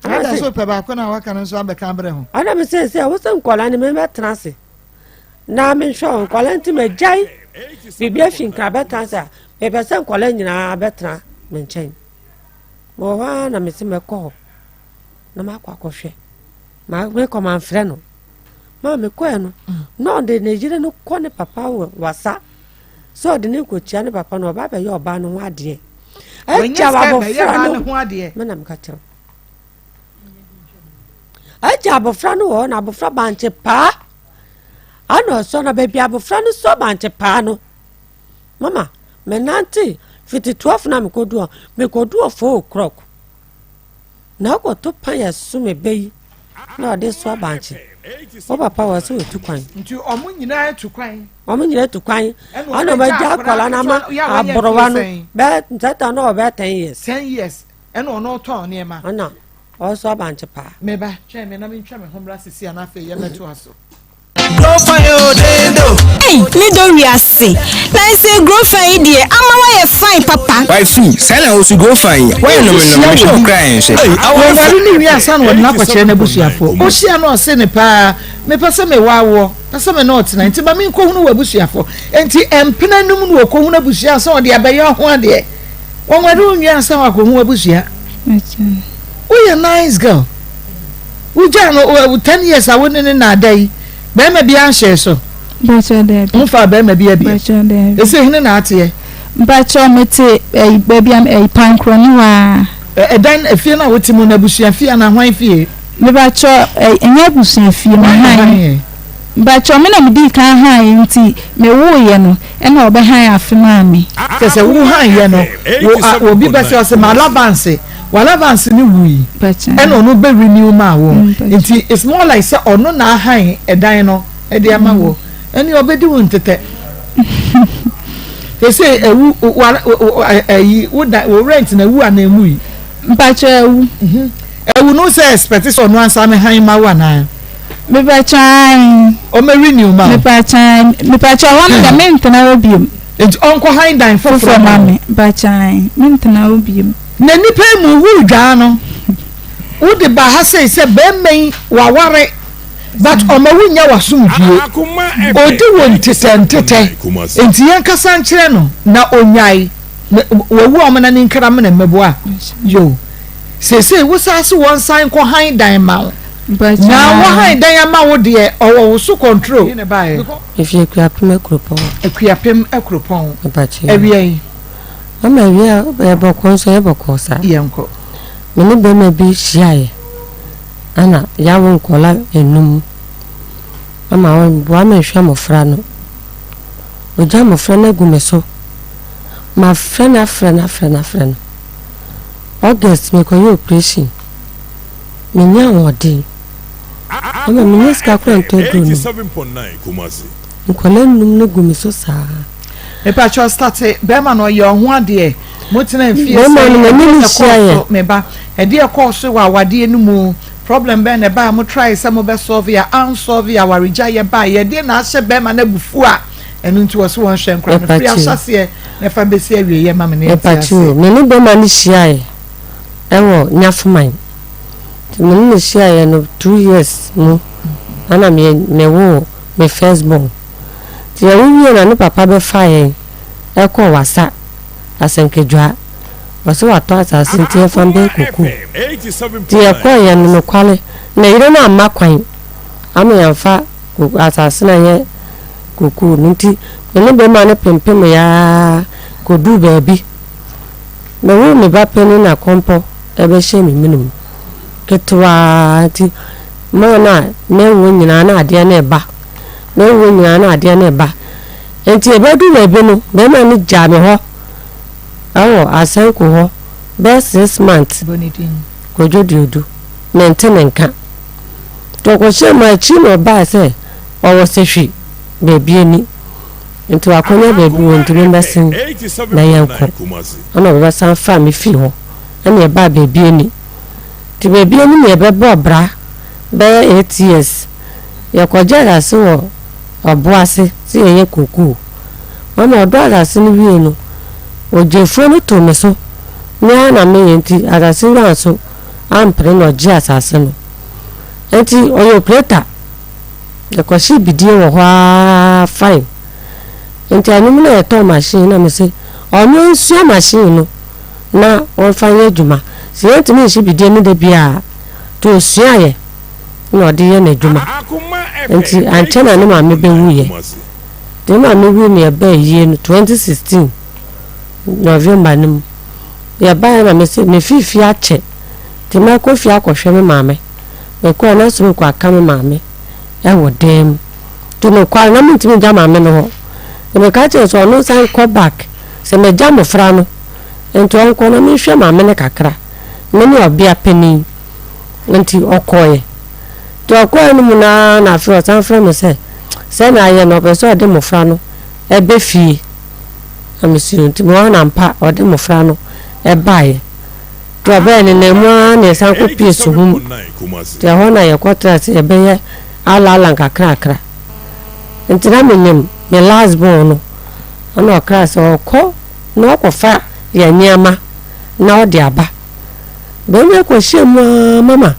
Speaker 1: Ɛna so pɛ baako na waka no nso abɛka abrɛ ho.
Speaker 11: Ɛna mi sɛ sɛ wosɛ nkɔla no mi bɛtena ase na mi nhwɛ wɔn nkɔla nti ma gyae biribi afi nkra bɛtena ase a mepɛ sɛ nkɔla nyinaa bɛtena me nkyɛn. Wɔ hɔ ara na mi sɛ mɛkɔ hɔ na makɔ akɔhwɛ ma mekɔ ma nfrɛ no. Ma mekɔɛ no, na ɔde ne yere no kɔ ne papa wɔ wasa sɛ ɔde ne nkɔkyia ne papa no ɔba bɛyɛ ɔbaa no ho adeɛ. Agya abɔfra no me na meka kyerɛ agya abɔfra no wɔ hɔ na abɔfra bankye paa ana ɔsɔ na baabi abɔfra no sɔ bankye paa no mama menante fiti 12 na mekɔdu hɔ mekɔdu hɔ 4 o'clock Na ɔkɔto pan a ɛso me bɛ yi na ɔde soa bankye. Wo papa wɔ sɛ ɔtu kwan.
Speaker 1: Nti ɔmo nyinaa tu kwan.
Speaker 11: Ɔmo nyinaa tu kwan. Ɛna ɔmo agya akwadaa no ama aborowa no bɛɛ ntɛtɛ na ɔbɛyɛ ten years.
Speaker 1: Ten years ɛna ɔno ɔtɔn nneɛma.
Speaker 11: Ɛna ɔsoa bankye paa.
Speaker 1: Meba twɛn me na mentwa me ho mmra sisi a na afei yɛmmɛtoa so.
Speaker 12: Ei me dɔ wiase nanse growfan yi deɛ ama wayɛ fine papa.
Speaker 13: Wifey, saa na wo so growfan yi wayɛ no me no me hwɛ wo koraa nhwɛ. Ei
Speaker 1: awɔrefo. Wɔware no wie ansa na wɔde no akɔkyerɛ n'abusuafoɔ. Ɔhyia no a ɔse no paa, mepɛ sɛ mewaa woɔ, pɛ sɛ me ne wo tena, nti ma menkɔhunu w'abusuafoɔ. Enti mpena num na ɔkɔhunu abusua ansa ɔde abɛyɛ ho adeɛ. Wɔnware wo nwie ansa wakɔhu w'abusua. Woyɛ nice girl. Wogyaa no 10 years a wo ne ne na ada yi, bɛrima bi anhyɛɛ so?
Speaker 2: Mpakyɛw daabi.
Speaker 1: Womfaa bɛrima bi abie?
Speaker 2: Mpakyɛw daabi.
Speaker 1: Ese hene na ateɛ?
Speaker 2: Mpakyɛw mete ɛyi baabi a ɛyi pankorɔ ne hɔ ara.
Speaker 1: Ɛdan efie no a wote mu no abusua fie anaa hwan fie?
Speaker 2: Mepakyɛw ɛnyɛ abusua fie, me han. Mpakyɛw me na me dii kan han nti me woo yɛ no ɛna ɔbɛ han afe maa me.
Speaker 1: Kyɛ sɛ wo han yɛ no wo a obi bɛ sɛ ɔsɛ ma alavanse w'alavanse no wui ɛna ɔno bɛ renew maa wo nti it's more like sɛ ɔno na ahan ɛdan no ɛde ama wo ɛne ɔbɛdi wo ntetɛ sɛ ɛwu wa ɛyi wo da wo rent na ɛwu anaa ɛmu yi.
Speaker 2: Mpakyɛw ɛwu.
Speaker 1: Ɛwu no sɛ expect sɛ ɔno ansa me han ma wo anaa.
Speaker 2: Mepakyɛw ae.
Speaker 1: Ɔmɛ renew ma wo.
Speaker 2: Mepakyɛw ae mepakyɛw hɔ no deɛ mentena hɔ biom.
Speaker 1: Nti ɔnkɔ han dan foforɔ ma
Speaker 2: wo. Mepakyɛw ae mentena hɔ biom.
Speaker 1: Na nnipa yi mu wo dwaa no wo de ba ha sei sɛ bɛɛma yi waware but ɔma wo nya w'asomdwie ɔdi wo ntetɛ ntetɛ nti yɛn kasa nkyerɛ no na ɔnyae wawu a ɔmena ne nkra mena mmɛboa yo seesei wo saa se wɔn san kɔ han dan ma wo na wɔ han dan ama wo deɛ ɔwɔ wo so control.
Speaker 11: Efi Akuapem Akuropɔn.
Speaker 1: Akuapem Akuropɔn. Awia yi.
Speaker 11: Mama awia yɛ bɔkɔɔ nso ɛyɛ bɔkɔɔ saa.
Speaker 1: Yɛnkɔ.
Speaker 11: Me ne bɛrima bi hyiaeɛ ɛna yɛawo nkɔla enum. Mama ɔboa me nhwɛ mmɔfra no. Ɔgya mmɔfra no agu me so. Mafrɛ no afrɛ no afrɛ no afrɛ no. August mekɔyɛ operation. Mennya ahoɔden. Mama mennya sika koraa ntɔ aduro nom. Nkɔla enum no gu me so saa.
Speaker 1: Mepakyɛw starte bɛɛma no ɔyɛ ɔho adeɛ mo tena mfie sɛn ɛdeɛ na ɛkɔɔ so meba ɛdeɛ ɛkɔɔ so wɔ awadeɛ no mu problem bɛn na ɛbaa mo try sɛ mo bɛ solve a an solve awaregyaeɛ baeɛ ɛdeɛ na ahyɛ bɛɛma no abufuo a ɛno nti wɔ so wɔn hwɛ nkora no firi ahyɛseɛ na ɛfa bɛsi awieɛ ma me ne ɛte ase.
Speaker 11: Mepakyɛw me ne bɛɛma no hyiaeɛ ɛwɔ Nyafoman nti me ne no hyiaeɛ no 2 years mu ɛna me mewoo me first born. Nti yɛwo wiee na ne papa bɛfaa yɛn kɔɔ Wassa Asɛnkedwaa. Ɔse watɔ asase nti yɛmfa mbɛyɛ kokoo. Nti yɛkɔeɛ no nokware ne yere no amma kwan ama yɛamfa asase no anyɛ kokoo no nti me ne bɛrima no pempemeeɛ ara kɔduu baabi. Mewoo me ba panin na kɔmpɔ bɛhyɛɛ me mene mu ketewaa nti maa no a mɛwo nyinaa na adeɛ no reba. Me wo nyinaa na adeɛ no reba. Nti ɛbɛdu baabi no, barima no gyaa me hɔ wɔ Asanko hɔ bɛyɛ 6 months. Kwadwo Duodu, mente ne nka. Nti ɔkɔhyɛɛ mu akyiri na ɔbaa sɛ ɔwɔ Sehwi baabi ani. Nti wakɔnya baabi wɔ nti memmɛsen na yɛnkɔ. Ɛna ɔbɛsan faa me fii hɔ ɛna yɛbaa baabi ani. Nti baabi ani na yɛbɛbɔɔ bra bɛyɛ 8 years. Yɛkɔgye asase wɔ ɔbo ase sɛ yɛyɛ kokoo. Mama ɔdɔ asase no wiei no, ogyee afuo no too me so. Me ara na meyɛ nti asase wura nso ampene na ɔgyee asase no. Nti ɔyɛ operator. Yɛkɔhyee bidie wɔ hɔ ara fine. Nti anwom no a yɛtɔn machine na mese ɔno nsua machine no na ɔmfa nyɛ adwuma. Sɛ yɛntumi nhye bidie no da biara a, nti ɔsuaeɛ. na ɔde yɛ n'adwuma. Nti ankyɛ na ne maame bɛwuiɛ. Nti ne maame wui no yɛbaa ayie no 2016 November no mu. Yɛbaeɛ na mese mefii fie akyɛ nti mɛkɔ fie akɔhwɛ me maame. Mekɔɛ na stroke aka me maame wɔ dan mu. Nti nokware na mentumi ngya maame no hɔ. Nti meka kyerɛɛ no sɛ ɔno nsan nkɔ back sɛ magya mmɔfra no nti ɔnkɔ na menhwɛ maame no kakra. Mene ɔbea panin nti ɔkɔeɛ. Nti ɔkɔeɛ no mu no ara na afei ɔsan frɛ me sɛ sɛnea ayɛ no ɔpɛ sɛ ɔde mmɔfra no ba fie. Na mese o nti mewɔ hɔ na ampa ɔde mmɔfra no baeɛ. Nti ɔbɛɛ no na mu ara na yɛsan kɔpie Suhum. Nti ɛhɔ na yɛkɔtraa sɛ yɛbɛyɛ alaala nkakrakra. Nti na menim me last born no ɛna ɔkraa sɛ ɔkɔ na ɔkɔfa yɛn nneɛma na ɔde aba. Bɛrima kɔhyia mu ara mama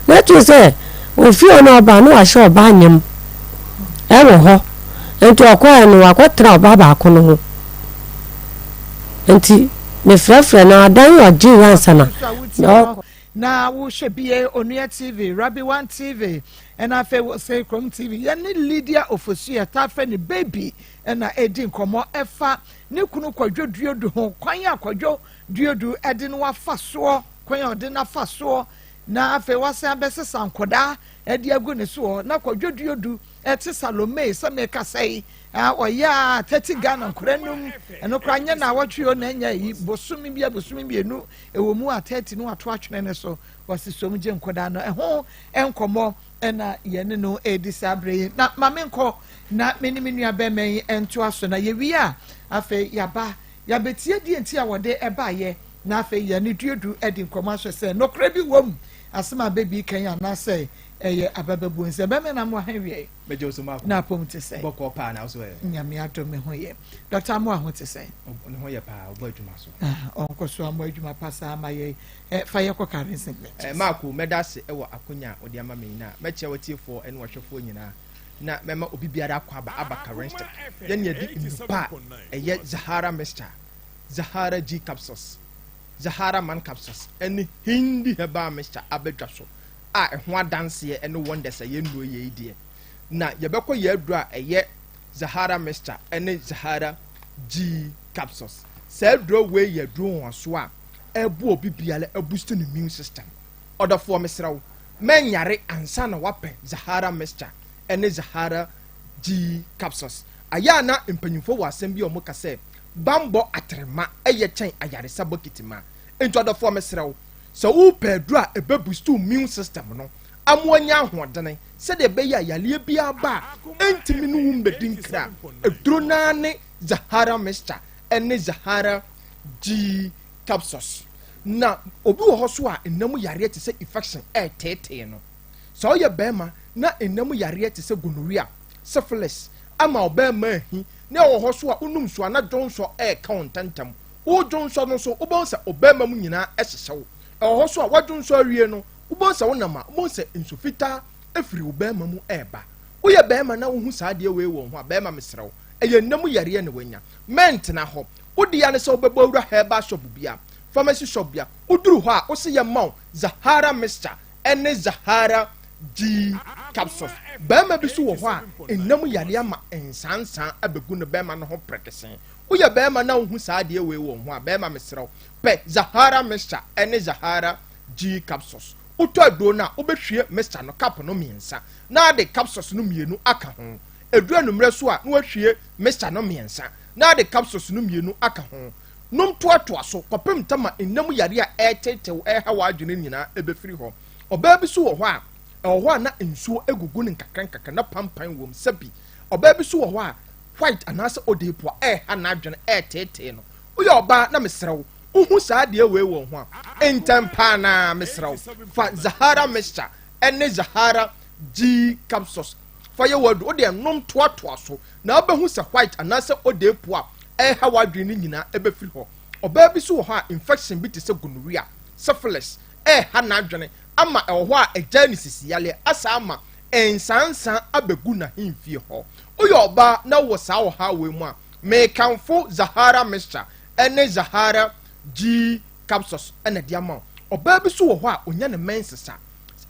Speaker 11: na ɛto sɛ ofie hɔ na ɔba na wahyɛ ɔbaa nyam ɛwɔ hɔ nti ɔkɔɛ no wakɔtena ɔbaa baako no ho nti mefrɛfrɛ no adan ɔgye yɛ ansa na
Speaker 1: ɔkɔ. Na wohwɛ bie Onua TV, Rabi One TV, ɛna afei wɔ Kurom TV. Yɛne Lydia Ofosu yɛtaa frɛ no Baby ɛna ɛredi nkɔmmɔ ɛfa ne kunu Kwadwo Duodu ho, kwan a Kwadwo Duodu ɛde no afa soɔ, kwan a ɔde no afa soɔ na afei wasan abɛsesa nkɔdaa ɛde agu ne soɔ na Kwadwo Duodu ɛte Salome sɛ mekasa yi ɔyɛ a 30 Ghana nkora num ɛno koraa nyɛ na awɔtwe o na ɛnyɛ yi bosome bi a bosome mmienu ɛwɔ mu a 30 no ato atwene ne so wɔsi som gye nkɔdaa no ɛho nkɔmmɔ ɛna yɛne no ɛredi saa berɛ yi na ma menkɔ na me ne me nua bɛrima yi ntoa so na yɛwie a afei yɛaba yɛabɛtie deɛ nti a wɔde ɛbaeɛ na afei yɛne duodu adi nkɔmmɔ ahwɛ sɛ nokorɛ bi wɔ mu asɛm a bɛbi kan anaasɛ ɛyɛ abababuo nsɛ bɛrima na mo ha wie na apom te sɛ
Speaker 14: bɔkɔ paa na so ɛ
Speaker 1: nyame adom me ho yɛ dɔkta amoa ho te sɛ
Speaker 14: ne ho yɛ paa ɔbɔ adwuma so
Speaker 1: ɔnkɔ so amoa adwuma pa saa ma yɛ fa yɛkɔ karen singlet
Speaker 14: eh, maako mɛda ase wɔ akonya a wode ama me nyinaa mɛkyerɛ watiefoɔ ne wɔhwɛfoɔ nyinaa na mɛma obi biara akɔ aba aba karen stick yɛne yɛde nnupa a ɛyɛ zahara mixture zahara g capsules zahara man capsules ɛne hindi herbal mixture abɛdwa so a ɛho adanseɛ ne wonders a yɛn nnuro yɛ yi deɛ, na yɛbɛkɔ yɛn aduro a ɛyɛ Zahara mixture ne Zahara G capsules. Saa aduro wei yɛ aduro nwanwasoɔ a ɛboa obi biara abustu ne immune system. Ɔdɔfoɔ mesrɛ wo, mɛnyare ansa na wapɛ Zahara mixture ne Zahara G capsules. Ayɛ a na mpanyinfoɔ wɔ asɛm bi a wɔka sɛ bambɔ atrema yɛ kyɛn ayaresa bokiti ma. Enti ɔdɔfoɔ mesrɛ wo, Sɛ worepɛ aduru a ɛbɛbusti wo immune system no ama woanya ahoɔdene sɛdeɛ ɛbɛyɛ a yareɛ biara ba a ɛntumi ne wo mmɛdi nkra a, aduro no ara ne Zahara Mixture ne Zahara G Capsules. Na obi wɔ hɔ so a nna mu yareɛ te sɛ infection ɛreteetee no. Sɛ woyɛ barima na nna mu yareɛ te sɛ gonorrhea, syphilis ama ɔbarima ahi na ɛwɔ hɔ so a wonom nsuo a na dwonsɔ ɛreka wo ntɛmntɛm. Woredwonsɔ no nso, wobɛhu sɛ ɔbarima mu nyinaa hyehyɛ wo. Ɛwɔ hɔ nso a, woadwonsɔ awie no, wobɛhu sɛ wonam a, wobɛhu sɛ nsu fitaa firi wo barima mu reba. Woyɛ barima na wohu saa adeɛ wei wɔ wo ho a, barima mesrɛ wo, ɛyɛ nna mu yareɛ na woanya. Mɛntena hɔ. Wo dea ne sɛ wobɛbɔ awura herbal shop biara, pharmacy shop biara. Woduru hɔ a, wose yɛmma wo Zahara mixture ne Zahara G capsules. Barima bi nso wɔ hɔ a, nna mu yareɛ ama nsansaa abɛgu ne barima no ho prekesee. Woyɛ barima na wohu saa adeɛ wei wɔ wo ho a, barima mesrɛ wo, pɛ Zahara mixture ne Zahara G capsules. Wotɔ aduro no a, wobɛhwie mixture no cup no mmiɛnsa na ade capsules no mmienu aka ho. Ɛduru anwummerɛ so a, na woahwie mixture no mmiɛnsa na ade capsules no mmienu aka ho. Nom toatoa so kɔpem tam a nna mu yareɛ a ɛreteetew ɛreha w'adwene nyinaa bɛfiri hɔ. Ɔbaa bi nso wɔ hɔ a, ɛwɔ hɔ a na nsuo gugu no nkakrankakra na pampan wɔ mu sɛbi. Ɔbaa bi nso wɔ hɔ a, white anaasɛ odeepo a ɛreha n'adwene ɛreteetee no. Woyɛ ɔbaa na mesrɛ wo, wohu saa adeɛ wei wɔ wo ho a, ntɛm paa na mesrɛ wo, fa Zahara mixture ɛne Zahara G capsules fa yɛ w'aduro. Wo deɛ nom toatoa so na wobɛhu sɛ white anaasɛ odeepo a ɛreha w'adwene no nyinaa ɛbɛfiri hɔ. Ɔbaa bi nso wɔ hɔ a infection bi te sɛ gonorrhea, syphilis ɛreha n'adwene ama ɛwɔ hɔ a agyae ne sisi yareɛ asa ama nsansa abɛgu n'ahemfie hɔ. Woyɛ ɔbaa na wowɔ saa ɔhaw wei mu a, mekamfo Zahara Mixture ne Zahara G Capsules na de ama wo. Ɔbaa bi nso wɔ hɔ a, ɔnya ne menses a,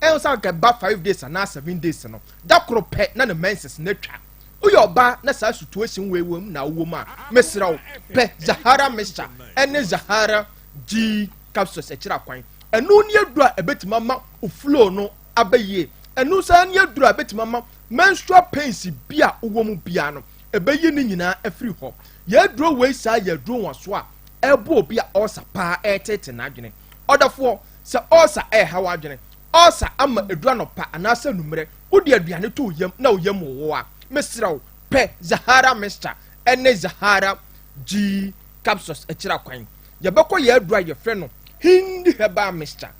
Speaker 14: Ɛho sɛ anka ɛba 5 days anaa 7 days no, da koro pɛ na ne menses no atwa. Woyɛ ɔbaa na saa situation wei wɔ mu na wowɔ mu a, mesrɛ wo, pɛ Zahara mixture ɛne Zahara G capsules akyiri akwan. Ɛno ne aduru a ɛbɛtumi ama wo flow no aba yie. Ɛno nso ne aduru a ɛbɛtumi ama menstrual pains bi a wowɔ mu biara no, ɛbɛyi ne nyinaa afiri hɔ. Yɛ aduro wei saa yɛ aduro nwaso a ɛbɔ obi a ɔɔsa paa ɛretete n'adwene. Ɔdɔfoɔ, sɛ ɔɔsa ɛreha w'adwene, ɔɔsa ama eduru anɔpa anaasɛ anummerɛ, wode aduane to wo yam na wo yam wowo a, mesrɛ wo, pɛ Zahara mixture ɛne Zahara G capsules akyiri akwan. Yɛbɛkɔ yɛ aduro a yɛfrɛ no Hindi herbal mixture.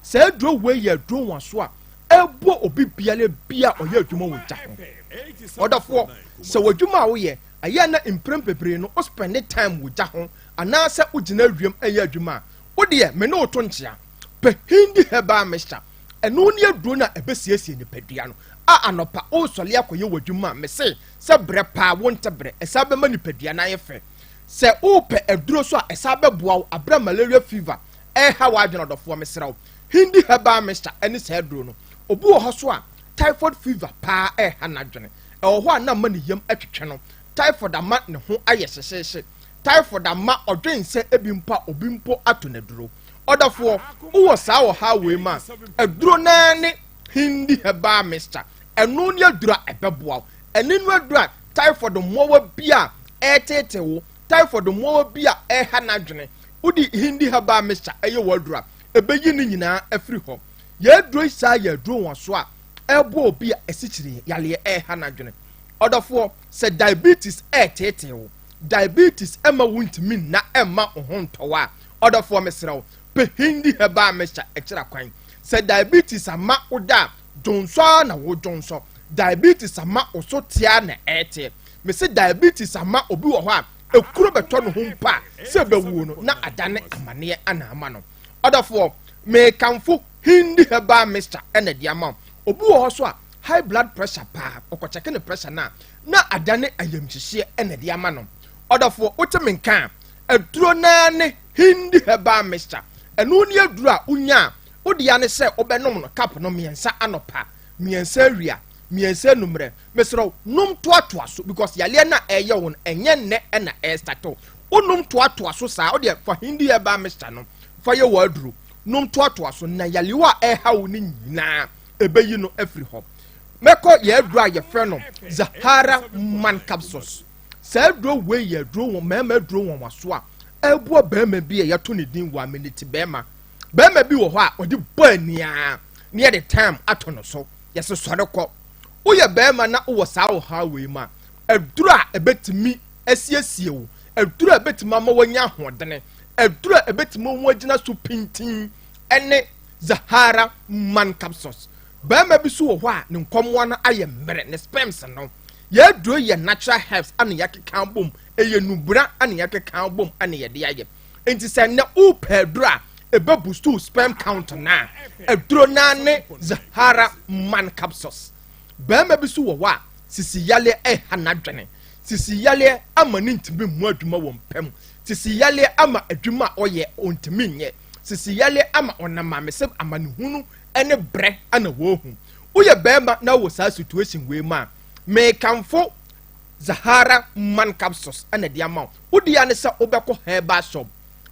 Speaker 14: Saa aduro wei yɛ aduro nwaso a ɛbɔ obi biara bi a ɔyɛ adwuma wɔ gya ho. Ɔdɔfoɔ, sɛ w'adwuma a woyɛ ɛyɛ na mprɛn bebree no wo spend time wɔ gya ho anaasɛ wogyina awiem ɛyɛ adwuma a, wo deɛ me ne wo to nkyea. Pɛ Hindi herbal mixture. Ɛno ne aduro no a ɛbɛsiesie nipadua no a anɔpa wosɔre akɔyɛ w'adwuma a, mese sɛ brɛ paa wonte brɛ, ɛsan bɛma nipadua no ayɛ fɛ. Sɛ wopɛ aduro so a ɛsan bɛboa wo aberɛ malaria fever ɛreha w'adwene, ɔdɔfoɔ, mesrɛ wo, Hindi herbal mixture ɛne saa aduro no. Obi wɔ hɔ so a typhoid fever paa ɛreha n'adwene, ɛwɔ hɔ a na ama ne yam atwitwe no, typhoid ama ne ho ayɛ hyehyeehye, typhoid ama ɔdwen sɛ ebi mpo a obi mpo ato n'aduro. Ɔdɔfoɔ, wowɔ saa ɔhaw wei mu a, aduro naa ne Hindi herbal mixture. Ɛno ne aduro a ɛbɛboa wo. Ɛne no aduro a typhoid mmoawa bi a ɛretete wo, typhoid mmoawa bi a ɛreha n'adwene, wode Hindi herbal mixture ɛyɛ wɔ aduro a ɛbɛyi ne nyinaa afiri hɔ. Yɛ aduro yi saa yɛ aduro wɔn so a ɛreboa obi a asikyire yareɛ ɛreha n'adwene. Ɔdɔfoɔ, sɛ diabetes ɛreteetee wo, diabetes ɛma wo ntumi nna, ɛmma wo ho ntɔ wo a, ɔdɔfoɔ, mesrɛ wo, pɛ Hindi herbal mixture ɛkyerɛ kwan. Sɛ diabetes ama wo da a dwonsɔ ara na wo dwonsɔ, diabetes ama wo so tea na ɛɛteɛ, mese diabetes ama obi wɔ hɔ a ekuro bɛtɔ ne ho mpo a sɛ ɛbɛwuo no na adane amaneɛ ana ama no. Ɔdɔfoɔ, meekamfo Hindi herbal mixture ɛna ɛde ama wo. Obi wɔ hɔ so a high blood pressure paa, ɔkɔkyɛke ne pressure no a na adane ayamhyehyeɛ ɛna ɛde ama no. Ɔdɔfoɔ, wote me nka a, aduro naa ne Hindi herbal mixture. Ɛno ne aduro a wonya a wode ya ne sɛ wobɛnom no cup no mmiɛnsa anɔpa, mmiɛnsa awia, mmiɛnsa anummerɛ. Mesrɛ wo, nom toatoa so because yareɛ no a ɛyɛ wo no ɛnyɛ nnɛ ɛna ɛrestart wo. Wonom toatoa so saa, wodeɛ fa Hindi herbal mixture no fa yɛ w'aduro, nom toatoa so na yarewa a ɛreha wo no nyinaa ɛbɛyi no afiri hɔ. Mɛkɔ yɛ aduro a yɛfrɛ no Zahara man capsules. Saa aduro wei yɛ aduro wɔn mmarima aduro wɔn waso a ɛboa barima bi a yɛto ne din wɔ ameniti barima. Barima bi wɔ hɔ a ɔde bɔ aniaa ne yɛde time ato no so, yɛsɛ sɔre kɔ. Woyɛ barima na wowɔ saa ɔhaw wei mu a, aduro a ɛbɛtumi asiesie wo, aduro a ɛbɛtumi ama wanya ahoɔdene, aduro a ɛbɛtumi ho agyina so pintin ɛne Zahara man capsules. Barima bi so wɔ hɔ a ne nkɔmmoa no ayɛ mmerɛ, ne sperms no. Yɛ aduro yɛ natural herbs ana yɛakeka bom, ɛyɛ nubura ana yɛakeka bom ana yɛde ayɛ. Nti sɛ nnɛ wopɛ aduro a ɛbɛ boost wo sperm count no a, aduro naa ne Zahara man capsules. Barima bi so wɔ hɔ a sisi yaleɛ ɛha n'adwene, sisi yaleɛ ama ne ntumi mmu adwuma wɔ mpa mu, sisi yaleɛ ama adwuma a ɔyɛ ɔntumi nyɛ, sisi yaleɛ ama ɔnam amesɛ amanehunu ne brɛ ana wɔhu. Woyɛ barima na wɔ saa situation wei mu a, mekamfo Zahara man capsules ɛna de ama wo. Wodi ya ne sɛ wobɛkɔ herbal shop,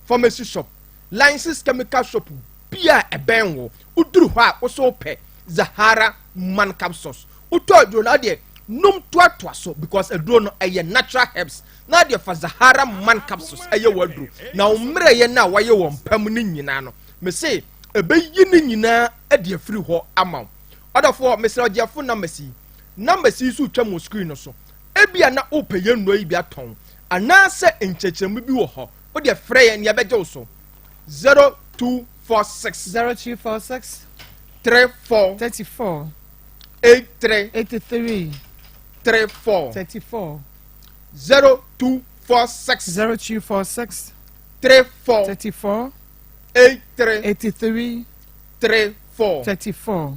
Speaker 14: pharmacy shop, licensed chemical shop bi a ɛbɛn wo. Woduru hɔ a wosɛ wopɛ Zahara man capsules. Wotɔ aduro no adeɛ nom toatoa so because aduro no ɛyɛ natural herbs na adeɛ fa Zahara man capsules ɛyɛ wɔ aduro na wo mmerɛyɛ no a wɔayɛ wɔ mpa mu no nyinaa no, mese ɛbɛyi ne nyinaa de afiri hɔ ama wo. Ɔdɔfoɔ, mesrɛ ɔgyeɛfo numbers yi. Numbers yi nso retwa mu wɔ screen no so. Ebia na wopɛ yɛn nnuro yi bi atɔn anaasɛ nkyerɛkyerɛmu bi wɔ hɔ, wodeɛ frɛ yɛn na yɛbɛgye wo so. 0246
Speaker 1: 0246
Speaker 14: 34
Speaker 1: 34
Speaker 14: 83
Speaker 1: 83
Speaker 14: 34
Speaker 1: 34
Speaker 14: 0246
Speaker 1: 0246
Speaker 14: 34
Speaker 1: 34
Speaker 14: 83
Speaker 1: 83
Speaker 14: 34
Speaker 1: 34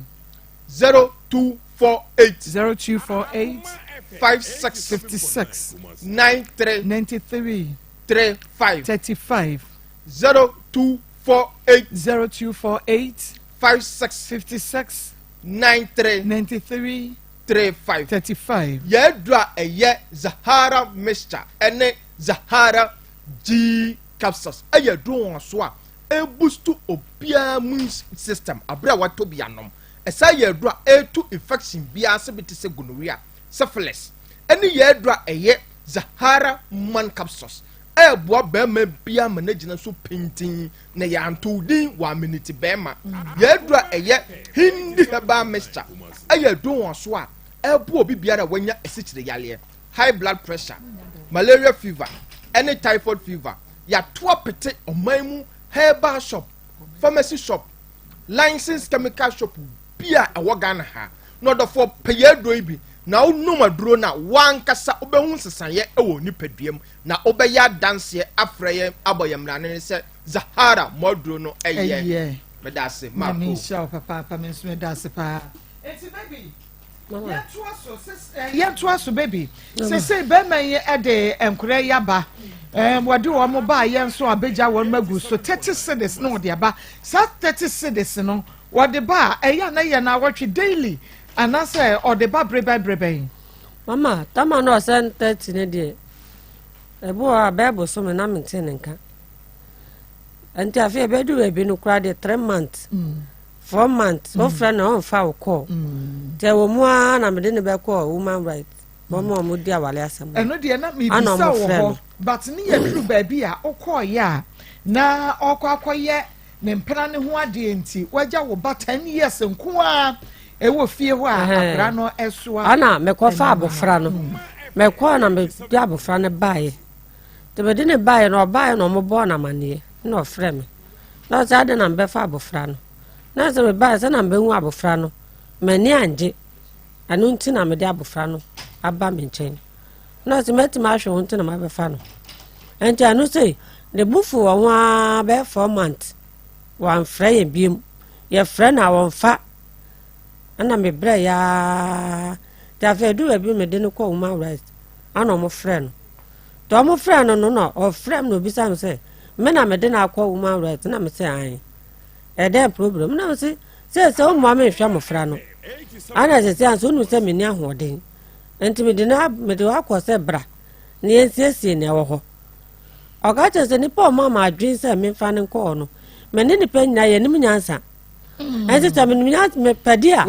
Speaker 14: 0248
Speaker 1: 0248
Speaker 14: 56
Speaker 1: 56
Speaker 14: 93
Speaker 1: 93
Speaker 14: 35
Speaker 1: 35
Speaker 14: 0248
Speaker 1: 0248.
Speaker 14: 56.
Speaker 1: 56.
Speaker 14: 93.
Speaker 1: 93.
Speaker 14: 35.
Speaker 1: 35.
Speaker 14: Yɛn aduro a ɛyɛ Zahara mixture ɛne Zahara G capsules ɛyɛ aduro nwonwaso a ɛbustu obiara immune system abere a watɔ bi anom. Ɛsan yɛ aduro a ɛtu infection biara ase bi te sɛ gonorrhea, syphilis ɛne yɛn aduro a ɛyɛ Zahara man capsules ɛɛboa bɛrima biara ma n'agyina so pintinn na yɛantow din wɔ ameniti bɛrima. Yɛn aduro a ɛyɛ Hindi herbal mixture ɛyɛ aduro nwonwaso a ɛɛboa obi biara a wanya asikyire yareɛ, high blood pressure, malaria fever ɛne typhoid fever. Yɛato apete ɔman mu herbal shop, pharmacy shop, licensed chemical shop bi a ɛwɔ Ghana ha. Na ɔdɔfoɔ pɛ yɛn aduro yi bi na wonom aduro no a w'ankasa wobɛhu nsesaeɛ wɔ nipadua mu na wobɛyɛ adanseɛ afrɛ yɛn abɔ yɛn mmrane no sɛ Zahara mo aduro no ɛyɛ.
Speaker 1: Ɛyɛ.
Speaker 14: Meda ase
Speaker 1: Nyame
Speaker 14: Marco.
Speaker 1: nhyira wo papaapa me nso meda ase paa. Enti baby Yɛntoa so ses eh, yɛntoa so baby. Sesei bɛrima yi de nkora yi aba. Eh, wɔde wɔn ba yɛn nso abɛgya wɔn agu so 30 cedis na wɔde aba. Saa 30 cedis no wɔde ba a ɛyɛ na yɛ na awɔtwe daily anaasɛ ɔde ba bere bɛn bere bɛn.
Speaker 11: Mama, tama na ɔsɛn 30 ne deɛ, ɛbi wɔ hɔ a bɛyɛ bosome na mente ne nka. Nti afei ɛbɛdu baabi no koraa deɛ 3 months. Mm. 4 months mm. Wofrɛ no ɔmfa wo kɔɔ mm. Nti ɛwɔ mu ara na mede ne bɛkɔɔ woman right wɔn a wɔdi awale asɛm.
Speaker 1: Ɛno deɛ na mebisa wɔ hɔ but ne yɛduru baabi a wokɔɔyɛ a na ɔkɔ akɔyɛ ne mpena ne ho adeɛ nti wagya wo ba 10 years nko a ɛwɔ fie hɔ a akora no ɛsoa.
Speaker 11: Ɛna mekɔfa abɔfra no mm. Mekɔɔ na mede abɔfra no baeɛ nti mede ne baeɛ no ɔbaeɛ na ɔmobɔɔ no amanneɛ na ɔfrɛ me Na ɔsɛ adɛn na mebɛfa abɔfra no? Na sɛ mebaeɛ sɛ na mebɛhu abɔfra no, m'ani angye. Ɛno nti na mede abɔfra no aba me nkyɛn. Na ɔsɛ mɛtumi ahwɛ wo nti na mabɛfa no. Nti ɛno sei, ne bo fu wɔn ho ara bɛyɛ 4 months. Wɔamfrɛ yɛn biom. Yɛfrɛ no a wɔmfa. Ɛna mebrɛ yaa. Nti afei ɛdu baabi mede no kɔ woman rights. Ɛna wɔfrɛ no. Nti wɔfrɛ no no na ɔfrɛ me na obisa me sɛ, me na mede no akɔ woman right na me sɛ ae ɛdɛn problem na me se sɛ sɛ wommua me nhwɛ mmɔfra no ana sɛ sɛ anso wonim sɛ menni ahoɔden nti mede no mede wakɔ sɛ bra na yɛnsiesie nea ɛwɔ hɔ ɔka kyerɛ sɛ nipa ɔma ma adwene sɛ memfa no nkɔ hɔ no me ne nipa nyinaa yɛnim nyansa ɛnti sɛ menim nyansa mepɛ de a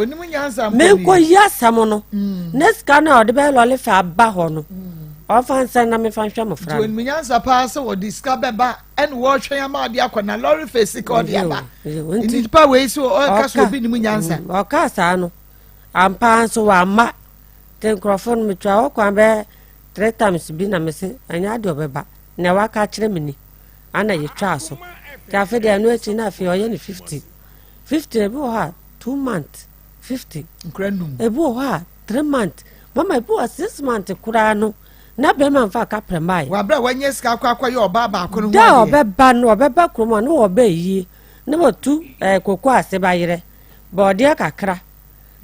Speaker 11: menkɔyi asɛm no mm. na sika no a ɔde bɛyɛ lɔle fɛ aba hɔ no mm. ɔmfa nsɛn na mefa nhwɛ mmɔfra no.
Speaker 1: onim nyansa paa sɛ wɔde sika bɛba ɛna wɔretwɛn ama ɔde akɔ na lɔre fɛ sika ɔde aba nipa wei so ɔka so obi nim nyansa. Mm,
Speaker 11: ɔka saa no ampa nso wamma te nkurɔfoɔ no metwa hɔ kwan bɛyɛ three times bi na mese ɛnyɛ adeɛ ɔbɛba nea waka akyerɛ me ni. Ana yɛtwaa so nti afei deɛ ɛno akyi na afei ɔyɛ no 50 50 ebi wɔ hɔ a 2 month 50 ebi wɔ hɔ a 3 month mama ebi wɔ 6 month koraa no na bɛrima nfa kaprɛ mmaa yi.
Speaker 1: Wabere a wanya sika akɔ akɔyɛ ɔbaa baako no ho adeɛ.
Speaker 11: Da a ɔbɛba no ɔbɛba kurom a na ɔbɛ yie na watu ɛɛ eh, koko ase bayerɛ bɔɔdeɛ kakra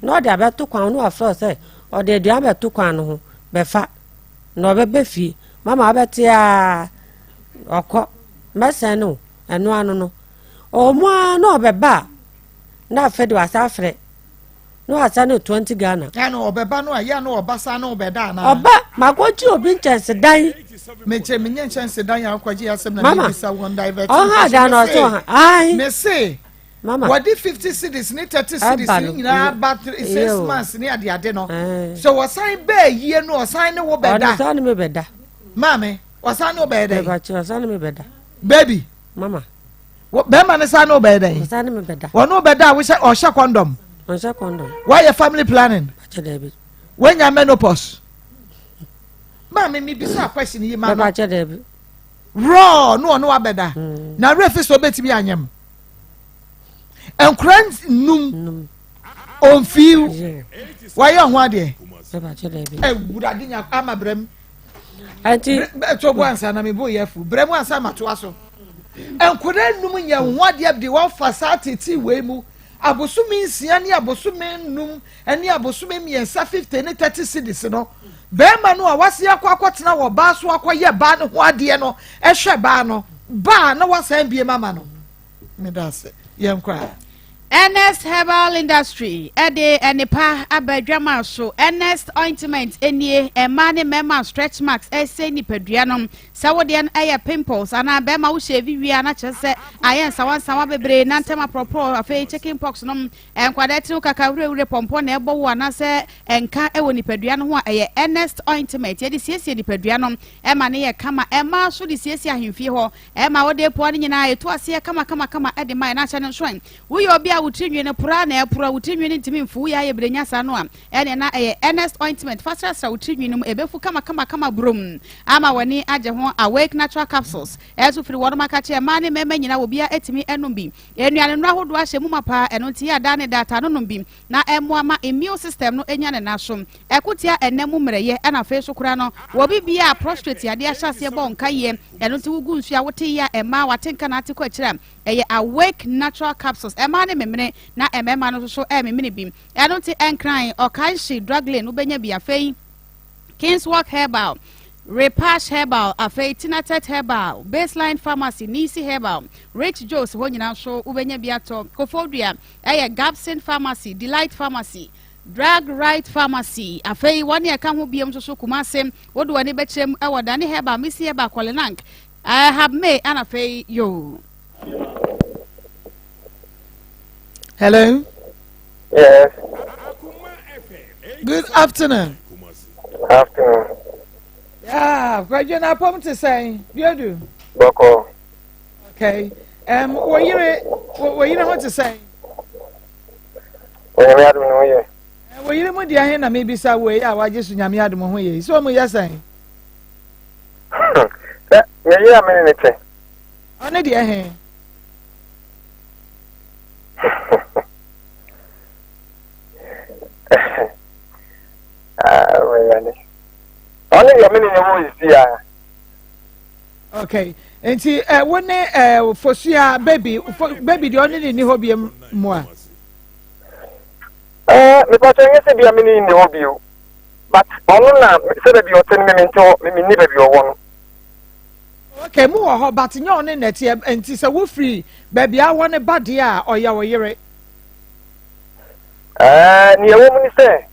Speaker 11: na ɔde abɛto kwan no wafrɛ sɛ ɔde aduan bɛto kwan no ho bɛfa na ɔbɛbɛ fie mama ɔbɛte aa. Ɔkɔ, mɛsɛn no o, ɛno ano no. Ɔwɔ mu ara na ɔbɛba a, na afei de wasan afrɛ. Na wasan no 20 Ghana.
Speaker 1: Ɛna ɔbɛba no a, yɛ na ɔba saa na ɔbɛda anaa?
Speaker 11: Ɔba, makɔgye obi nkyɛnsedan.
Speaker 1: Mekyɛ menyɛ nkyɛnsedan a wokɔgye asɛm na mebisa wɔn divert.
Speaker 11: Ɔha dan na ɔsɛ ɔha. Ae.
Speaker 1: Mese,
Speaker 11: Mama.
Speaker 1: Wɔde 50 cedis ne 30 cedis ne nyinaa ba 6 months ne adeade no. So wɔsan bɛɛ yie no ɔsan ne wo bɛda.
Speaker 11: Ɔsan ne me bɛda.
Speaker 1: Maame. Ɔsan ne ɔbɛyɛ dɛn?
Speaker 11: Mepa kyerɛ ɔsan ne me bɛda.
Speaker 1: Baby.
Speaker 11: Mama.
Speaker 1: Bɛrima ne san ne ɔbɛyɛ dɛn?
Speaker 11: Ɔsan ne me bɛda.
Speaker 1: Wɔne ɔbɛda a wohyɛ ɔhyɛ condom.
Speaker 11: Ɔnhyɛ condom.
Speaker 1: Wɔayɛ family planning.
Speaker 11: Pakyɛ dɛbi.
Speaker 1: Wɔanya menopause. Maame mi bisa question yi ma no.
Speaker 11: Mepa kyɛ dɛbi.
Speaker 1: Raw no ɔno abɛda. Mm. Na refi so obetumi anyam. Nkura num. Omfiw. Wɔayɛ ho adeɛ.
Speaker 11: Mepa kyɛ dɛbi.
Speaker 1: Ewurade nya ama brɛm.
Speaker 11: Ɛnti.
Speaker 1: Ɛtɔ bu ansa na mebo yɛ afu. Brɛ mu ansa matoa so. Nkwadaa nnum nyɛ ho adeɛ de wɔfa saa tete wei mu. Abosome 6 ne abosome 5 ne abosome 3 50 ne 30 cedis no. Bɛrima no a wase akɔ akɔtena wɔ baa so akɔyɛ baa no ho adeɛ no ɛhwɛ baa no. Baa na wasan bie mama no. Meda ase. Yɛn kɔ a.
Speaker 15: Ernest Herbal Industry de nnepa aba adwaman so. Ernest Ointment nie, mmaa ne mmarima stretch marks ɛresɛe nipadua no. Sɛ wo deɛ no ɛyɛ pimples anaa bɛrima wo shave wie a na kyerɛ sɛ ayɛ nsawansawa bebree na ntɛm aporɔporɔ afei chicken pox nom nkwadaa tiri kaka wurawura pɔmpɔ na ɛbɔ wo anaasɛ nka ɛwɔ nipadua no ho a ɛyɛ Ernest Ointment yɛde siesie nipadua no ɛma ne yɛ kama ɛmaa so de siesie ahemfie hɔ Ɛma wode poa no nyinaa ɛtu aseɛ kamakamakama de ma ɛna ahyɛ no nso ɛ. Woyɛ obi a wo tiri nwi no pora na ɛpora, wo tiri nwi no ntumi mfu, woyɛ ayɛ berɛ nya saa no a, ɛneɛ na ɛyɛ Earnest Ointment fa srasra wo tiri nwi no mu, ɛbɛfu kamakamakama brom ama w'ani agye ho. Awake Natural Capsules ɛso firi wɔnom akakye, mmaa ne mmarima nyinaa obiara ɛtumi ɛnom bi. Nnuane nnuro ahodoɔ ahyɛ mu ma paa, ɛno nti yɛ a daa ne daa taa no nom bi. na ɛmmoa ma immune system no nya ne nan so ɛko tia ɛnɛ mu mmerɛyɛ ɛna afei nso koraa no wɔ obi bia a prostrate yadeɛ ahyɛ aseɛ bɔ wo nka yie ɛno nti wogu nsuo a wote yie a ɛmaa wate nka na ate kɔ akyire a ɛyɛ awake natural capsules ɛmaa ne memene na ɛmɛɛma no nso so ɛmemene bi ɛno nti ɛnkran ɔkanhye drug lane wobɛnya bi afei Kingswalk Herbal, Repash Herbal, afei Tinatet Herbal, Baseline Pharmacy, Nisi Herbal, Rich Joe's hɔ nyinaa nso wobɛnya bi atɔ. Kofodua ɛyɛ Gabson Pharmacy, Delight Pharmacy, Drug Right Pharmacy, afei wɔn a ɛka ho biom nso so Kumase, wode w'ani bɛkyerɛ mu ɛwɔ Dani Herbal, Misi Herbal, Kɔlenank, uh, Habme, ɛna afei yoo.
Speaker 1: Hello.
Speaker 9: Yes.
Speaker 1: Good afternoon.
Speaker 9: Afternoon.
Speaker 1: Yeah, Kwadwo na apɔm te sɛn? Biodu.
Speaker 9: Bɔkɔ.
Speaker 1: Okay. Um, wo yere wo yere ho te sɛn?
Speaker 9: Onyame adom ne ho yɛ.
Speaker 1: Eh, wo yere mu deɛ he na mebisa wo yi a wagye so nyame adom ho yɛ yi. Sɛ ɔmo yɛ sɛn?
Speaker 9: Sɛ me yere a me ne ne te.
Speaker 1: Ɔne deɛ he?
Speaker 9: Ɔne deɛ me ne ne wɔ esi a.
Speaker 1: Okay, nti ɛ eh, wo ne ɛ eh, Fosua baby fo, baby deɛ ɔne ne ni hɔ bi mu a.
Speaker 9: Ɛɛ eh, mepatwa nyɛ sɛ bia me ne ni hɔ bio but ɔno na sɛ baabi ɔte no me mente hɔ me menni baabi ɔwɔ no.
Speaker 1: Okay, mu wɔ hɔ but nyɛ ɔne nɛteɛ nti sɛ wofiri baabi awɔ ne ba deɛ a ɔyɛ wo yere.
Speaker 9: Ɛɛ nea ɛwɔ mu ni sɛ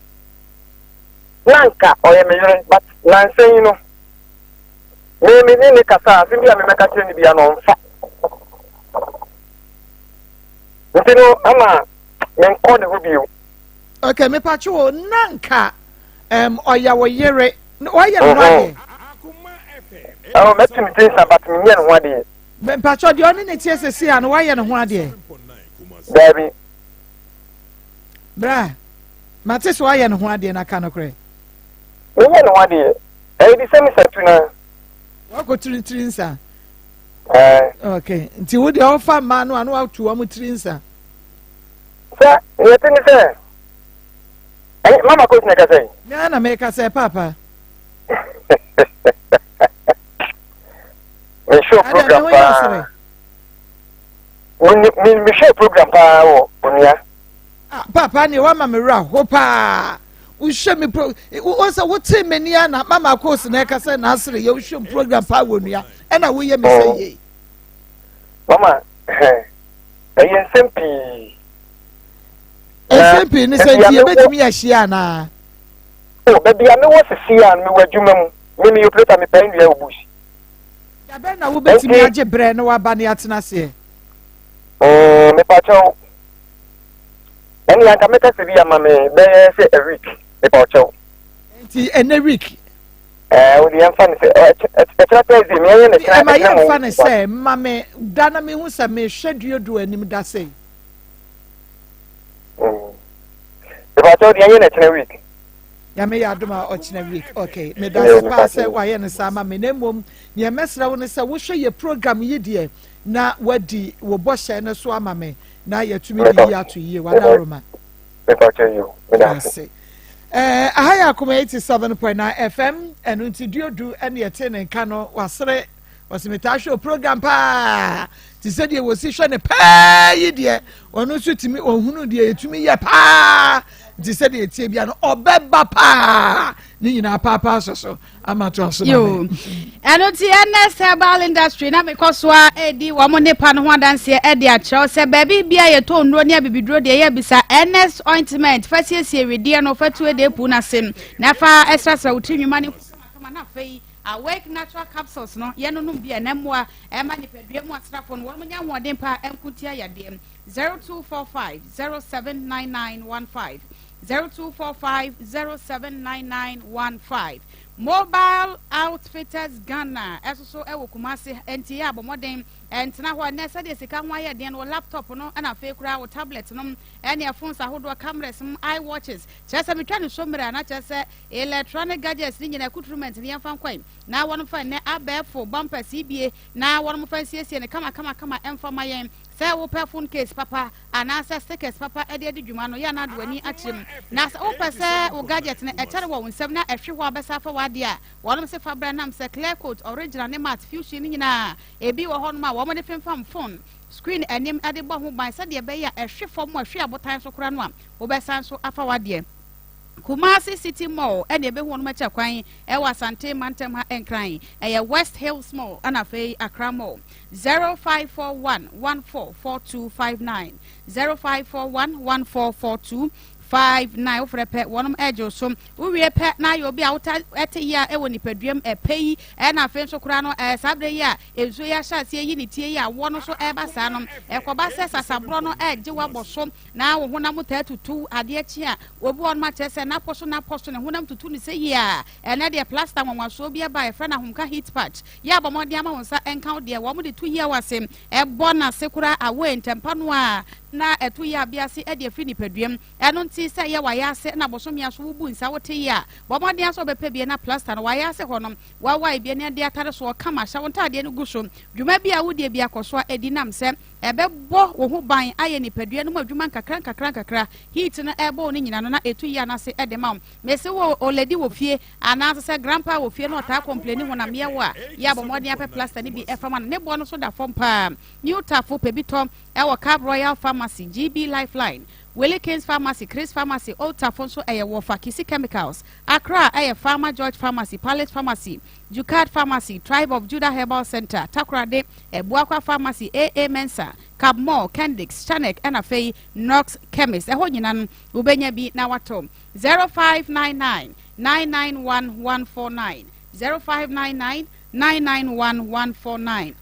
Speaker 9: na nka ɔyɛ me yere but nansa yi no me me ne ne kasa asɛm bi a memɛka kyerɛ no bia no ɔmfa nti no ama menkɔ ne hɔ bio.
Speaker 1: Okay, mepatwe wo na nka um, ɔyɛ wo yere wayɛ ne ho adeɛ.
Speaker 9: Oh, mɛtu ne ti nsa but menyɛ ne ho adeɛ.
Speaker 1: Mpatwɔ deɛ ɔne ne tie sese a no wayɛ ne ho adeɛ.
Speaker 9: Daabi.
Speaker 1: Bra, mate so wayɛ ne ho adeɛ na ka nokorɛ.
Speaker 9: Menyɛ ne ho adeɛ. Ɛyɛ de sɛ mesa tu na.
Speaker 1: Wakɔ tiri tiri nsa.
Speaker 9: Ɛɛ.
Speaker 1: Okay, nti wo deɛ ɔfa mmaa no a na watu wɔn tiri nsa.
Speaker 9: Sɛ nea ɛte ne sɛ, ɛnyɛ mama coach na ɛkasa yi.
Speaker 1: Me ara na mekasa paapa.
Speaker 9: Mehwɛ program paa. Mehwɛ program paa wɔ onua.
Speaker 1: Ah, paapa ne wama me werɛ ho paa. Wohwɛ me pro wo sɛ wote m'ani a na mama coach na ɛkasa na asere yɛ wohwɛ program paa wɔ onua ɛna woyɛ me sɛ yie.
Speaker 9: Mama, ɛyɛ nsɛm pii.
Speaker 1: Nsɛm pii ne sɛ nti yɛbɛtumi ahyia anaa?
Speaker 9: O, baabi a mewɔ sisi a mewɔ adwuma mu. Me meyɛ operator mepae nnua wɔ bush.
Speaker 1: Da bɛn na wobɛtumi agye berɛ na waba ne atena aseɛ?
Speaker 9: Mm, mepakyɛw. Ɛne anka mɛka sɛ bi ama me bɛyɛ sɛ a week, mepakyɛw.
Speaker 1: Nti ɛnɛ week?
Speaker 9: Ɛɛ, wode yɛmfa no sɛ ɛkyerɛ Thursday, meɛyɛ no kyerɛ
Speaker 1: Ɛma yɛmfa no sɛ ma me da na mehu sɛ mehwɛ duoduo anim da sei.
Speaker 9: Mm. Mepakyɛw deɛ ɛnyɛ na ɛkyena week.
Speaker 1: Nyame yɛ adom a ɔkyena week. Okay, meda ase paa sɛ wayɛ no saa ma me. Na mmom, nea mɛsrɛ wo ne sɛ wohwɛ yɛ program yi deɛ na wadi wo bɔhyɛ no so ama me na yɛatumi de yi ato yie. Wadaroma.
Speaker 9: Mepakyɛw yi o, meda ase.
Speaker 1: Eh, aha yɛ akoma 87.9 FM, ɛno nti duodu ɛne ɛte ne nka no wasere Ɔsi metaa hwɛ o program paa te sɛ deɛ wɔsi hwɛ no pɛɛ yi deɛ ɔno nso tumi ɔhunu deɛ yɛtumi yɛ paa. Nti sɛdeɛ ɛtie bia no ɔbɛba paa ne nyinaa paapaa sɔ so ama to aso
Speaker 15: na me. Ɛno nti Ernest Herbal Industry na mekɔ so a ɛredi wɔn nnepa no ho adanseɛ ɛde akyerɛw sɛ baabi bia yɛtɔ nnuro ne abibiduro deɛ yɛ bisa Ernest ointment fa siesie wedeɛ no fa tu ede pu no ase na fa ɛsrasra wo tiri nwuma ne kamakama na afei Awake Natural Capsules no yɛnonom bi a na mmoa ɛma nipadua mu asrafo no wɔn nya ahoɔden paa ɛnko tia yadeɛ. 0245 079915 0245 079915 Mobile Outfitters Ghana ɛso so ɛwɔ Kumasi nti yɛ abɔ mmɔden ɛntena hɔ ɛnɛ sɛdeɛ sika ho ayɛ den no wɔ laptop no ɛna afei koraa wɔ tablet no ɛne phones ahodoɔ, cameras mu, iWatches, kyerɛ sɛ metwa ne so mmerɛ na kyerɛ sɛ electronic gadgets ne nyinaa accoutrement ne yɛmfa nkwan na wɔn fa nnɛ abɛɛfo bumpers yi bie na wɔn fa nsiesie ne kama kama kama ɛmfa ma yɛn. Sɛ wopɛ phone case papa anaasɛ stickers papa de adi dwuma no, yɛ a na ade w'ani akyerɛ mu. Na sɛ wopɛ sɛ wo gadget no ɛkyɛre wɔ wo nsam na ɛhwe hɔ a bɛsan afa w'adeɛ a, wɔnom se fa bra nam sɛ clear coat, original ne matte, fusion no nyinaa ebi wɔ hɔnom a wɔde femfam phone screen anim de bɔ ho ban sɛdeɛ ɛbɛyɛ a ɛhwe fam a ɛhwe abotan so koraa no a wobɛsan so afa w'adeɛ. Kumasi City Mall ɛna ɛbɛhu wɔnom akyɛ kwan ɛwɔ Asante mantam ha Nkran, ɛyɛ West Hills Mall ɛna afei Accra Mall. 0541 144259 0541 1442 59. Wofrɛ pɛ wɔnom ɛgye wo so. Wowie pɛ na ayɛ obi a wota ɛte yi a ɛwɔ nipaduam ɛpɛ yi ɛna afei nso koraa no ɛɛ saa berɛ yi a nsuo yi ahyɛ aseɛ yi ne tie yi a woɔ no so ɛreba saa no ɛkɔba sɛ sasaborɔ no ɛregye wabɔ so na wo honam taa tutu adeɛ kye a obi wɔ nom akyerɛ sɛ napɔ so napɔ so ne honam tutu ne sɛ yie a ɛnɛ deɛ plaster nwanwasoɔ bi ɛba a yɛfrɛ no ahomka heat patch. Yɛ a bɔ mmɔden ama wo nsa nka wo deɛ wɔn de to yie wɔ ase ɛbɔ n'ase koraa away ntɛmpa no a na ɛto yie abea ase ɛde afiri nipaduam. Ɛno nti sɛ ɛyɛ wayɛ ase na bosome aso wobu nsa wote yie a bɔ mmɔden asɛ wobɛpɛ bie na plaster no wayɛ ase hɔ no wawae bie ne ɛde atare soɔ kama hyɛ wo ntaadeɛ no gu so. Dwuma bi a wodie bi akɔ so a ɛdi nam sɛ ɛbɛbɔ wo ho ban ayɛ nipadua no mu adwuma nkakra nkakra nkakra. Heat no ɛbɔ wo no nyina no na ɛtu yie anase ɛde ma wo. Mese wo oledi wɔ fie anaa nso sɛ grandpa wɔ fie na ɔtaa complaini honam yɛ wo a, yɛ a bɔ mmɔden apɛ plaster no bi fa ma no. Ne boɔ no nso da fam paa. New Tafo pɛ bi tɔ wɔ Cab Royal Pharmacy, GB Lifeline, Willie Kings Pharmacy, Chris Pharmacy, Old Tafo nso ɛyɛ Wɔfa, Kisi Chemicals, Accra ɛyɛ Pharma George Pharmacy, Palace Pharmacy, Jucard Pharmacy, Tribe of Judah Herbal Centre, Takoradi, Abuakwa Pharmacy, AA Mensah, Cab Mall, Kendricks, Chanek ɛna afei Knox Chemist. Ɛhɔ nyina no wobɛnya bi na watɔ. 0599 991 149 0599 991 149.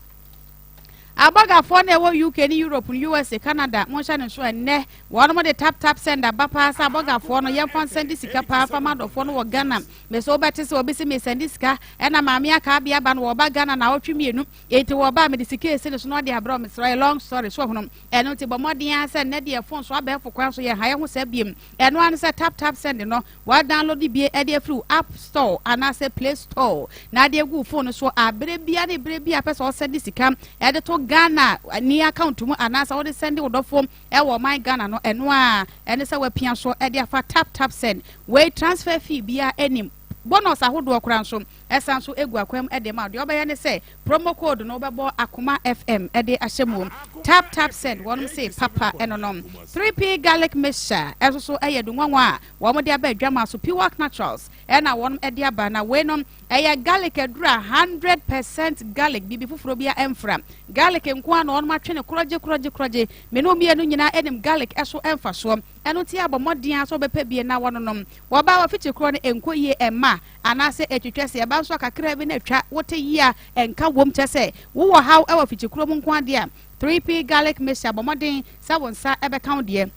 Speaker 15: Abɔgafoɔ no a ɛwɔ UK ne Europe ne USA, Canada, monhyɛ no nso ɛnnɛ wɔnom de tap tap send aba paa sɛ abɔgafoɔ no yɛmfa nsɛnde sika paa mfa ma adɔfoɔ no wɔ Ghana. Me so wobɛte sɛ obi se mesɛnde sika ɛna maame aka abea aba no wɔba Ghana naawɔtwe mmienu enti wɔba a mede sika esi ne so na ɔde abrɛ mesrɛ ɔyɛ long story so ɔhono ɛno nti bɔ mmɔden ara sɛ nnɛ deɛ phone so abɛɛfo kwan so yɛnha yɛn ho saa biem. Ɛno ara ne sɛ tap tap send no, woadownload bi de afiri wo app store anaasɛ play store na ade agu wo phone no so a berɛ bia ne berɛ bia pɛ sɛ ɔsɛnde sika de to Ghana ni account mu anaasɛ wode sɛnde wo dɔfoɔ ɛwɔ ɔman Ghana no, ɛno a ɛne sɛ wapia so de afa tap tap send. Wei transfer fee bia anim, bonus ahodoɔ koraa nso Ɛsan nso gu akwan mu de ma wo. Deɛ wobɛyɛ ne sɛ promo code no wobɛbɔ Akoma FM de ahyɛ mu. Tap tap send wɔnom se papa ɛno no. 3P garlic mixture ɛnso so ɛyɛ adunwanwa a wɔn de aba adwamaa so. Piwak Naturals ɛna wɔnom de aba na wei no ɛyɛ garlic aduru a 100% garlic biribi foforɔ bia ɛmfra. Garlic nko ara na wɔnom atwe no korɔgye korɔgye korɔgye. Me ne wo mmienu nyinaa ɛnim garlic ɛso mfasoɔ. Ɛno nti abɔ mmɔden ara sɛ wobɛpɛ bie na wɔnonom. Wɔba wɔfikyi korɔ no ɛnkɔ yie ɛmma. Anaasɛ ɛtwitwa sɛ ɛba nso a kakraa bi na atwa, wote yie a ɛnka wom, kyerɛ sɛ wowɔ haw wɔ afikyikuro mu nko ara deɛ a, 3P Garlic Mixture, bɔ mmɔden sɛ wo nsa bɛka wo deɛ.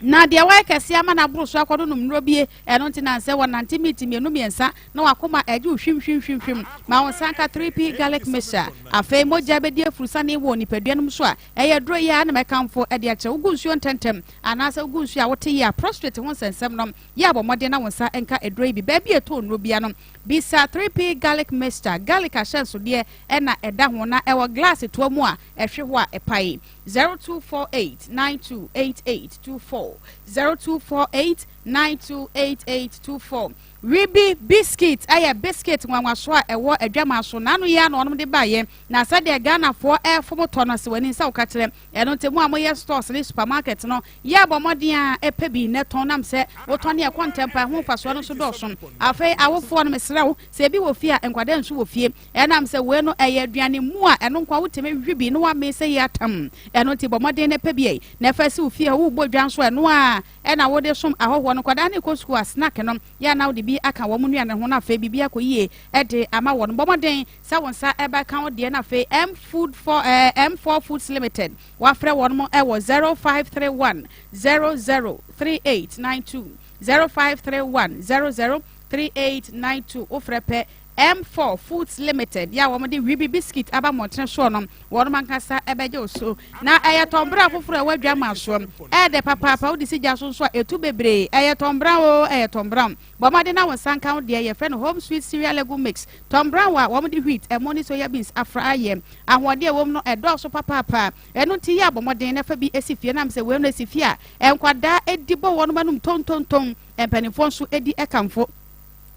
Speaker 15: Na deɛ wayɛ kɛseɛ ama no aboro so akɔnonom nnuro bie, ɛno nti na sɛ wɔnante miiti mmienu mmiɛnsa na wakoma agye wo hwim hwim hwim hwim. Ma wo nsa nka 3P Garlic Mixture. Afei mogya bɛdi afurusane wɔ nipadua no mu so a, ɛyɛ aduro yi ara na mɛkamfo de akyerɛ wo. Wogu nsuo ntɛmntɛm anaasɛ wogu nsuo a wote yie a, prostrate ho nsɛnsɛm no Yɛ a bɔ mmɔden na wo nsa nka aduro yi bi. Baabi a ɛtɔ nnuro biara no, bisa 3P Garlic Mixture. Garlic ahyɛnsodeɛ na ɛda ho na ɛwɔ glass toa mu a ɛhwe hɔ a ɛpae. 0248 928824 0248 928824. Wibi Biscuit yɛ biscuit nwanwasoɔ a ɛwɔ adwaman so. N'ano yi ara na wɔnom de baeɛ. Na sɛdeɛ Ghanafoɔ refom tɔ no, sɛ w'ani nsa wo ka kyerɛ. Ɛno nti mo a moyɛ stores ne supermarket no, yɛ bɔ mmɔden a pɛ bi na tɔn nam sɛ wotɔn ne ɛkɔ ntɛm pa, ɛho mfasoɔ no nso dɔɔso. Afei awofoɔ no, mesrɛ wo, sɛ ebi wɔ fie a, nkwadaa nsu wɔ fie. Ɛnam sɛ wei no ɛyɛ aduane mu a ɛno nko a wotumi we bi na woamee sɛ yie atam. Ɛno nti bɔ mmɔden na pɛ bi na fa si wo fie hɔ. Worebɔ dwa nso a, ɛno ara na wode som ahɔhoɔ no. Nkwadaa no rekɔ sukuu a, snack no, yɛ a na wode bi aka wɔn nnuane ho na afei biribi akɔ yie de ama wɔn. Bɔ mmɔden sɛ wo nsa bɛka wo deɛ na afei M Food for eh, M4 Foods Limited wafrɛ wɔn mo wɔ 0531 003892 0531 003892 wofrɛ pɛ M4 Foods Limited yɛ a wɔde Wibi Biscuit aba mmɔntene soɔ no, wɔnom ankasa bɛgye wo so. Na ɛyɛ tɔnbra foforɔ a ɛwɔ adwammaa soɔ. Ɛyɛ dɛ papaapa, wode si gya so nso a, ɛtu bebree. Ɛyɛ tɔnbra oo, ɛyɛ tɔnbra. Bɔ mmɔden na wo nsa nka wo deɛ, yɛfrɛ no Home Sweet Cereal Legume Mix. Tɔnbra a wɔde wheat, ɛmo ne soya beans afra ayɛ. Ahoɔden a ɛwɔ mu no, ɛdɔɔso papaapa. Ɛno nti yɛ a bɔ mmɔden na fa bi si fie. Nam sɛ wei no ɛsi fie a, nkwadaa di bɔ wɔnom anum tontonton. Mpanimfoɔ nso di kamfo.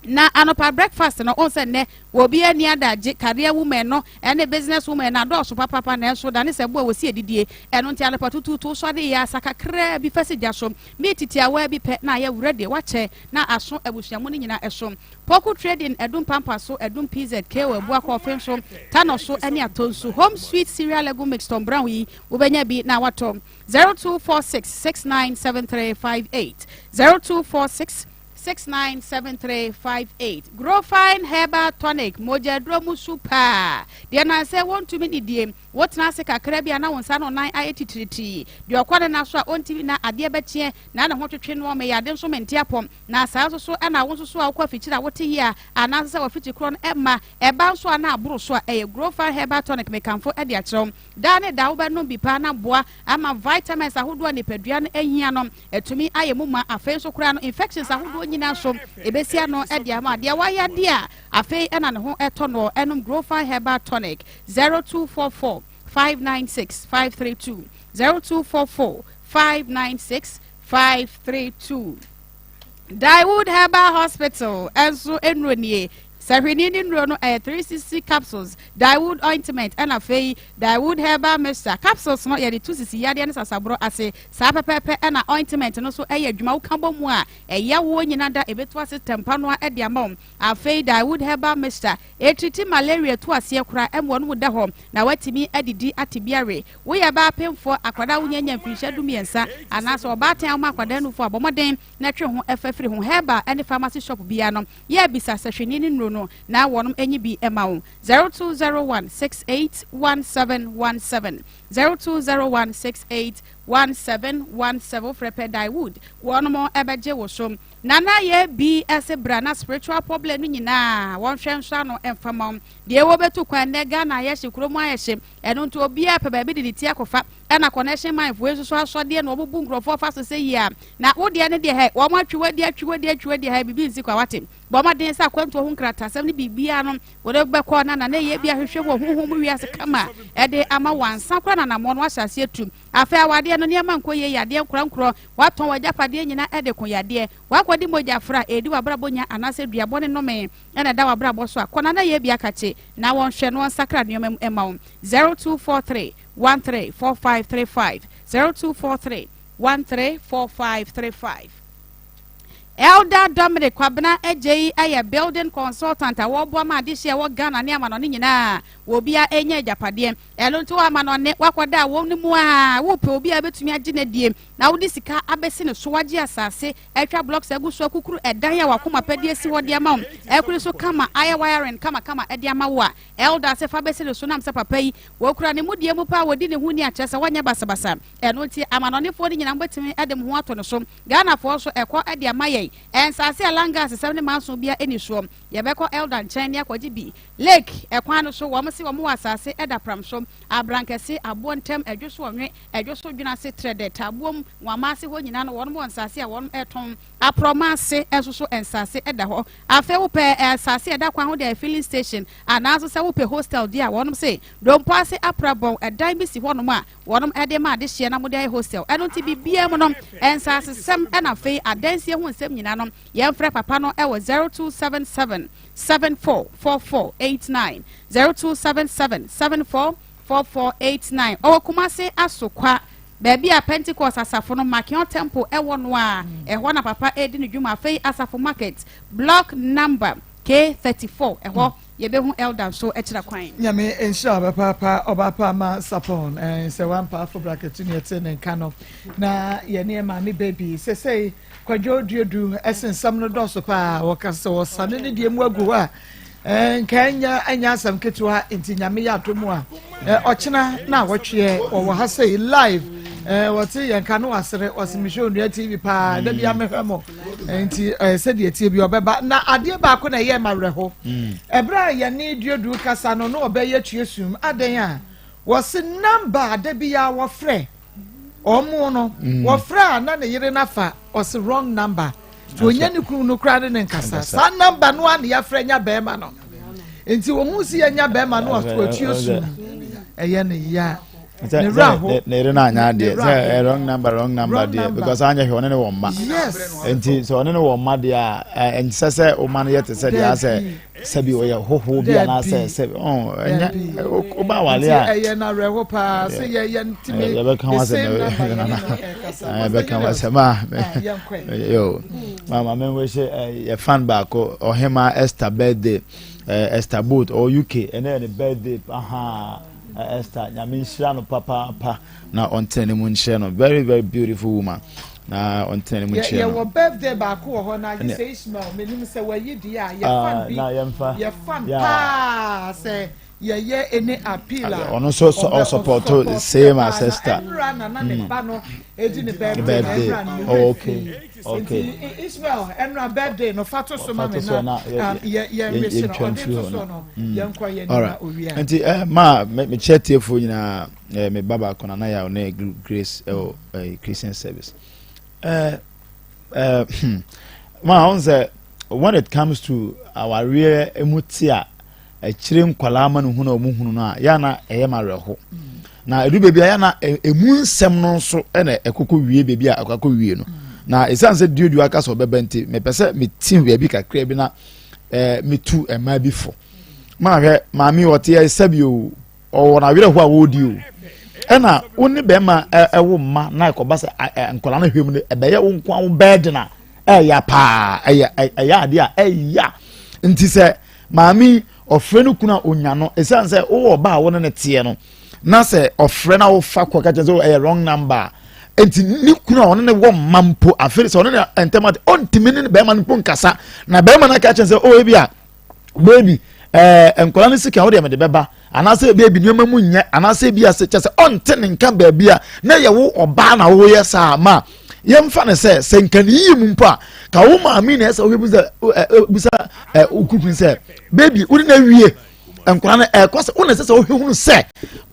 Speaker 15: Na anɔpa breakfast no, wohu sɛ nnɛ obiara nni adagye, career women no ne business women no adɔɔso papapa, nanso dane sɛ bo a wɔsi adidie. Ɛno nti anɔpa tutuutu wosɔre yɛ asa kakraa bi fa si gya so, meat tiawaa bi pɛ na ayɛ ready, wakyɛ na aso abusua mu no nyinaa so. Poku Trading, Adum Pampa so, Adum PZ, KO Abua Kɔɔfe nso, Tanɔ so ne Atonsu. Home Sweet Cereal Legume Mix Tom Brown yi, wobɛnya bi na watɔ. 0246 697358, 0246 697358 Grofine Herbal Tonic, mogya aduro mu su paa. Deɛ nansɛ wɔntumi nidie, wotena ase kakra bi a na wo nsa ne wo nan ayɛ titiritii. Deɛ ɔkɔ ne na so a ɔntumi na adeɛ bɛkyeɛ na ne ho twetwe noɔ, meyɛ ade nso mente apɔ. Na saa nso so ɛna wo nso so a wokɔ afikyiri a wote yie a anaasɛ sɛ wafikyi korɔ no ɛma ɛba nso a na aboro so a, ɛyɛ Grofine Herbal Tonic mekamfo de akyerɛ wo. Daa ne daa wobɛnom bi paa na boa ama vitamins ahodoɔ a nipadua no hia no atumi ayɛ mu ma. Afei nso koraa no infections ahodoɔ nyinaa nso ɛbɛsi ano de ama. Deɛ wayɛ adeɛ a afei na ne ho tɔ noɔ nom Growfine Herbal Tonic 0244 596 532 0244 596 532. Daewood Herbal Hospital nso nnuro nie. Sahwini ne nnuro no ɛyɛ 360 capsules, Daewood ointment ɛna afei Daewood Herbal mixture. Capsules no yɛde tu sisi yadeɛ ne sasaborɔ ase. Saa pɛpɛɛpɛ ɛna ointment no nso ɛyɛ adwuma. Woka bɔ mu a ɛya woɔ nyina da ɛbɛtu ase tɛmpanoa ɛde ama wo. Afei Daewood Herbal mixture ɛtriti malaria tu aseɛ koraa ɛma wɔn mu da hɔ na watumi adidi ate bi awe. Woyɛ baa pemfoɔ, akwadaa a wonya nya mfirinhyia dumiɛnsa, anaasɛ ɔbaatan a woma akwadaa nufoɔ a, bɔ mmɔden na twe ho fa firi ho. Herbal ne pharmacy shop biara no, yɛ bisa sɛhwɛni ne nnuro no na wɔnom nyi bi ma wo. 0201 68 1717, 0201 68 1717, Wofrɛ pɛ Daewood, wɔnom bɛgye wo so. Nana yɛ bi se bra na spiritual problem no nyinaa wɔnhwɛ nsɔ ano mfa ma wo. Deɛ wɔbɛtu kwan nnɛ Ghana ayɛ hye, kurom ayɛ hye, Ɛno nti obiara pɛ baabi de ne ti akɔfa. Ɛna connection man foɔ yi nso so asɔdeɛ na wɔn bu nkurɔfoɔ fa so sɛ yie a. Na wo deɛ ne deɛ hɛ, wɔn atwi wadi atwi wadi atwi wadi hɛ, biribi nsi kwa wate. Bɔ mmɔden sɛ akwantuo ho nkratasɛm ne biribiara no wode bɛkɔ na na na ɛyɛ bi ahwehwɛ wɔ honhom mu wiase kama ɛde ama wo ansa koraa na anammɔn no ahyɛ aseɛ tu. Afei awadeɛ no nneɛma nkɔ yie, yadeɛ nkorɔnkorɔ, woatɔn w'agyapadeɛ nyinaa ɛde ko yadeɛ, woakɔdi mogya fra, ɛredi w'abrabɔ nya anaasɛ duabɔ ne nnome. na ɛda w'abrabɔ so a, kɔ na na yɛ bi akakye na wɔnhwɛ na wɔnsakra nneɛma mu mma wo. 0243 13 4535 0243 13 4535 Elder Dominic Kwabena Agyei yɛ building consultant a wɔboa ma adehye a ɛwɔ Ghana ne amanɔne nyinaa wɔ obiara anya agyapadeɛ. Ɛno nti wɔ amanɔne wakɔda a wɔn no mu a wopɛ obi a bɛtumi agye no adie na wode sika abɛsi ne so wagye asase Atwa blocks agu so akukuru ɛdan a wakoma pɛ de asi hɔ de ama wo akuri so kama ayɛ wiring kama kama de ama wo a elder sɛ fa bɛsi ne so nam sɛ papa yi wɔkura ne mudie mu paa wɔdi ne ho ni a kyerɛ sɛ wɔnyɛ basabasa ɛno nti amanɔnefoɔ no nyinaa mobɛtumi de mo ho ato ne so Ghanafoɔ nso ɛkɔ de ama yɛn. yɛn. Nsaase a Langas sɛm ne manso biara nni soɔ. Yɛbɛkɔ Elder nkyɛn ne akɔgye bi. Lake kwan no so, wɔn se wɔn wɔ asaase da pram so, Abrankɛse, Aboɔ ntam, Ɛdwo so Ɔnwe, Ɛdwo so Dwenase, Trɛdɛ, Taabuom, Nwama ase hɔ nyinaa no wɔn wɔ nsaase a wɔn retɔn. Aprɔma ase nso so nsaase da hɔ. Afei wopɛ asaase a ɛda kwan ho de ayɛ filling station anaa nso sɛ wopɛ hostel deɛ a wɔnom se Dompo ase Apra bɔn ɛdan bi si hɔnom a wɔnom de ma adehyeɛ na mode ayɛ hostel. Ɛno nti biribiara mu no nsaasesɛm ɛna afei adansie ho nsɛm nyinaa no yɛmfrɛ papa no wɔ 0277 744489, 0277 744489. Ɔwɔ Kumase Asokwa. Baabi a Pentecost asafo no Makion Temple wɔ no a, ɛhɔ na papa redi ne dwuma. Afei Asafo Market, block number K34, ɛhɔ yɛbɛhu Elder nso kyerɛ kwan.
Speaker 1: Nyame nhyira wo papaapa ɔbaapa ama sapon eh, sɛ wampa afo braketu ne ɛte ne nka no na yɛne yɛ maame baby sesei Kwadwo Duodu ɛse nsɛm no dɔɔso paa wɔka sɛ wɔsane ne deɛ mu agu hɔ a eh, nka ɛnyɛ ɛnyɛ asɛm ketewa nti nyame yɛ adom a eh, ɔkyena na awɔtweɛ wɔwɔ ha sɛ live eh, wɔte yɛn ka no wasere wɔse mehwɛ onua tv paa da bia mehwɛ mo nti eh, sɛdeɛ tie bi ɔbɛba na adeɛ baako na ɛyɛ ma werɛho ɛberɛ a yɛne Duodu kasa no na ɔbɛyɛ tue sum adɛn a wɔse namba da biara wɔfrɛ Ɔmo no wɔfrɛ a na ne yere no afa ɔse wrong number nti onya ne kunu no koraa ne ne nkasa saa number no a na yɛafrɛ nya bɛrima no nti ohun si yɛnya bɛrima no ɔtua su ɛyɛ ne ya ne werɛ aho
Speaker 6: ne yere no anya adeɛ sɛ wrong number wrong number deɛ because anyɛ hwɛ ɔne ne wɔ mma nti sɛ ɔne ne wɔ mma deɛ a ɛnsɛ sɛ ɔma no yɛ te sɛ deɛ asɛ sɛbi ɔyɛ hoho bi anaasɛ sɛbi ɔn ɛnyɛ ɔba awale a
Speaker 1: ɛyɛ na awerɛho paa sɛ yɛ yɛ ntumi
Speaker 6: yɛbɛka ho asɛm nana yɛbɛka ho asɛm a yo mama me nwɛhyɛ yɛ fan baako ɔhema Esther birthday Esther Boat ɔwɔ UK ɛnɛ yɛ ne birthday aha Esther nyame nhyira no papaapa na ɔntena ne mu nkyerɛ no very very beautiful woman na ɔntena ne mu nkyerɛ no.
Speaker 1: yɛwɔ birthday baako wɔ hɔ na agye sɛ Ishmael menim sɛ wayi deɛ a yɛ fan bi yɛ fan paa sɛ yɛyɛ any appeal a
Speaker 6: ɔno nso ɔsupɔto same as Esther
Speaker 1: ɛnura na na ne ba no edi ne birthday na ɛnura ne
Speaker 6: oh, okay okay
Speaker 1: nti Ishmael ɛnura birthday no fa to so ma me na yɛ yɛ nwesi no ɔde to so no yɛn kɔ yɛn nima owia
Speaker 6: nti maa mekyɛ tiefo nyinaa. Eh, me ba baako Nana Yaw ne Grace ɛwɔ eh, eh, Christian service. Eh, eh, hmm. Ma ɔn sɛ when it comes to awareɛ emu te a akyire nkwadaa ma no hunu a wɔn hunu no a yɛ na ɛyɛ ma awerɛho na edu beebi a yɛ na emu nsɛm no nso ɛna ɛkɔkɔ wie beebi a ɛkɔkɔ wie no na esan sɛ duodua aka sɛ ɔbɛba nti mepɛ sɛ meti baabi kakra bi na ɛɛ metu mmaa bi fo maa hwɛ maame ɔte yɛ sɛbi o. Ɔwɔ n'awerɛhoɔ a wɔredi o. Ɛna wo ne bɛrima ɛwo mma na ɛkɔba sɛ nkwadaa no hwɛ mu no ɛbɛyɛ wo nko wo bɛɛden a ɛyɛ paa ɛyɛ ɛyɛ adeɛ a ɛyɛ nti sɛ maame ɔfrɛ no kunu a onya no ɛsiane sɛ wowɔ ɔba a wo ne ne teɛ no na sɛ ɔfrɛ na wofa kɔ ka kyerɛ sɛ ɛyɛ wrong number nti ne kunu a ɔne ne wɔ mma mpo afei sɛ ɔne ne ntɛm ate ɔntumi ne bɛrima no mpo nkasa na bɛrima no aka kyerɛ sɛ ɔyɛ bi a baby ɛɛ eh, nkwadaa no sika wodeɛ mede bɛba anaasɛ baby nneɛma mu nyɛ anaasɛ bi ase kyɛ sɛ ɔnte ne nka baabi a na yɛ wo ɔbaa na woyɛ saa ma yɛmfa no sɛ sɛ nka ne yie mu mpo a ka wo maame na ɛsɛ wohwɛ bisa ɛ bisa ɛ okukun sɛ baby wode na awie nkwadaa no ɛkɔ sɛ wo na ɛsɛ sɛ wohwɛ hunu sɛ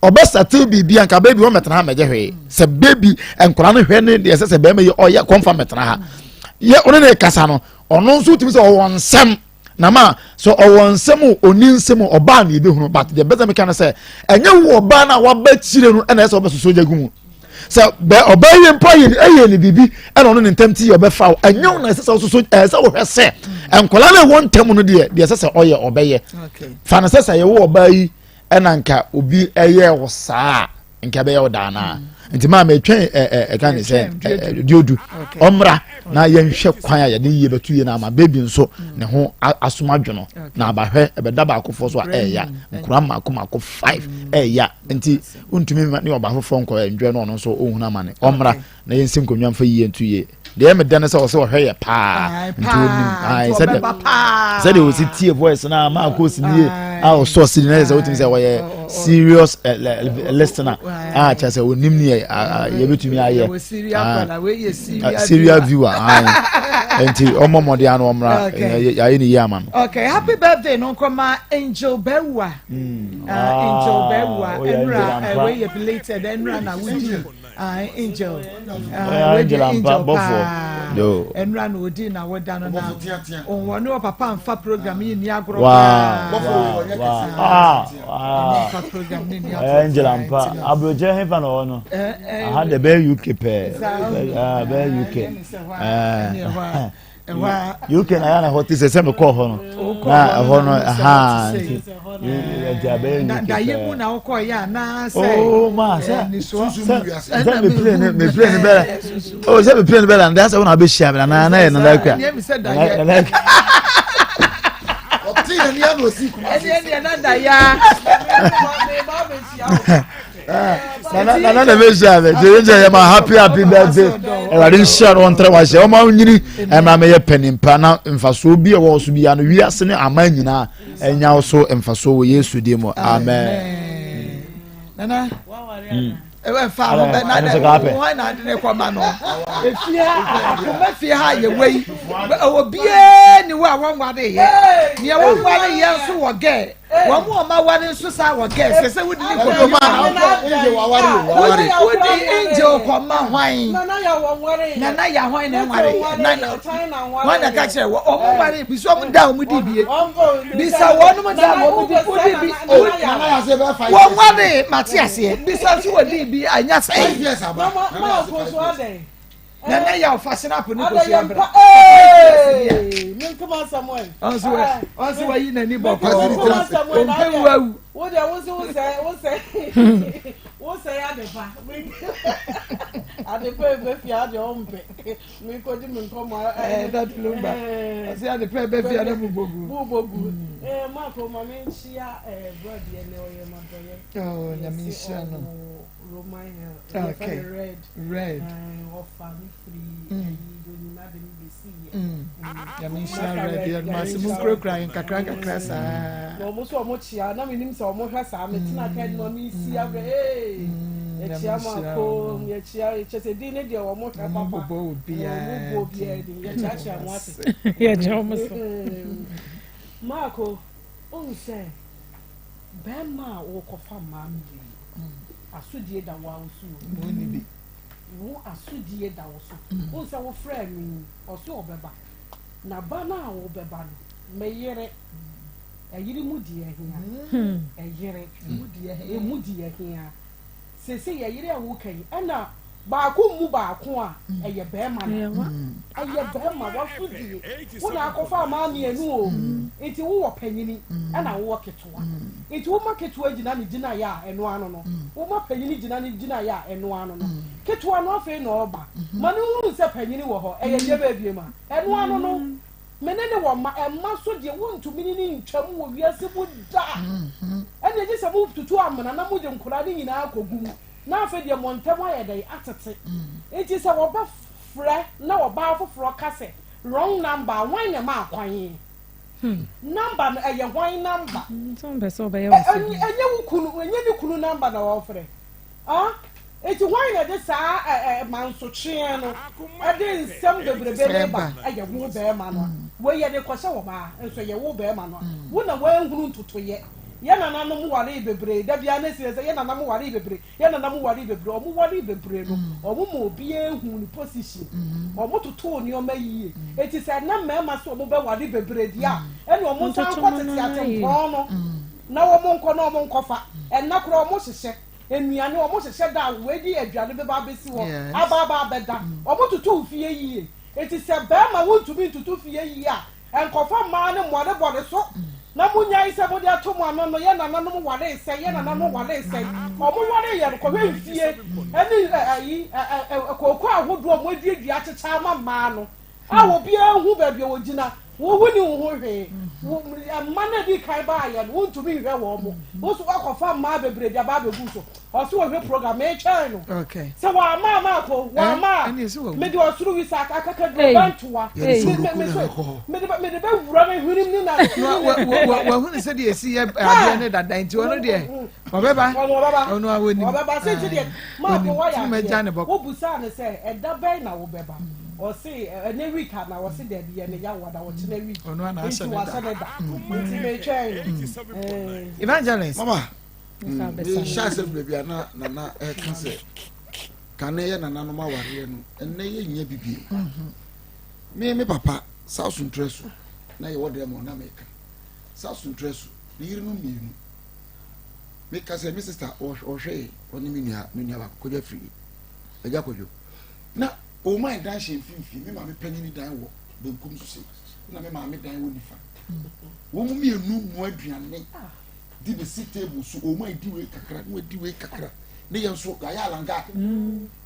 Speaker 6: ɔbɛsate biribi anka baby wɔn mɛtena ha mɛgye hwee sɛ baby nkwadaa no hwɛ ne deɛ ɛsɛ sɛ bɛrima yi ɔyɛ kɔnfa mɛtena ha yɛ ɔne ne kasa no ɔno nso tumi sɛ ɔwɔ nsɛm. Na ma sɛ ɔwɔ nsɛm o ɔni nsɛm o ɔbaa na yɛbɛhunu but deɛ bɛsɛ meka no sɛ ɛnyɛ wo ɔbaa no a waba akyire no ɛna ɛsɛ ɔbɛsosɔ gya gu mu sɛ bɛ ɔbaa yɛ mpo ayɛ ɛyɛ ne biribi ɛna ɔno ne ntam ti yɛ ɔbɛfa wo ɛnyɛ wo na ɛsɛ sɛ ɔsoso ɛsɛ sɛ wohwɛ sɛ nkwadaa no ɛwɔ ntam no deɛ deɛ ɛsɛ sɛ ɔyɛ ɔbɛyɛ fa no sɛ sɛ yɛwɔ ɔbaa yi ɛna nka obi ɛyɛ wo saa nka ɛbɛyɛ wo daa naa nti maa metwɛn ɛ ɛ ɛka ne sɛ ɛ diodu ɔmmra na yɛnhwɛ kwan a yɛde yie bɛto yie na ama beebi nso ne ho asom adwono na abahwɛ ɛbɛda baakofoɔ so a ɛɛya nkura mmaako mmaako five ɛɛya nti ntumi ne ɔbaa foforɔ nkɔ ɛndwɛ no ɔno nso ɔnhunu amane ɔmmra na yɛnsi nkonnwa mfa yie nto yie deɛ ɛmɛ dɛ no sɛ ɔsɛ ɔhwɛ yɛ paa nti onim ayi sɛdeɛ sɛdeɛ osi tie voice na ama akɔ osi nie. a ɔsɔ sidi na yɛ sɛ wotumi sɛ wɔyɛ serious eh, listener a kyerɛ sɛ onim ne yɛbɛtumi ayɛ serial viewer nti ɔmmɔ mmɔden ano ɔmmra yɛayɛ ne yie ama no.
Speaker 1: Okay, happy birthday no nkɔma Angel Bawua. Mm. Uh, Angel Bawua, ɛnura ɛwɛ yɛ belated ɛnura na wodi. Ah, angel. Ah,
Speaker 6: angel ampa bɔfo.
Speaker 1: Yo. Enra na odi na woda no na. Onwo ne papa mfa program yi ni agorɔ koraa.
Speaker 6: Wow. Wow. Ah.
Speaker 1: Ah. Mfa program ni ni agorɔ.
Speaker 6: Angel ampa. Abrokyɛ hefa na ɔwɔ no. Aha de bɛyɛ UK pɛ. Ah, bɛyɛ UK. Eh. UK na yɛ na hɔ te sɛ sɛ mekɔɔ hɔ no na ɛhɔ no ha nti nti abɛyɛ UK
Speaker 1: pɛɛ mu na wokɔɔ yɛ anaasɛ
Speaker 6: oh ma sɛ sɛ me plane ne me plane bɛrɛ oh sɛ me plane bɛrɛ na sɛ wo na abɛhyia me na na yɛ nana akua nana akua
Speaker 7: ɔte yɛn ni ano osi kuma
Speaker 1: ɛni ɛni ɛna da ya.
Speaker 6: Nana nana na bɛ hyia mɛ jɛ jɛ yɛ ma happy happy birthday ɛwurade nhyia no wɔn tẹrɛ wɔn ahyɛ wɔn a nyini ɛmɛ amɛyɛ pɛnimpa na nfasoɔ bi a ɛwɔ so bi ano wiase ne aman nyinaa ɛnya so nfasoɔ wɔ yesu din mu amen.
Speaker 1: Nana ɛwɛ fa ho bɛ na dɛ wɔn na adi ne kɔ ma no efie akoma fie ha yɛ wɔ yi obiara ni wɔ a wɔn ware yɛ nea wɔn ware yɛ nso wɔ gɛɛ. Wɔn mu ɔma ware nso saa wɔ gɛs sɛ sɛ wodi ne kɔ ma wodi wodi angel kɔ ma hwan nana yɛ hwan na ɛnware nana hwan na ka kyerɛ wɔ ɔmo ware bisa ɔmo da ɔmo di bie bisa wɔn mo da ɔmo di wodi bi wɔn ware mate aseɛ bisa nso wɔ di bi anya sɛ. Nana yaw fa snap ne kosua bra. Ɔnso wayi n'ani bɔkɔɔ. Ɔmpɛ wu awu.
Speaker 8: Wo deɛ wo nso wo sɛ wo sɛ wo sɛ adepa adepa ebe fia adeɛ ɔmpɛ mi kɔ di mi nkɔmɔ.
Speaker 1: Ɛɛ dati lumba ɔsi adepa ebe fia ne mu bogu.
Speaker 8: Mu bogu ɛɛ mako maame nhyia ɛɛ brɔdeɛ ne ɔyɛ ma dɔyɛ.
Speaker 1: Ɔɔ nyame nhyira no.
Speaker 8: Roman hell. Okay. Yɛfrɛ no red.
Speaker 1: Red.
Speaker 8: Ɔfa me firi ayi onyina de me bɛsi yɛ.
Speaker 1: Nyame nhyira red yɛ no ase mu nkurakura yɛn kakra nkakra saa.
Speaker 8: Na ɔmo so ɔmo kyea na menim sɛ ɔmo hwɛ saa metena ka no me si abrɛ ee. Yɛkyea mo ako yɛkyea kyɛ sɛ din ne deɛ ɔmo hwɛ papa.
Speaker 1: Ɔmo bobɔ obiara.
Speaker 8: Ɔmo bobɔ obiara din yɛkyeakyea mo ase.
Speaker 16: Yɛkyea ɔmo so.
Speaker 8: Maako wohu sɛ bɛrima a wokɔfa mmaa mmienu Asodie da wo ara wo so o.
Speaker 1: Wonni bi.
Speaker 8: Wo asodie da wo so. Wohu sɛ wofrɛɛ no yi, ɔse ɔbɛba. Na ba no a wobɛba no, me yere, ɛyere mu deɛ hia. Ɛyere, emu deɛ hia. Seesei ɛyere a woka yi, ɛna baako mmu baako a, ɛyɛ bɛrima no. Ɛyɛ bɛrima, w'asodie. Wo na akɔfa mmaa mmienu o. Nti wowɔ panyini, ɛna wowɔ ketewa. Nti woma ketewa gyina ne gyinaeɛ a, ɛno ano no. Woma panyini gyina ne gyinaeɛ a, ɛno ano no. Ketewa no afei na ɔreba. Ma no nhunu sɛ panyini wɔ hɔ. Ɛyɛ deɛ bɛyɛ biom a, ɛno ano no. Me ne no wɔ mma. Mma nso deɛ, wontumi ne no ntwam wɔ wiase mu da. Ɛnneɛ gye sɛ motutu amena na mode nkwadaa no nyinaa kɔgu mu, na afei deɛ mo ntam ayɛ dɛn? Atete. Nti sɛ wɔbɛfrɛ na ɔbaa foforɔ ka sɛ wrong number a, hwan na ɛmaa kwan? Number no ɛyɛ hwan number?
Speaker 16: Sɛ ɔmpɛ sɛ ɔbɛyɛ wo sɛ.
Speaker 8: Ɛnyɛ wo kunu, ɛnyɛ ne kunu number na ɔfrɛ. Ah, eti hwan na ɛde saa ɛ ɛ mansotweɛ no ɛde nsɛm bebrebe ne ba ɛyɛ wo bɛrima no a. Wei yɛde kɔhyɛ wɔ baa nso ɛyɛ wo bɛrima no a. Wo na woanhunu ntotoyɛ. Yɛ nananom waree bebree, da biara na esi sɛ yɛ nananom waree bebree. Yɛ nana mo waree bebree ɔmo waree bebree no ɔmo ma obiaa huu ne position ɔmo totoo nneɛma yie eti sɛ ɛnɛ mmarima sɛ ɔmo bɛ ware bebree deɛ a ɛne ɔmo nsan nkɔ tete atempɔn no na ɔmo nkɔ na ɔmo nkɔ fa ɛnɛ koraa ɔmo hyehyɛ nnuane ɔmo hyehyɛ da a wei de aduane bɛba abɛsi hɔ aba aba abɛda ɔmo totoo fie yie eti sɛ bɛrima wontumi ntoto fie yie a Nkɔfa mmaa no mmɔrebɔre so na monyae sɛ mode ato mo ano no, yɛn nananom waree sɛn, yɛn nananom waree sɛn, wɔn wareeɛ no, kɔhwɛ mfie ne ayi kooko ahodoɔ a wɔaduadua akyekyɛ ama mmaa no a obiara hu baabi a wɔgyina, wo wonni wo ho hwee. Wo mma no a edi kan baayɛ no wontumi nhwɛ wɔn mo. Wo nso woakɔfa mmaa bebree de aba abɛgu so. Ɔse ɔhwɛ program metwɛn no. Sɛ wamma a maakɔ wamma a mede ɔsoro wisa akakaduro bɛntoa. Mede mede bɛwura ne hwenem ne na.
Speaker 1: Wahunu sɛdeɛ ɛsi yɛ adeɛ ne dada nti ɔno deɛ ɔbɛba ɔno a wɔnim.
Speaker 8: Ɔbɛba sɛ nti deɛ maakɔ wayɛ adeɛ wobusaa no sɛ ɛda bɛn na wobɛba. Ɔse ɛnɛ week ana ɔse dabi ɛnɛ yawa da ɔkyena week
Speaker 1: ɔno ana
Speaker 8: ahyɛ ne da ne da nti metwɛn
Speaker 1: no evangelist
Speaker 7: mama mehyɛ asɛm baabi a na nana ɛka sɛ kane yɛ nananom awareɛ no ɛnɛ yɛ nyɛ bibie me me papa saa sontrɛ so na yɛwɔ dɛm ɔ na meka saa sontrɛ so ne yerenom mmienu meka sɛ me sister ɔhwɛ yɛ ɔne me nua me nua baako kɔdwa firi agya kɔdwo na Omae dan hyɛ mfimfini, me maame panyin dan wɔ benkum so sei, na me maame dan wɔ nifa. Wɔn mu mmienu noa aduane de besi table so. Omae di wei kakra, na wadi wei kakra. Ne yɛn nso yɛayɛ alanga.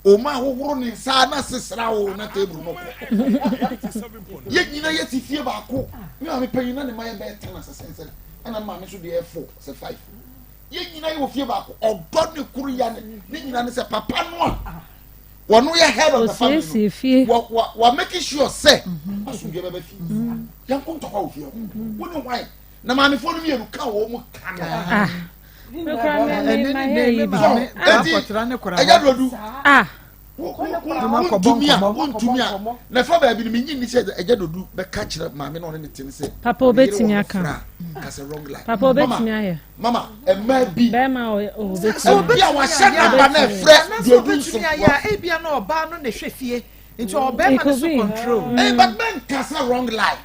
Speaker 7: Omae hohoro ne nsa na sesra o na table no kɔ. Yɛn nyinaa yɛte fie baako. Me maame panyin na ne mma yɛ bɛyɛ ten asɛsɛnsɛn, ɛna me maame nso deɛ yɛ four sɛ five. Yɛn nyinaa yɛwɔ fie baako. Ɔdɔ ne koro ya ne ne nyinaa ne sɛ papa no a. Wɔn yɛ head of the family no wɔ wɔ wɔ making sure sɛ mhm. asomdwe bɛbɛ fie mhm. yɛn ko ntɔkwa wɔ fie hɔ mhm. wɔn ni hwan na maamefoɔ no mmienu ka wɔn mu ka no.
Speaker 16: Ah.
Speaker 7: Eti ɛyɛ dodu wontumi a wontumi a na ɛfa baabi no menyi nni sɛ ɛgya dodu bɛka kyerɛ maame na ɔne ne te ne sɛ
Speaker 16: papa obetumi aka
Speaker 7: kasa wrong line
Speaker 16: papa obetumi ayɛ
Speaker 7: Mama, mmaa bi.
Speaker 16: Bɛrima a obetumi.
Speaker 7: Obi a wahyɛ naba na ɛfrɛ deɛ obi nso.
Speaker 1: Obetumi ayɛ a ebia na ɔbaa no na ɛhwɛ fie nti ɔbɛrima no so control.
Speaker 7: Ee but men kasa wrong lie.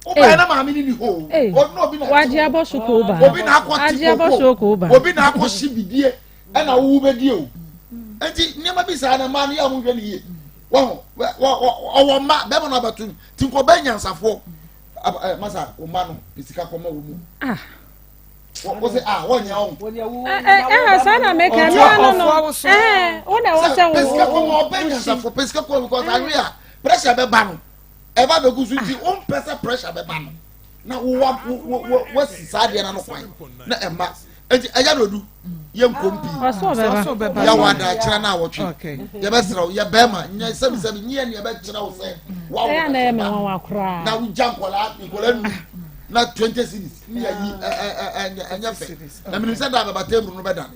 Speaker 7: Wobɛyɛ na maame ni ni hɔ o. Ɔno obi na.
Speaker 16: Wagye abɔ so koo ba.
Speaker 7: Obi na akɔ ti koko. Obi na akɔ si bidie ɛna wowu bɛdie o. Nti nneɛma bi saa na mmaa no yɛ a wɔn hwɛ ne yie. Wɔn ɔwɔ mma bɛrima no abɛto nti nkɔbɛ nyansafoɔ. Masa wo mma no de sika kɔma wɔ mu.
Speaker 16: Ah.
Speaker 7: Wọ́n sẹ́ ah wọ́n nyɛ ɔn.
Speaker 16: Ɛhɛ saa na meka no ano no ɛhɛ wo na ɛwɔ sɛ wo.
Speaker 7: Pesika kɔma ɔbɛ nyansafo pesika kɔma because awe a pressure bɛ ba no ɛba bɛ gu so nti o mpɛ sɛ pressure bɛ ba no na wo wa wo wo wasi saa adeɛ na no kwan na ɛma eti ɛyɛ na odu yɛ nkom pii yɛ wɔ adakyerɛ na awɔtwe yɛ bɛ srɛ yɛ bɛrima nyɛ sɛbisɛbi nyɛ ni yɛ bɛ kyerɛ wo sɛ wawo na na wogya nkɔla nkɔla nu na 20 cities ne yɛ yi ɛ ɛ ɛ ɛnyɛ fɛ na minim sɛ da bɛba table no bɛ da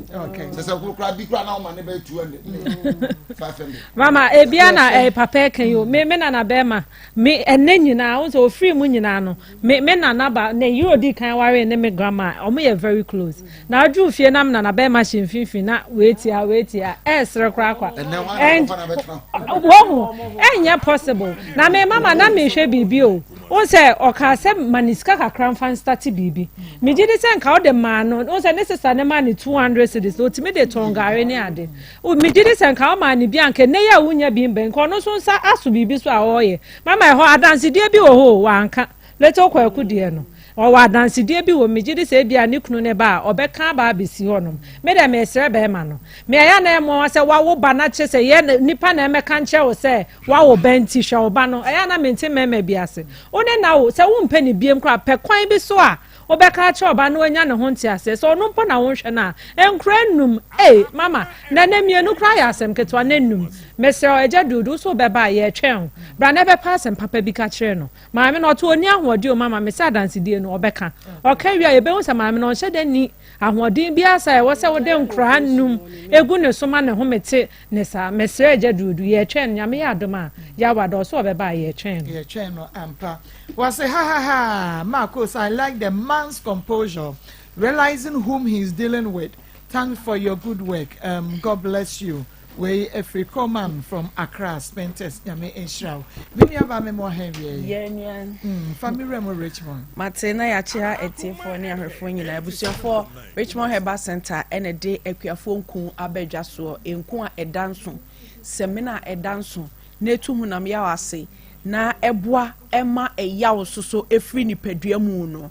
Speaker 7: sɛ sɛ kura bi kura na ɔma ne bɛ 200 500.
Speaker 16: Mama ebia na ɛyɛ papa ɛka yi o me me nana bɛrima me ɛnɛ nyinaa wo sɛ ofiri mu nyinaa no Me me nana ba ne yere odi kan waree ne me grandma ɔmo yɛ very close na aduru fie na me nana bɛrima hyɛ mfimfini na wei tia wei tia ɛɛsere koraa kwa and wohu ɛnyɛ possible na me mama na mehwɛ biribi o wo sɛ ɔkaa sɛ ma ne sika kakra mfa nstate biribi megye di sɛ nka wode maa no wo sɛ ne sista ne maa ne 200 cedis otumi de tɔn gare ne ade megye di sɛ nka womaa ne bi anka nnɛ yi a wonya bi mbɛ nka ɔno nso nsa aso biribi so a ɔreyɛ Mama ɛhɔ adansedie bi wɔ hɔ o, wanka. Little Kwaku deɛ no, ɔwɔ adansedie bi wɔ mu, megye di sɛ ebia ne kunu no ba a, ɔbɛka aba abɛsi hɔnom. Me deɛ mesrɛ bɛrima no, me ɛyɛ a na ɛyɛ mmoawa sɛ wawo ba na kyerɛ sɛ yɛ nipa na ɛmɛka nkyerɛ wo sɛ wawo ba nti hwɛ wo ba no, ɛyɛ a na mente mmarima bi ase. Wo ne na wo, sɛ wompɛ no biem koraa pɛ kwan bi so a Wobɛka akyerɛ ɔbaa na wanya ne ho nteaseɛ sɛ ɔno mpo na wonhwɛ no a, nkora nnum, ei, mama, na ɛnɛ mmienu koraa yɛ asɛm ketewa, na nnum. Mesrɛ wo, Agya Dudu, wo so wobɛba a, yɛretwɛn wo. Bra na bɛpɛ asɛm papa bi ka kyerɛ no. Maame no, ɔte ɔnni ahoɔden o, mama, mese adansedie no, ɔbɛka. Ɔka wie a, yɛbɛhu sɛ maame no, ɔnhyɛ da nni ahoɔden biara saa a ɛwɔ sɛ wode nkoraa nnum gu ne so ma ne home te ne saa. Mesrɛ Agya Duodu, yɛretwɛn no, Nyame yɛ adom a, Yawa dɔ, ɔse ɔbɛba a, yɛretwɛn no.
Speaker 1: Yɛretwɛn no ampa. Wɔse hahahaa Marcos I like the man's composure realizing whom he is dealing with thanks for your good work um, God bless you wei ɛfiri Coleman from Accra Spintex Nyame nhyira wo me nua baa me mɔ ha wie yi
Speaker 17: Yɛ nua.
Speaker 1: Mm, fa me wura mu Richmond.
Speaker 17: Mate na yɛakye ha atiefoɔ ne ahwɛfoɔ nyinaa abusuafoɔ Richmond Herbal Center ɛna ɛde akuafoɔ nku aba adwa soɔ nku a ɛda nso samina a ɛda nso na ɛtu honam yaw ase na ɛboa ma ɛyaw nso so firi nipadua mu no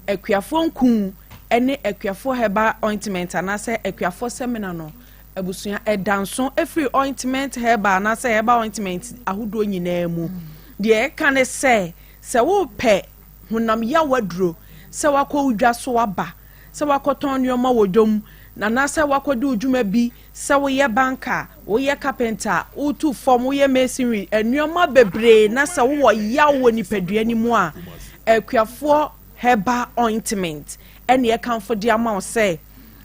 Speaker 17: akuafoɔ nku ne akuafoɔ herbal ointment anaasɛ akuafoɔ samina no abusua ɛda nso firi ointment herbal anaasɛ herbal ointment ahodoɔ nyinaa mu deɛ ɛka ne sɛ sɛ wopɛ. Honam yaw aduro, sɛ woakɔ wo dwa so aba, sɛ woakɔtɔn nneɛma wɔ dwam, anaasɛ woakɔdi wo dwuma bi, sɛ woyɛ banka, woyɛ kapenta, wotu fam, woyɛ masonry, nneɛma bebree na sɛ wowɔ yaw wɔ nipadua no mu a, Akuafoɔ Herbal Ointment ɛne ɛkamfo de ama wo sɛ,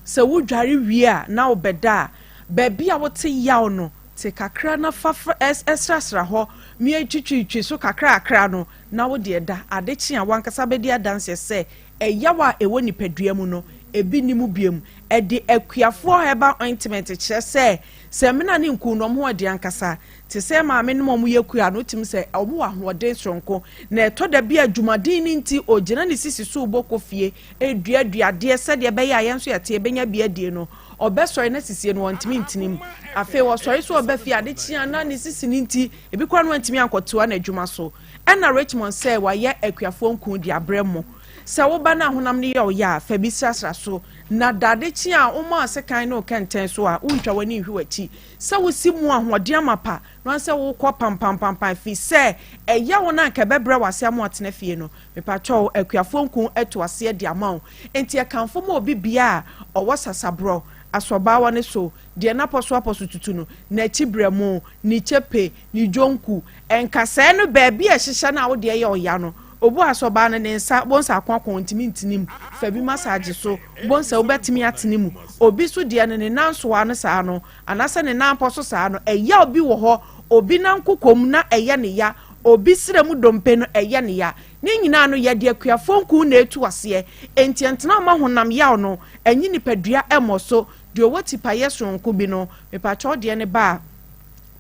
Speaker 17: sɛ wodware wie a na wobɛda a, baabi a wote yaw no, te kakra na fa srasra hɔ, mia twitwitwi so kakrakra no, na wo deɛ da, ade kye a w'ankasa bɛdi adanseɛ sɛ ɛyaw a ɛwɔ nipadua mu no, ebi nni mu biom. Ɛde akuafoɔ herbal ointment kyerɛ sɛ samina ne nku no, wɔn ho ɔden ankasa. Te sɛ maame nom a wɔyɛ kua no, wotumi sɛ wɔn wɔ ahoɔden soronko. Na ɛtɔ da bi a adwumaden no nti, ɔgyina ne sisi so rebɔ kɔ fie, reduadua adeɛ sɛdeɛ ɛbɛyɛ a yɛn nso yɛte yɛbɛnya bi adie no, ɔbɛsɔre na sisie no ɔntumi ntene mu. Afei ɔsɔre sɛ ɔba fie, ade kye a na ne sisi no nti, ebi koraa no wantumi ankɔtoa n'adwuma so. Ɛna Richmond sɛ wayɛ akuafoɔ nku de abrɛ mo. Sɛ woba na honam no yɛ wo ya a, fa bi srasra so. Na da ade kye a woma asekan ne wo kɛntɛn so a, wontwa w'ani nhwe w'akyi. Sɛ wosi mu ahoɔden amapa no ara sɛ wokɔ pampampampan firi sɛ ɛyɛ wo no a anka ɛbɛbrɛ wo ase ama woatena fie no. Mepakyɛw, akuafoɔ nku atu aseɛ de ama wo. Enti ɛkamfo ma obi biara a ɔwɔ sasaborɔ, asɔbaawa no so, deɛ n'apɔso apɔso tutu no, n'akyi berɛmo, ne kyepe, ne dwonku, nkasɛɛ no baabi a ɛhyehyɛ no a wo deɛ yɛ ɔya no, obu asɔbaa no ne nsa, bohu sɛ akoako ɔntumi ntene mu, fa bi massage so, bohu sɛ wobɛtumi atene mu. Obi nso deɛ no ne nan soa no saa no, anaasɛ ne nan pɔ so saa no, ɛyaw bi wɔ hɔ, obi nan kokɔ mu na ɛyɛ ne ya, obi srɛ mu dompe no ɛyɛ ne ya. Ne nyinaa no yɛde akuafoɔ nku na ɛtu aseɛ, enti ɛntena mma honam yaw no ɛnye nipadua ɛmmɔ so. Deɛ ɔwɔ tipaeɛ soronko bi no, mepakyɛw deɛ no ba a,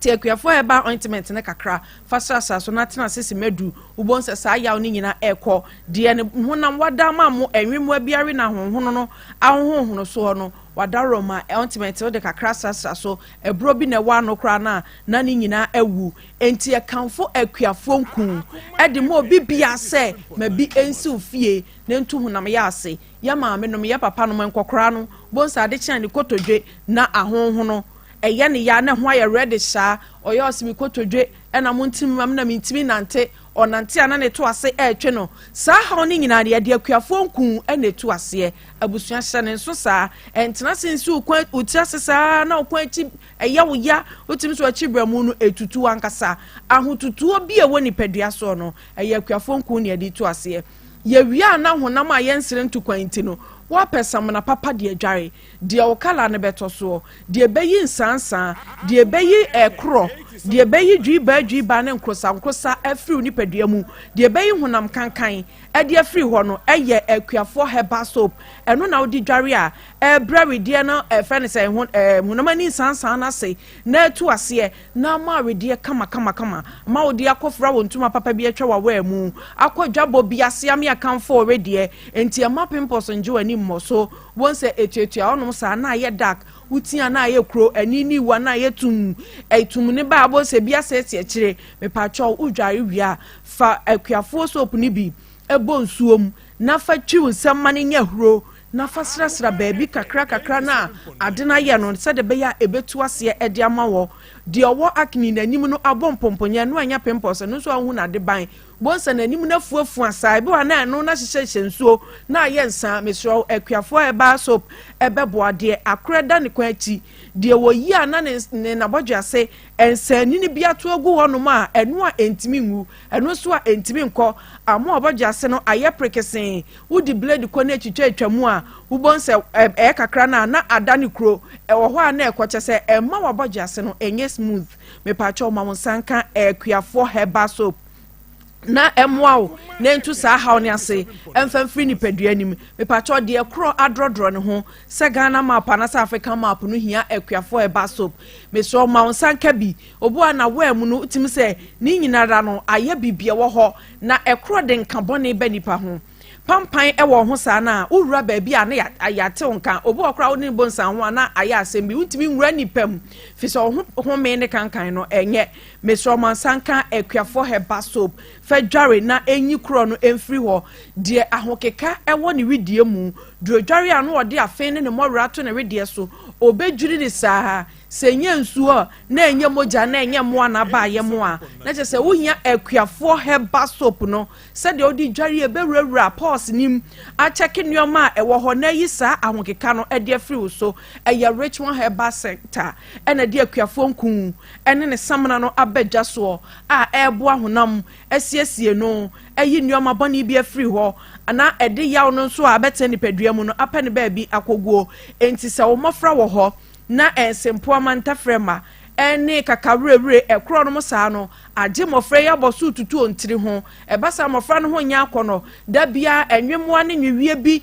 Speaker 17: Te akuafoɔ herbal ointment no kakra fa srasra so na tena ase sima du. Wobɛhu sɛ saa yaw no nyinaa ɛrekɔ. Deɛ ne honam wada ama mo nwemmoa bi awe no ahonhono no ahonhonhono soɔ no, wadaworo ma ointment no de kakra srasra so. Ɛborɔ bi na ɛwɔ ano koraa no a, na ne nyinaa awu. Enti ɛkamfo akuafoɔ nku de ma obi biara sɛ ma bi nsi wo fie na ntu honam yɛ ase. Yɛ maamenom, yɛ papanom, nkɔkoraa no, bohu sɛ ade kye a ne kotodwe na ahonhono. Ɛyɛ no ya na ɛho ayɛ reddish saa. Ɔyɛ ɔse me kotodwe na mo ntimi ma me na mentimi nante. Ɔnante a na ne to ase ɛretwe no. Saa haw no nyinaa no yɛde akuafoɔ nku na ɛtu aseɛ. Abusua hyɛ no nso saa. Ɛntena ase nsi wo kɔn wo tiri ase saa na wo kɔn akyi ɛyɛ wo ya. Wotumi sɛ w'akyi brɛmu no ɛtutu ankasa. Ahotutuo bi a ɛwɔ nipadua soɔ no ɛyɛ akuafoɔ nku na yɛde tu aseɛ. Yɛwie a na honam a yɛnsere nto kwan nti no woapɛ samina papa de adware. Deɛ wo kala no bɛtɔ soɔ, deɛ ɛbɛyi nsaansaa, deɛ ɛbɛyi ɛkorɔ, deɛ ɛbɛyi dwiibaa dwiibaa ne nkrosankrosa afiri wo nipadua mu, deɛ ɛbɛyi honam kankan de afiri hɔ no yɛ Akuafoɔ Herbal Soap. Ɛno na wode dware a, ɛbrɛ wedeɛ no, ɛfrɛ no sɛ ho, ɛɛ, honam ani nsaansaa no ase na atu aseɛ na ama wedeɛ kamakamakama ma wode akɔfra wo ntoma papa bi atwa w'awaa mu akɔ dwabɔ bi ase ame akamfo wo wedeɛ. Enti ɛmma pimples ngye w'ani mmɔ so. Wohu sɛ etuatua hɔnom saa na ayɛ dark, wo ti a na ayɛ kuro, ani ne wu a na ayɛ tumm, tumm ne ba a wobɛhu sɛ ebi asɛesɛe akyire. Mepakyɛw, wodware wie a, fa akuafoɔ soap no bi bɔ nsuo mu na fa twi wo nsam ma no nyɛ ahuro na fa srasra baabi kakra kakra no a ade no ayɛ no sɛdeɛ ɛbɛyɛ a ɛbɛtu aseɛ de ama wɔ. Deɛ ɔwɔ acne n'anim no abɔ mpɔmpɔnyɛ, ɛno ɛnyɛ pimples, ɛno nso a wohu no ade ban. Bohu sɛ n'anim no afuafua saa, ebi wɔ ha na ɛno no ahyehyɛhyɛ nsuo na ayɛ nsa. Mesrɛ wo, akuafoɔ herbal soap ɛbɛboa. Deɛ akorɛ da ne kwan akyi, deɛ wɔyi a na ne ne n'abɔdwe ase nsanini bi ato agu hɔnom a ɛno a ɛntumi nwu, ɛno nso a ɛntumi nkɔ, ama ɔbɔdwe ase no ayɛ prekesee. Wode blade kɔ na ɛtwitwatwa mu a, wobɛhu sɛ ɛyɛ kakra no a na ada ne kuro. Ɛwɔ hɔ a na ɛkɔ, kyɛ sɛ ɛmma w'abɔdwe ase no ɛnyɛ smooth. Mepakyɛw ma wo nsa nka akuafoɔ herbal soap. na ɛmmoa wo na ɛntu saa haw no ase ɛmfa mfiri nipadua no mu. Mepakyɛw deɛ korɔ adrɔdrɔ ne ho sɛ Ghana map anaasɛ African map no hia akuafoɔ ɛba soap. Mesrɛ wo ma wo nsa nka bi. Obi wɔ ha na waa mu no wotumi sɛ ne nyinara no ayɛ biribi ɛwɔ hɔ na ɛkorɔ de nka bɔne ba nipa ho. Pampan wɔ wo ho saa no a wowura baabi a na yɛate wo nka. Obi wɔ koraa wo ne no bɔ nsa ho a na ayɛ asɛm bi. Wontumi nwura nipa mu fi sɛ wo ho home ne kankan no ɛnyɛ. Mesrɛ wo ma nsa nka Akuafoɔ Herbal Soap fa dware na ɛnyi korɔ no mfiri hɔ. Deɛ ahokeka wɔ ne wedeɛ mu, duro dware a na ɔde afe ne ne mmɔwerɛ ato ne wedeɛ so, ɔbɛdwiri no saa. Sɛ ɛnyɛ nsuo na ɛnyɛ mogya na ɛnyɛ mmoa na aba ayɛ mo a, na kyerɛ sɛ wohia akuafoɔ herbal soap no sɛdeɛ wode dware ɛbɛwurawura pores no mu akyɛke nneɛma a ɛwɔ hɔ na ayi saa ahokeka no de afiri wo so. Ɛyɛ Richmond Herbal Center ɛna ɛde akuafoɔ nku ne ne samina no aba dwa soɔ a ɛreboa honam asiesie no, ayi nneɛma bɔne bi afiri hɔ na ɛde yaw no nso a abɛtena nipadua mu no apɛ ne baabi akɔguo. Enti sɛ wo mmɔfra wɔ hɔ na nsempoa ntafrɛma ne kakawerɛwerɛ ɛkorɔ nom saa no agye mmɔfra yi abɔ so retutu wɔn tiri ho. Ɛba saa mmɔfra no ho nyɛ akɔnnɔ. Da biara nwemmoa ne nweweɛ bi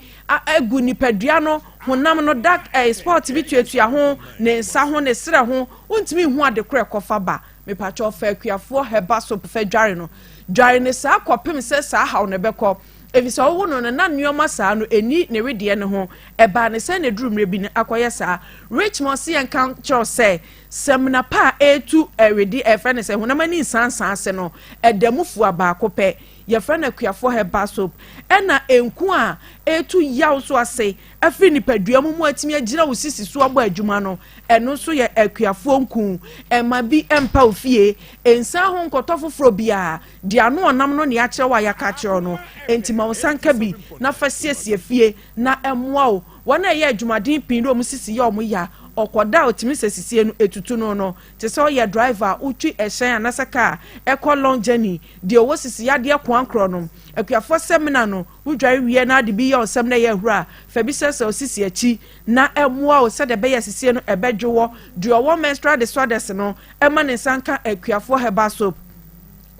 Speaker 17: gu nipadua no honam no dark eh, spot bi tuatua ho, ne nsa ho, ne serɛ ho. Wontumi nhu ade korɔ ɛkɔfa ba. Mepakyɛw fa akuafoɔ herbal soap fa dware no. Dware no saa kɔpem sɛ saa haw no bɛkɔ. Efisɛ ɔwo no no, na nneɛma saa no nni ne wedeɛ no ho. Ɛbaa no sɛ na ɛduru mmerɛ bi no akɔyɛ saa. Richmond se yɛnka nkyerɛ wo sɛ, samina pa a ɛretu wede a yɛfrɛ no sɛ honam ani nsansaa ase no, ɛda mu fua baako pɛ. Yɛfrɛ no Akuafoɔ Herbal Soap. Ɛna nku a ɛretu yaw nso ase afiri nipadua mu mu atumi agyina wo sisi so abɔ adwuma no, ɛno nso yɛ Akuafoɔ nku. Ɛmma bi mpa wo fie. Nsan ho nkɔtɔ foforɔ biara. Deɛ ano ɔnam no ne akyerɛ wo a yɛaka akyerɛ wo no, enti ma wo nsa nka bi na fa siesie fie na ɛmmoa wo. Wɔn a ɛyɛ adwumaden pii na wɔn sisi yɛ wɔn ya, ɔkɔda a ɔtumi sɛ sisie no ɛtutu no no, te sɛ ɔyɛ driver a wotwi ɛhyɛn anaasɛ car ɛkɔ long journey, deɛ ɔwɔ sisi yadeɛ koankorɔ no, akuafoɔ sɛmina no, wodware wie na ade bi yɛ wo nsam na ɛyɛ ahuro a, fa bi sɛsɛ wo sisi akyi na ɛmmoa wo sɛdeɛ ɛbɛyɛ sisie no ɛbɛdwo wɔ. Deɛ ɔwɔ menstrual disorders no, ɛma ne nsa nka akuafoɔ herbal soap.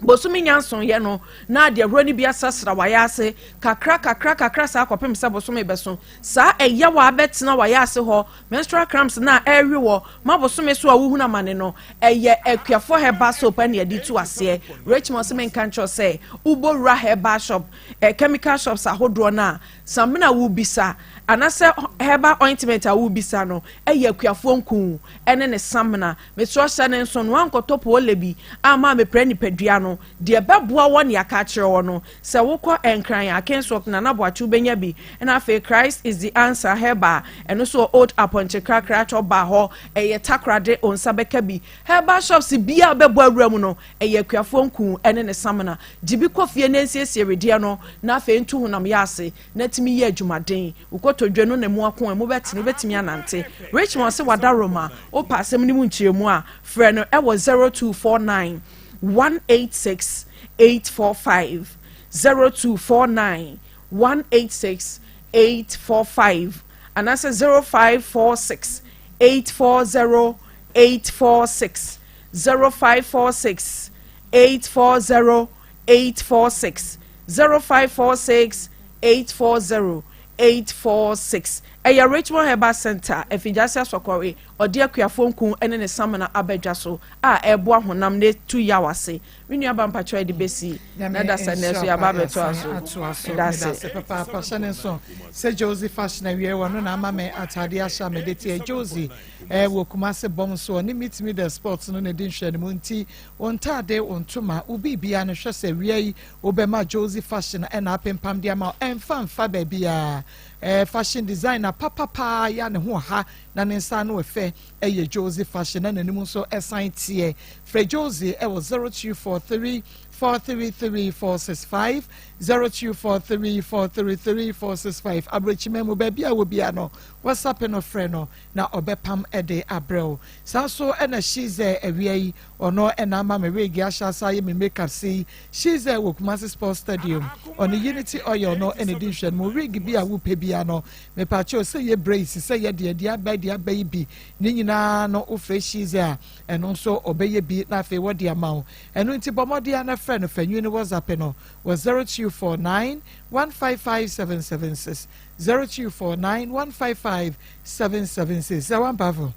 Speaker 17: Bosome nya nsoeɛ no, na ade ahuro no bi asrasra w'ayaase kakra kakra kakra saa kɔpem sɛ bosome bɛso. Saa ɛyaw a abɛtena w'ayaase hɔ, menstrual cramps no a ɛrewe wɔ ma bosome so a wohunu amane no, ɛyɛ Akuafoɔ Herbal Soap ɛna yɛde tu aseɛ. Richmond se menka nkyerɛ wo sɛ wobɔ wura herbal shop, eh, chemical shops ahodoɔ no a, samina a wobisa anasɛ herbal ointment a wobisa no ɛyɛ Akuafoɔ nku ɛne ne samina. Mesrɛ hyɛ no nso no woankɔtɔ poole bi amma ammepira nipadua no. Deɛ ɛbɛboa wɔ ne aka akyerɛ wɔ no, sɛ wokɔ Nkran a, Kingswalk, Nana Boakye wobɛnya bi. Ɛna afei Christ is the answer herbal, ɛno nso wɔ Old Apɔnkye Krakra Chop Bar hɔ, ɛyɛ Takoradi, wo nsa bɛka bi. Herbal shops biara a wobɛbɔ awura mu no, ɛyɛ Akuafoɔ Nku ne ne samina. Gye bi kɔ fie na nsiesie wedeɛ no na afei ntu honam yɛ ase na tumi yɛ adwumaden. Wo kotodwe no na emu ako a, emu bɛtene, wobɛtumi anante. Richmond se wadaroma, wopɛ asɛm no mu nkyerɛmu a, frɛ no wɔ 0249 186 845, 0249 186 845, anaasɛ 0546 840 846, 0546 840 846, 0546 840 846. Ɛyɛ Richmond Herbal Centre, Afigyase Asɔkɔre, ɔde akuafoɔ nku ne ne samina aba dwa so a ɛreboa honam na ɛtu yaw ase. Me nua ba mpakyɛw ɛde bɛsi na da sɛ nnɛ so yɛaba abɛtoa so. Meda ase.
Speaker 1: Papaapa hyɛ ne nso sɛ Josie Fashion awie wɔ no na ama me ataadeɛ ahyɛ a mede teɛ Josie eh, wɔ Kumase bɔm so ɔne Meet Me The Sports no na ɛdi nhwɛanimu nti wo ntaade, wo ntoma, wo biribiara no hwɛ sɛ wia yi Wobɛma Josie Fashion na apempam de ama wo, ɛmfa mfa baabiara. Eh, fashion designer papa paa ya ne ho ɔha na ne nsa ano ɛfɛ ɛyɛ Josie Fashion na n'anim nso ɛsan teɛ. Frɛ Josie ɛwɔ 0243 433 465, 0243 433 465. Aburokyima mu baabi a wɔ biara no, WhatsApp no frɛ no na ɔbɛpam de abrɛ wo. Saa nso na Shize awia yi, ɔno na ama me wig ahyɛ asa ayɛ me makeup sei. Shize wɔ Kumasi Sports Stadium, ɔne Unity Oil no na ɛdi nhwɛanimu. Wig bi a wopɛ biara no, mepaakyɛw sɛ yɛ braids, sɛ yɛ deɛ, deɛ aba deɛ aba yi bi, ne nyinaa no wofrɛ Shize a, ɛno nso ɔbɛyɛ bi na afei wɔde ama wo. Ɛno nti bɔ mmɔden ara na frɛ no, fa nwini no WhatsApp no wɔ 0249 155 776. 0249 155 776 sɛ wampafo.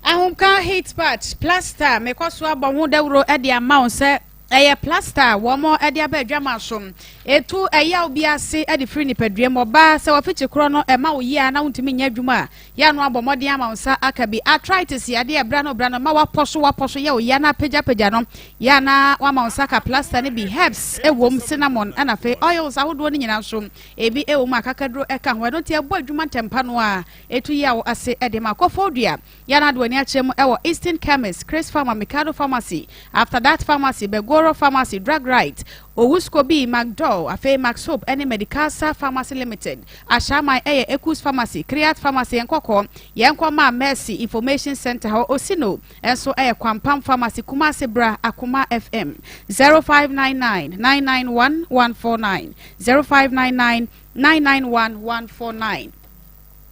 Speaker 15: Ahomka heat patch plaster mekɔ so abɔ ho dawuro de ama wo sɛ. Ɛyɛ plaster a wɔde aba adwaman so. Etu ɛyaw bi ase de firi nipadua mu. Ɔbaa, sɛ wafikyi korɔ no ɛma wo yie a na wontumi nyɛ adwuma a, yɛ ano abɔ mmɔden ama wo nsa aka bi. Arthritis yɛ adeɛ a ɛbra no bra no ma wapɔ so wapɔ so yɛ wo ya na apagyapagya no. Yɛ a na wama wo nsa aka plaster no bi. Herbs wom, cinnamon ɛna afei oils ahodoɔ no nyinaa nso ebi wɔ mu a akakaduro ka ho. Ɛno nti ɛbɔ adwuma ntɛmpa no ara etu yaw ase de ma. Kɔfɔɔdua. Yɛn ade w'ani akyerɛ mu wɔ Eastern Chemist, Chris Pharma, Mikado Pharmacy, After That Pharmacy, Begoro Pharmacy, Drug Right, Owuskobi, Macdol, afei Max Hope ne Medicasa Pharmacy Limited. Ashaiman yɛ Ekus Pharmacy, Kriat Pharmacy, yɛn kɔkɔɔ, yɛn kɔ maa Mercy Information Centre hɔ, Osino nso yɛ Kwampam Pharmacy, Kumasi Bra, Akoma FM, 0599 991 149, 0599 991 149.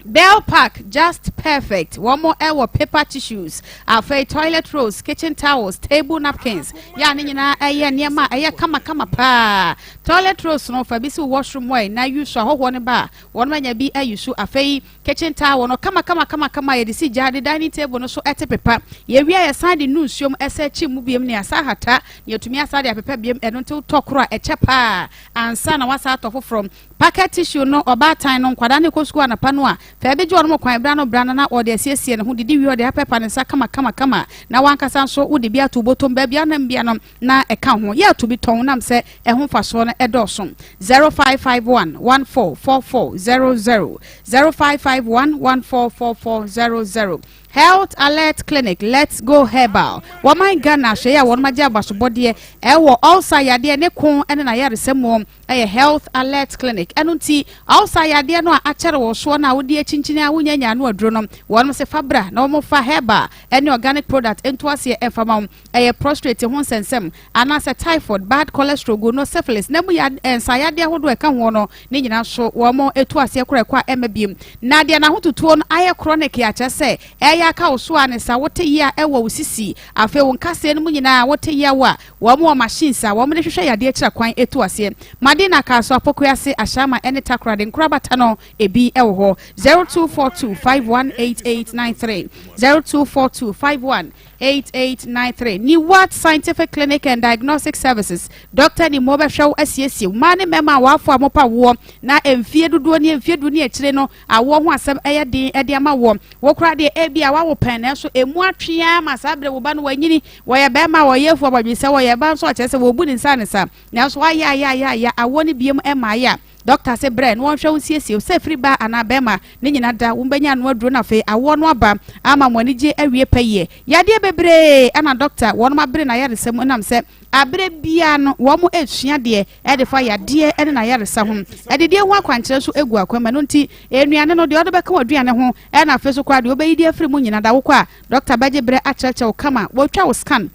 Speaker 15: Bell Park Just Perfect wɔn wɔ paper tissues, afei toilet rolls, kitchen towels, table napkins, yɛ a ne nyinaa ɛyɛ nneɛma a ɛyɛ kamakama paa. Toilet rolls no fa bi si washroom hɔ na use ahɔhoɔ no ba a wɔn anya bi ayi so. Afei kitchen towel no kamakama kamakama yɛde si gya de dining table no so ɛte pepa. Yɛwie a yɛsan de nu nsuom ɛsɛ kyi mu biem ne asa ahata na yɛtumi asa de apepa biem. Ɛno nti wotɔ koro a ɛkyɛ paa ansa na wasa atɔ foforɔ. Pocket tissue no, ɔbaatan no, nkwadaa no rekɔ sukuu anɔpa no a, fa bi gye wɔn kwan bra no bra no na ɔde asiesie ne ho, didi wie ɔde apɛpa ne nsa kama kama kama na w'ankasa nso wode bi ato wo bɔtɔm baabi a wonam bia no na ɛka ho. Yɛ ato bi tɔn nam sɛ ɛho mfasoɔ no ɛdɔɔso. 0551 1444 00 0551 1444 00 Health Alert Clinic, Let's Go Herbal, Wɔman Ghana ahwɛeɛ a wɔnom agye abasobɔdeɛ ɛwɔ ulcer yadeɛ ne ko ne n'ayaresa mu Ɛyɛ Health Alert Clinic. Ɛno nti, ulcer yadeɛ no a akyɛre wo soɔ no a wode akyinkyini a wonnya nyaa ano aduro no, wɔnom se fa bra na wɔmfa herbal ne organic product nto aseɛ mfa ma wo. Ɛyɛ prostrate ho nsɛnsɛm, anaasɛ typhoid, bad cholesterol, gono, syphilis, na mu ya nsa yadeɛ ahodoɔ a ɛka ho no ne nyinaa nso wɔn tu aseɛ korɔ ɛkɔ a ɛmma biom. Na deɛ n'ahotutuo no ayɛ chronic a kyerɛ sɛ ɛyɛ aka wo so a ne sa wote yea wɔ wo sisi, afei wo nkasɛɛ no mu nyinaa wote yaw a Wɔn wɔ machines a wɔn de hwehwɛ yadeɛ akyira kwan tu aseɛ. Madina, Kasoa, Pokuase, Ashaiman ne Takoradi nkorabata no ebi wɔ hɔ. 0242 518893 0242 518893 Niwat Scientific Clinic and Diagnostic Services Dɔkta Nimmo bɛhwɛ wo asiesie wo. Mmaa ne mmarima a wɔafo a mopa woɔ na mfie dodoɔ ne mfie du ne akyire no awoɔ ho asɛm yɛ den de ama woɔ. Wo koraa deɛ ebia woawo pɛn nanso emu atwe ara ma saa berɛ wo ba no wanyini Wɔyɛ bɛɛma a wɔyɛ afu abɔdwesɛ, wɔyɛ baa nso a kyerɛ sɛ wɔbu ne nsa ne sa. Nanso ayɛ ayɛ ayɛ ayɛ awoɔ no biom mmaeɛ a, dɔkta se brɛ na wɔnhwɛ wo nsiesie wo sɛ firi baa anaa bɛɛma ne nyina da wo bɛnya ano aduro na afei awoɔ no aba ama mo anigye awie pɛyɛ. Yadeɛ bebree na dɔkta wɔnom abere n'ayaresa mu ɛnam sɛ aberɛ biara no wɔn resua adeɛ de fa yadeɛ ne n'ayaresa ho. Adidie ho akwankyerɛ nso gu akwan mu ɛno nti nnuane no deɛ wode bɛka w'aduane ho ɛna afei nso koraa deɛ wobɛyi de afiri mu nyina da wokɔ a Dɔkta bɛgye berɛ akyerɛkyerɛ wo kama, wɔatwa wo scan,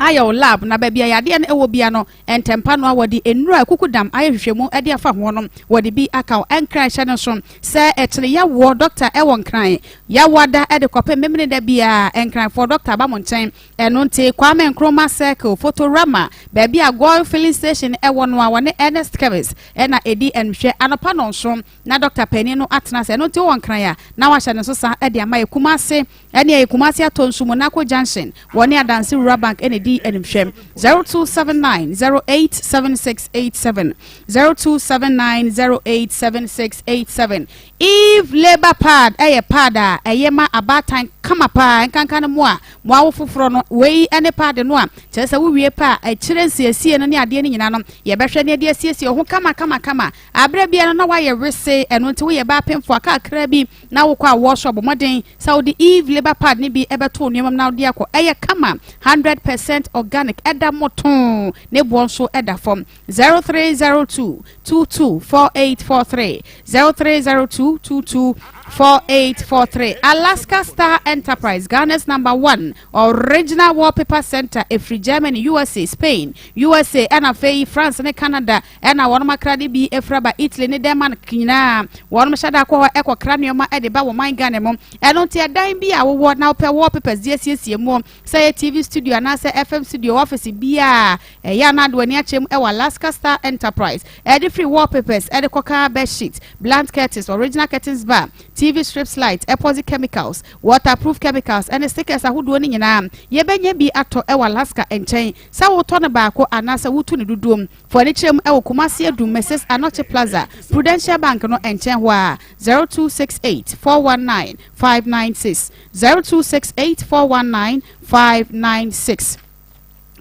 Speaker 15: ayɛ wo lab, na baabi a yadeɛ no wɔ biara no, ntɛmpa no ara wɔde nnuro a akukudam ayɛ nhwehwɛmu de afa ho no, wɔde bi aka wo. Nkran hyɛ no nso sɛ ɛkyene yawoɔ, dɔkta wɔ Nkran, Yawoada de kɔpem Memeneda biara, Nkranfoɔ dɔkta ba mo nkyɛn. Ɛno nti, Kwame Nkrumah Circle, Fotorama, baabi a Goil Filling Station wɔ no a wɔne Ernest Chemist na ɛdi animhwɛ anɔpa nnɔnson. Na dɔkta panin no atena ase. Ɛno nti wowɔ Nkran a, na wahyɛ ne nso saa de ama yɛ. Kumase, ɛne ɛyɛ Kumase atɔ nsu mu, Nako Junction, wɔne Adanse Rural Bank na ɛdi animhwɛ. 0279 087687, 0279 087687. Eve Labour Pad ɛyɛ pad a ɛyɛ ma abaatan kama paa, nkanka no mo a mo awo foforɔ no, wei ne pad no a kyerɛ sɛ wowie pɛ a akyire nsiesie no ne adeɛ no nyinaa no yɛbɛhwɛ ne ɛde asiesie wo ho kama kama kama. Aberɛ biara no na woayɛ wesee, ɛno nti woyɛ baa pemfoɔ a kakra bi na wokɔ awoɔ so a, bɔ mmɔden sɛ wode Eve labour pad no bi bɛto wo nneɛma mu na wode akɔ. Ɛyɛ kama, 100% organic, ɛda mmotoo, ne boɔ nso da fam. 0302 22 4843, 0302 22 4843. Alaska Star Enterprise, Ghana's number one original wallpaper center, ɛfiri Germany, USA, Spain, USA, ɛna afei France ne Canada. Ɛna wɔnom akra de bi efiri aba Italy ne Denmark nyinaa. Wɔnom hyɛ da kɔ hɔ ɛkɔ kra nnoɔma de ba wɔ man Ghana mu. Ɛno nti ɛdan bi a wowɔ na wopɛ wallpapers de asiesie mu, sɛ ɛyɛ TV studio anaasɛ FM studio, office biaa ɛyɛ a na ade w'ani akyɛ mu ɛwɔ Alaska Star Enterprise. Ɛde firi wallpapers ɛde kɔka bed sheet, blunt curtains, original curtains bar, TV strips light, epoxy chemicals, waterproof chemicals ne stickers ahodoɔ no nyinaa yɛbɛnya bi atɔ wɔ Alaska nkyɛn sɛ wotɔ no baako anaasɛ wotu no dodoɔ mu. Fa w'ani kyerɛ mu wɔ Kumasi Adum Mrs Anokye Plaza, Prudential Bank no nkyɛn hɔ ara, 0268 419 596, 0268 419 596.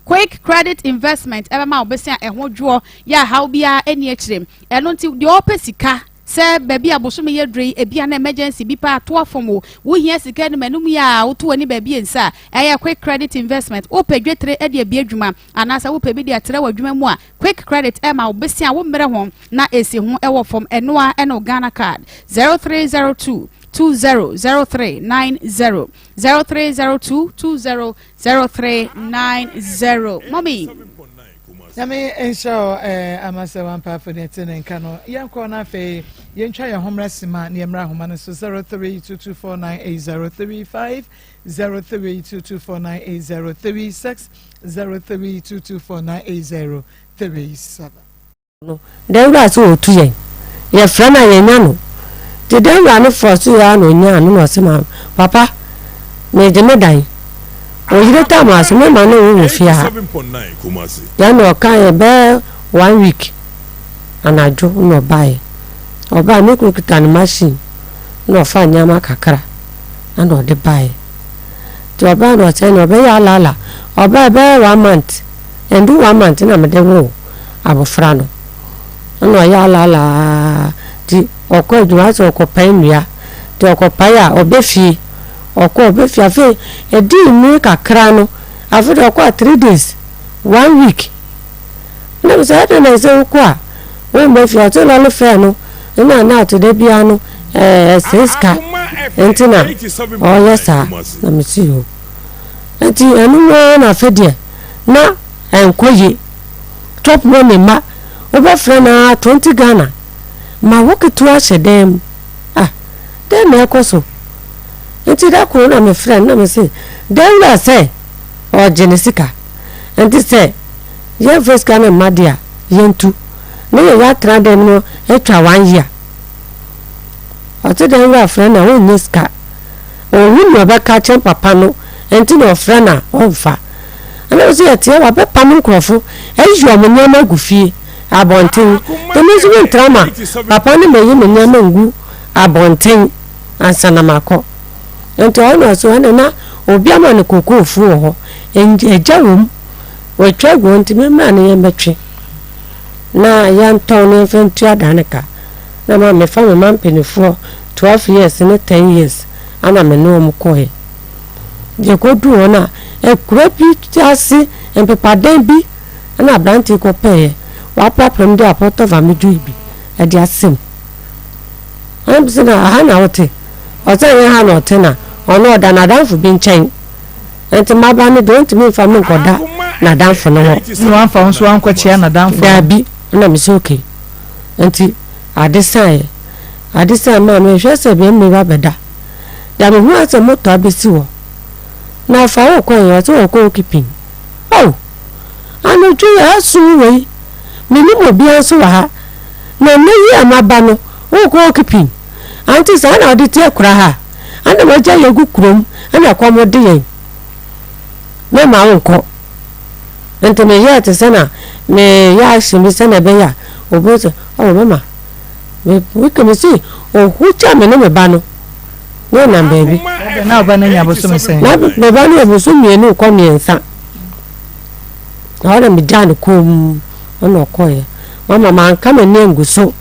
Speaker 15: Quick Credit Investment ɛbɛma wo bese a ɛho dwoɔ yɛ a haw biara ɛnni akyire. Ɛno nti deɛ ɔpɛ sika sɛ baabi a bosome yɛ duro yi ebia na emergency bi paa ato afam wo, wohia sika anim anim yi a woto w'ani baabi nsa a, ɛyɛ Quick Credit Investment. Wopɛ dwetire de abue adwuma anaasɛ wopɛ bi de atrɛ w'adwuma mu a, Quick Credit ɛma wo bese a wommrɛ ho na esi ho wɔ fam. Ɛno ara ɛne wo Ghana Card 0302 200390 0302 20 0390 Mommy.
Speaker 1: Nyame nhyira wo eh, ama sɛ wampa afei ne ɛte ne nka no. Yɛnkɔ na afei yɛntwa yɛn ho mmra sima ne yɛmmra ahoma no so 0322498035 0322498036 0322498037.
Speaker 11: No, dɛn wura sɛ ɔtu yɛn? Yɛfrɛ no a yɛnnya no. Nti dɛn wura no fɔɔ so yɛ ara na ɔnyaa no na ɔse ma papa megye me dan. Ɔyere tam aso mema no nwo wɔ fie ha. Dɛn na ɔkaeɛ bɛyɛ one week anadwo na ɔbaeɛ. Ɔbaeɛ me kunu kita ne machine na ɔfaa nneɛma kakra ɛna ɔde baeɛ. Nti ɔbaeɛ na ɔsɛ na ɔbɛyɛ alaala. Ɔbaeɛ bɛyɛ one month. Ɛndu one month na mede woo abɔfra no. Ɛna ɔyɛ alaalaa nti ɔkɔ adwuma asɛ ɔkɔpae nnua. Nti ɔkɔpae a ɔbɛ fie. Ɔkɔ ɔbɛ fie afei ɛdii mmere kakra no afei deɛ ɔkɔ a 3 days, one week. Ɛna me sɛ ɛdɛn na ɛsɛ wokɔ a womba fie ɔse lɔre fare no ɛna na ate da biara no ɛsɛe sika nti na ɔyɛ saa na me se yoo. Nti ɛno mu ara na afei deɛ na ɛnkɔ yie. Chop money mma wobɛfrɛ no ara 20 Ghana ma wo ketewa hyɛ dan mu. Ah, dɛn na ɛkɔ so? Nti da koro na mefrɛ no na mese dan wura sɛ ɔregye ne sika. Nti sɛ yɛmfa sika no mma deɛ a yɛntu. Na yɛyɛ atena dan mu atwa one year. Ɔte dan wura frɛ no a ɔnnya sika. Ɔnhu nea ɔbɛka akyerɛ papa no nti na ɔfrɛ no a ɔmfa. Ɛna ɔsɛ yɛteɛ wabɛpam nkurɔfo ayi wɔn nneɛma agu fie abɔnten. Nti me nso mentra ma papa no mɛyi me nneɛma ngu abɔnten ansa na makɔ. Nti ɔno na ɔsɛ ɛna na obi ama no kookoofuo wɔ hɔ, egya wɔ mu, watwa agu hɔ nti memmra na yɛmmɛtwe na yɛntɔn na yɛmfa ntua dan no ka. Na ma mefa me mma mpanimfoɔ 12 years ne 10 years ana me ne wɔn kɔeɛ. Yɛkɔduu hɔ no a, akura bi ase, mpepadan bi na aberante yi kɔpɛeɛ. Waprapra mu de apɔtɔ vamedwui bi de asɛ mu. Ɛna mese no, aha na wote? Ɔsɛ ɛnyɛ ha na ɔte na ɔno ɔda n'adamfo bi nkyɛn. Nti mmabaa no deɛ ɔntumi mfa me nkɔda n'adamfo no hɔ.
Speaker 1: Na wamfa wo nso ankɔkyea n'adamfo no?
Speaker 11: Daabi. Ɛna mese okay. Nti ade saeɛ. Ade saeɛ maa mehwɛ sɛ bia meba bɛda. Da mehu ara sɛ moto abɛsi hɔ. Na afa wo kɔ he? Ɔse ɔɔkɔ Okipin. Oh! Anadwo yi ha sum wei, mennim obiaa nso wɔ ha. Na nnɛ yi a maba no, wookɔ Okipin? Ante saa na wode te akura ha? Ana wagya yɛn agu kurom na kɔm de yɛn? Mɛmma wonkɔ. Nti meyɛɛ te sɛ na meyɛ action bi sɛnea ɛbɛyɛ a obehu sɛ, oh mama, me me me se ohu kyɛ me ne me ba no ne nam baabi.
Speaker 1: Na ɔba no anya bosome sɛn?
Speaker 11: Na me ba no yɛ bosom mmienu kɔ mmiɛnsa. Na hɔ na megyaa no komm ɛna ɔkɔeɛ. Mama manka m'ani angu so.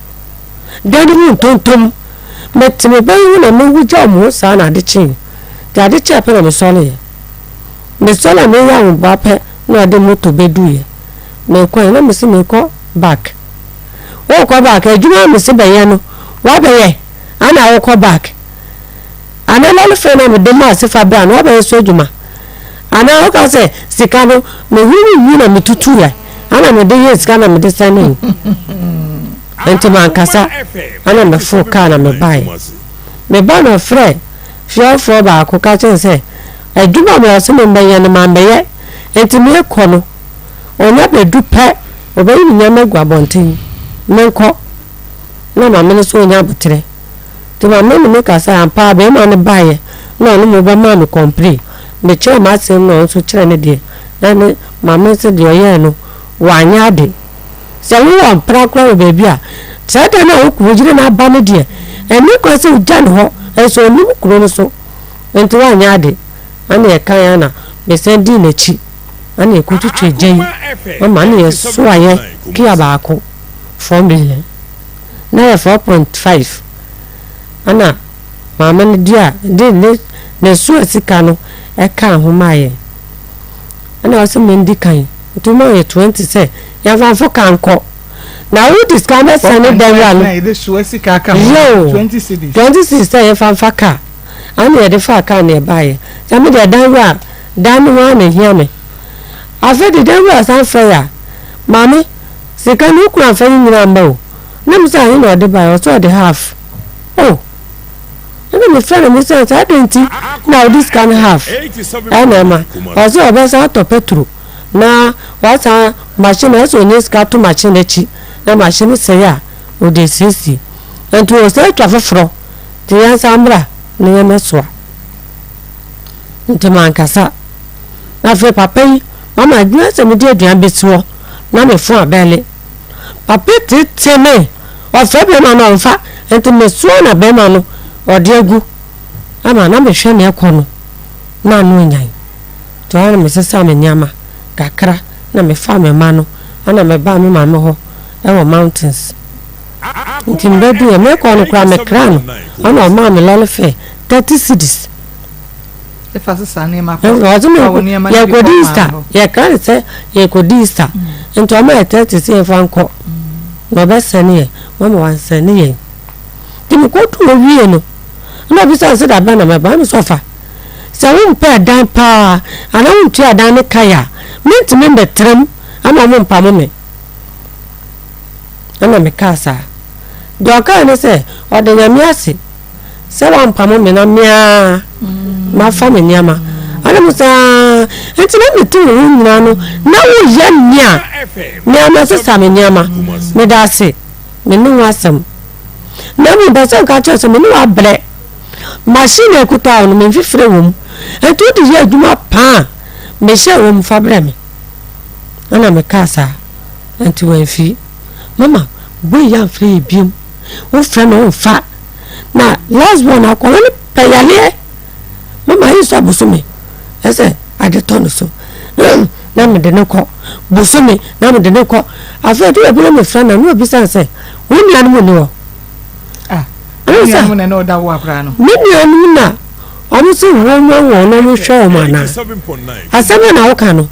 Speaker 11: Dan no mu ntontom. Mete me ba yi ho na mewu gya wɔn ho saa na ade kyee. Nti ade kyee pɛ na mesɔreeɛ. Mesɔre a mereyɛ ahoboa pɛ na ɔde moto bɛduiɛ. Mekɔeɛ na mese merekɔ back. Worekɔ back? Adwuma a mese bɛyɛ no woabɛyɛ ana wokɔ back? Anaa lɔre fare no a mede maa se fa bra no woabɛyɛ so adwuma? Anaa woka sɛ sika no mehuru wu na metutuiɛ ana mede yɛɛ sika na mede sɛnee? Nti mankasa ana meforo kaa na mebaeɛ. Meba na ɔfrɛ fiafoɔ baako ka kyerɛ no sɛ adwuma a ɔse memmɛyɛ no mammɛyɛ nti merekɔ no ɔnya bɛdu pɛ ɔbɛyi ne nneɛma agu abɔnten menkɔ na maame no nso ɔnya aboterɛ. Nti maame ne me kasae, ampa ara barima no baeɛ na ɔne me bɛmaa me kɔmpire. Mekyerɛɛ m'asɛm na ɔno nso kyerɛɛ ne deɛ. Na ne maame nso deɛ ɔyɛɛ no, wanyɛ ade. Sɛ wowɔ mpena koraa wɔ baabi a, saa da no a wo yere no aba no deɛ, ɛnni kwan sɛ wogya no hɔ, nso ɔnnim kuro no so. Nti wanyɛ ade. Ɛna yɛkaeɛ ara na mesan dii n'akyi. Ɛna yɛkɔtwitwaa gya yi ma ɛna yɛsoaeɛ pia baako, 4 million. Na yɛ 4.5. Ɛna maame no dua de ne n'asoa sika no ɛkaa ho maa yɛn. Ɛna ɔsɛ mendi kan. Nti ɔmaa yɛ 20 sɛ yɛmfa mfo ka nkɔ. Na wode sika no bɛsɛne dawura no. Yoo, 20 cedis sɛ yɛmfa mfa kaa. Ɛna yɛde faa kaa na yɛbaeɛ. Sɛ me deɛ dan wura dan no ho ara na ɛhia me. Afei de dan wura san frɛ yɛ a, maame, sika no wo kunu amfa ne nyinaa amma o. Na me sɛ ahe na ɔde baeɛ? Ɔsɛ ɔde half. Oh! Ɛna mefrɛ no mesɛ sɛ adɛn nti na wode sika no half ɛna ɛma? Ɔsɛ ɔbɛsan atɔ petro na wasan machine ɛsɛ ɔnya sika to machine akyi na machine sɛe a ɔde asiesie. Nti ɔsan atwa foforɔ. Nti yɛnsan mmra na yɛmmɛsoa. Nti mankasa. Na afei papa yi, mama adwuma sɛ mede aduan bɛsi hɔ na me fon abɛle. Papa yi teetee me, ɔfrɛ bɛrima no ɔmfa, nti mesoa na bɛrima no ɔde agu ama na mehwɛ nea ɛkɔ no na ano anyan. Nti ɔhɔ na mesesaa me nneɛma kakra na mefaa me mma no ɛna mebaa me maame hɔ ɛwɔ mountains. Nti mebɛduiɛ, mekɔ no koraa mekraa no ɛna ɔmaa me lɔre fare 30 cedis. Ɔse me yɛkɔdi Easter, yɛkra no sɛ yɛkɔdi Easter nti ɔma yɛ 30 sɛ yɛmfa nkɔ na ɔbɛsɛne yɛn, mama wansɛne yɛn. Nti mekɔduu hɔ wie no ɛna ɔbisaa sɛ da bɛn na mɛba, ɛna mesɛ ɔfa sɛ wompɛ ɛdan paa anaa wontua ɛdan no kae a mentumi mbɛtra mu ama ɔmo mpamo me. Ɛna mekaa saa. Deɛ ɔkae ne sɛ, ɔda Nyame ase sɛ wampamo me na me ara mafa me nneɛma. Ɛna mo saa nti na mete wo ho nyinaa no na woyɛ nea me ara masesa me nneɛma. Meda ase, me ne wo asɛm. Na mmom pɛ sɛ nka kyerɛ sɛ me ne wo abrɛ. Machine a ɛkuta wo no, me mfifire wɔ mu. Nti wode yɛ adwuma paa a, mehyɛ wɔ mu fa brɛ me. Ɛna mekaa saa. Nti wamfi. Mama boy yi amfrɛ yɛ biom. Wofrɛ no ɔmfa. Na last born akwadaa no pɛ yareɛ. Mama ayi sɛ bosome ɛsɛ ade tɔ no so. Na mede no kɔ bosome na mede no kɔ. Afei ɛdu baabi na mefrɛ no na obisa sɛ wo nuanom nni hɔ?
Speaker 1: Ah, wo nuanom na ɛna ɔda wo akwadaa no?
Speaker 11: Me nuanom na wɔn sɛ wɔn wɔn na wɔn hwɛ wɔn anaa? Asɛm yɛ na woka no.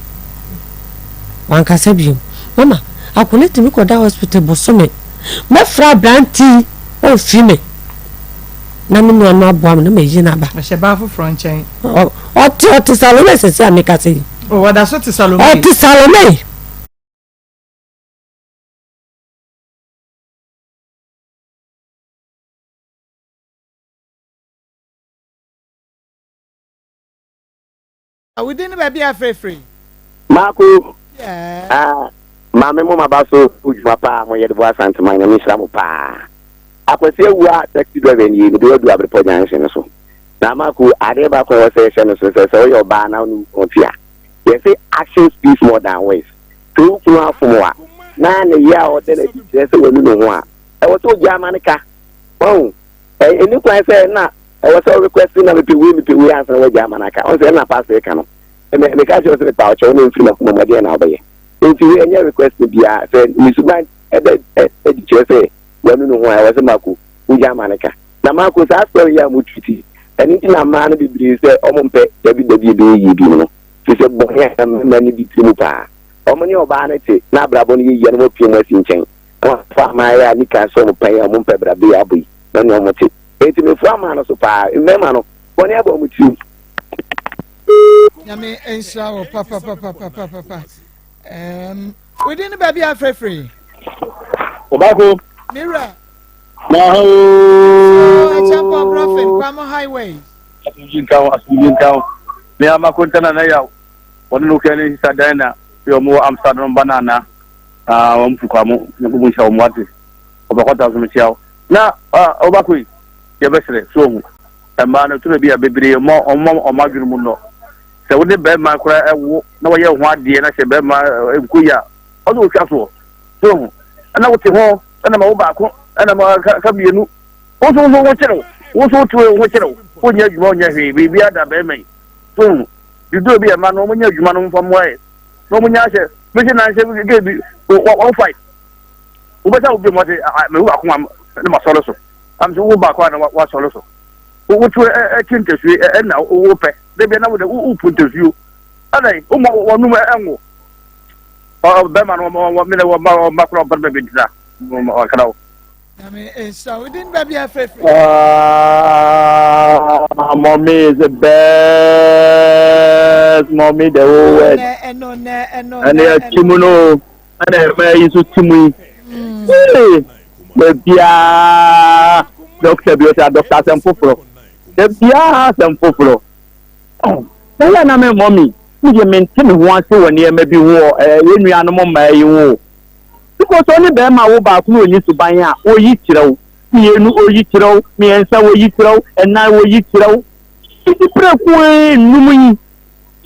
Speaker 11: Wankasa bio. Mama, akwadaa tumi kɔda hospital bosome. Mɛfrɛ aberante yi ɔmfi me. Na me nua no aboa me na mayi no aba.
Speaker 1: Ɔhyɛ baa foforɔ nkyɛn.
Speaker 11: Ɔte ɔte Salome sɛsɛ a mekasa yi.
Speaker 1: O, ɔda so te Salome.
Speaker 11: Ɔte Salome.
Speaker 1: Wo din ne baabi a frɛfrɛ yi.
Speaker 18: Maako ah maame mo maba so dwuma paa mo yɛ de boa Asanteman nyame nhyira mo paa Akwasi Awua taxi driver nie mede wadu Abrepɔ junction no so na Maako adeɛ baako a ɛwɔ sɛ yɛhyɛ no so sɛ sɛ woyɛ ɔbaa na wo ne wo kunu te a yɛse action speaks more than words sɛ wo kunu afom a na ne yɛ a ɔda no adi kyerɛ sɛ wanu ne ho a ɛwɔ sɛ ogyaa ma no ka wahu ɛni kwan sɛ na ɛwɔ sɛ request na mepɛ wei mepɛ wei ansa na wagya ama no aka ɔn sɛ ɛna pastor ka no ɛmɛ meka kyerɛ sɛ mepa ɔkyɛw na mfiri makoma mu ɛdeɛ na wobɛyɛ nti wei ɛnyɛ request no biara sɛ ne suban ɛbɛ ɛdi kyerɛ sɛ wanu ne ho a ɛwɔ sɛ mako wogya ama no ka na mako saa story yi a mo treat ɛno nti na mmaa no bebree sɛ ɔmo mpɛ dabi dabi ɛbɛyɛ yie bi no fi sɛ bɔne a mmarima no bi tiri mu paa ɔmo ne ɔbaa no te na abrabɔ no yɛ yie na wɔapue mu asi nkyɛn na wɔafa mmaa a nika sɛ ɔmo pɛn a ɔmo mpɛ brabɔ yi abɔ yi na ne ɔmo te Enti mefua maa no so paa. Mmarima no, bɔne aba wɔn tirim.
Speaker 1: Nyame nhyira wo papapapapapa. Um, within the baby afrɛfrɛ.
Speaker 19: Obako.
Speaker 1: Mira.
Speaker 19: Na ho.
Speaker 1: So Akyɛmpɔ Brɔfin Kwamo Highway.
Speaker 19: Asomdwe nka ho, asomdwe nka ho. Me ama konta na na yaw. Wɔne no kɛ ne sisa dan na yɛ wɔn wɔ Amsterdam ba na na. Ah, wɔn fi Kwamo. Nyankopɔn nhyira wɔn wate. Ɔbɛkɔta so mekyia wo. Na ɔbako yi. Yɛbɛsrɛ so ohu. Mmaa no tumi bi a bebree ɔmo ɔmo ɔmo adwene mu nnɔ. Sɛ wo ne bɛrima koraa ɛwo na wɔyɛ ho adeɛ na sɛ bɛrima nko yi a ɔsɛ otwa soɔ. So ohu. Ɛna wote hɔ ɛna ma wo baako ɛna ma ka mmienu. Wo nso wo nso wo kyerɛw. Wo nso wote wo ho kyerɛw. Wonyɛ adwuma wonyɛ hwee biribi ada bɛrima yi. So ohu. Dodoɔ bi a mmaa no wɔn nyɛ adwuma no mfa mmoa yɛ. Na wɔn nyɛ ahyɛ mesi na nhyɛ gay bi wɔn fight. Wobɛsa wo bi mu ɔse mewu baako a ne ma sɔre so. Am sɛ wo baako a na wasɔre so. Wotu ɛkyi ntasuo ɛna wopɛ. Da bia na wode wopu ntasuo. Ɛna woma wɔnum ɛnwo. Bɛma no mene wɔma korɔ ɔmpɛ baabi ntena. Ɔkra wo.
Speaker 1: Nyame nhyira wo din baabi afrɛfrɛ.
Speaker 19: Ah, mommy is the best mommy the whole world.
Speaker 1: Ɛno nɛ ɛno nɛ
Speaker 19: ɛno ɛti mu no ɛna ɛmɛ yi nso ti mu yi. Ee, baabiara dɔkta bi ɔsɛ dɔkta asɛm foforɔ. Baabiara asɛm foforɔ. Ɛyɛ na me mɔmi, me deɛ mente me ho ase wɔ nneɛma bi ho ɛɛ yɛn nuanom mmaa yi ho. Because ɔne bɛrima wo baako na ɔnyi suban a, ɔyi kyerɛ wo. Mmienu ɔyi kyerɛ wo, mmiɛnsa ɔyi kyerɛ wo, ɛnan ɔyi kyerɛ wo. Nti prɛko nnum yi,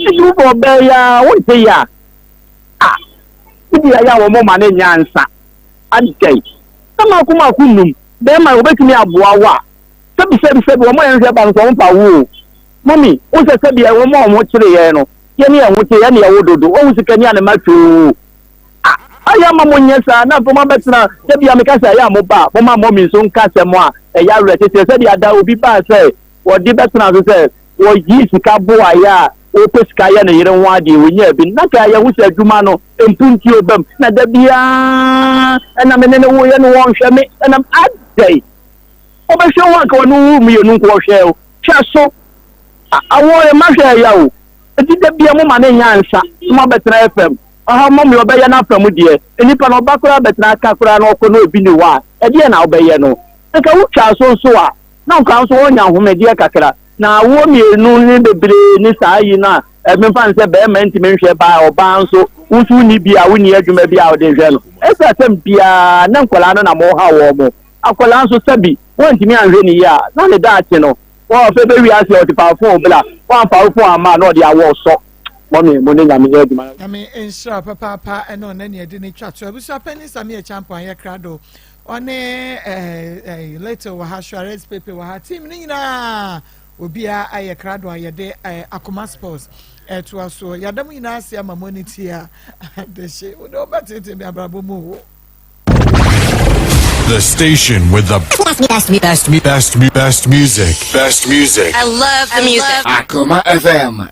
Speaker 19: nti wobɔ ɔbaa yi a, wonte yɛ a. Ah, ebi ayɛ a wɔn ma no nyɛ ansa. Adɛn? Sɛ mako mako nnum, bɛrima wɔbɛtumi aboa wo a, sɛbi sɛbi sɛbi wɔn a yɛnhwɛ ba no sɛ wɔn pa wo o. Mami, wo sɛ sɛbi wɔn a wɔn kyere yɛn no, yɛne yɛn ho te, yɛne yɛwo dodo, wɔn sikani a ne ma twoo. Ah, ayɛ ama mo nyɛ saa na afei mo abɛtena sɛbi a meka sɛ ɛyɛ a mo ba a, mo ma mɔmi nso nka asɛm a ɛyɛ awerɛkyekyerɛ sɛbi ada obi baa sɛ wɔde bɛtena so sɛ wɔyi sika boaeɛ a wɔpɛ sika yɛ ne yere ho adeɛ wɔnyaa bi na ka yɛho sɛ adwuma no mpuntuo bam na da biara ɛna me ne ne woyɛ no wɔnhwɛ me ɛna adɛn wɔbɛhwɛ wo anka wɔne wo mmienu nko wɔhwɛ o hwɛ so awɔ yɛ ma hwɛ ɛya o ɛti da bia mo ma ne nya nsa na mo abɛtena fam ɔha mo mmerɛ ɔbɛyɛ no afa mu deɛ nnipa no ɔba koraa bɛtena aka koraa na ɔkɔ na obi ne hɔ a ɛdeɛ na wobɛyɛ no nka wotwa so nso a na nka nso wɔnya ahomedeɛ kakra Na awoɔ mmienu ne bebree ne saa yi no a, memfa no sɛ barima ntumi nhwɛ baa, ɔbaa nso, wo nso wonni bi a, wonni adwuma bi a wode hwɛ no. Ɛsɛ asɛm biara na nkwadaa no na mohaw wɔn mo. Akwadaa nso sɛbi, woantumi anhwɛ no yie a, na ne daakye no, ɔfɛ bɛwie aseɛ ɔte fa phone bla, woamfa wo phone amma a na ɔde awɔ sɔ. Mɔmi, mo ne Nyame nyɛ adwuma.
Speaker 1: Nyame nhyira wo papaapa ɛne ɔnɛ nea ɛde ne twa to. Abusua panyin Sammy Acheampong ayɛ krado. Ɔne ɛɛ ɛɛ Little wɔ ha, Suarez Pepe wɔ ha, team no nyinaa obiara ayɛ krado a yɛde ɛɛ Akoma Sports ɛtoa soɔ. Yɛada mo nyinaa ase ama mo ani tia adehye. Wode wobɛtete me abrabɔ mu o.
Speaker 5: The station with the best, best, best, best, best music. Best music.
Speaker 12: I love the music.
Speaker 6: Akoma FM.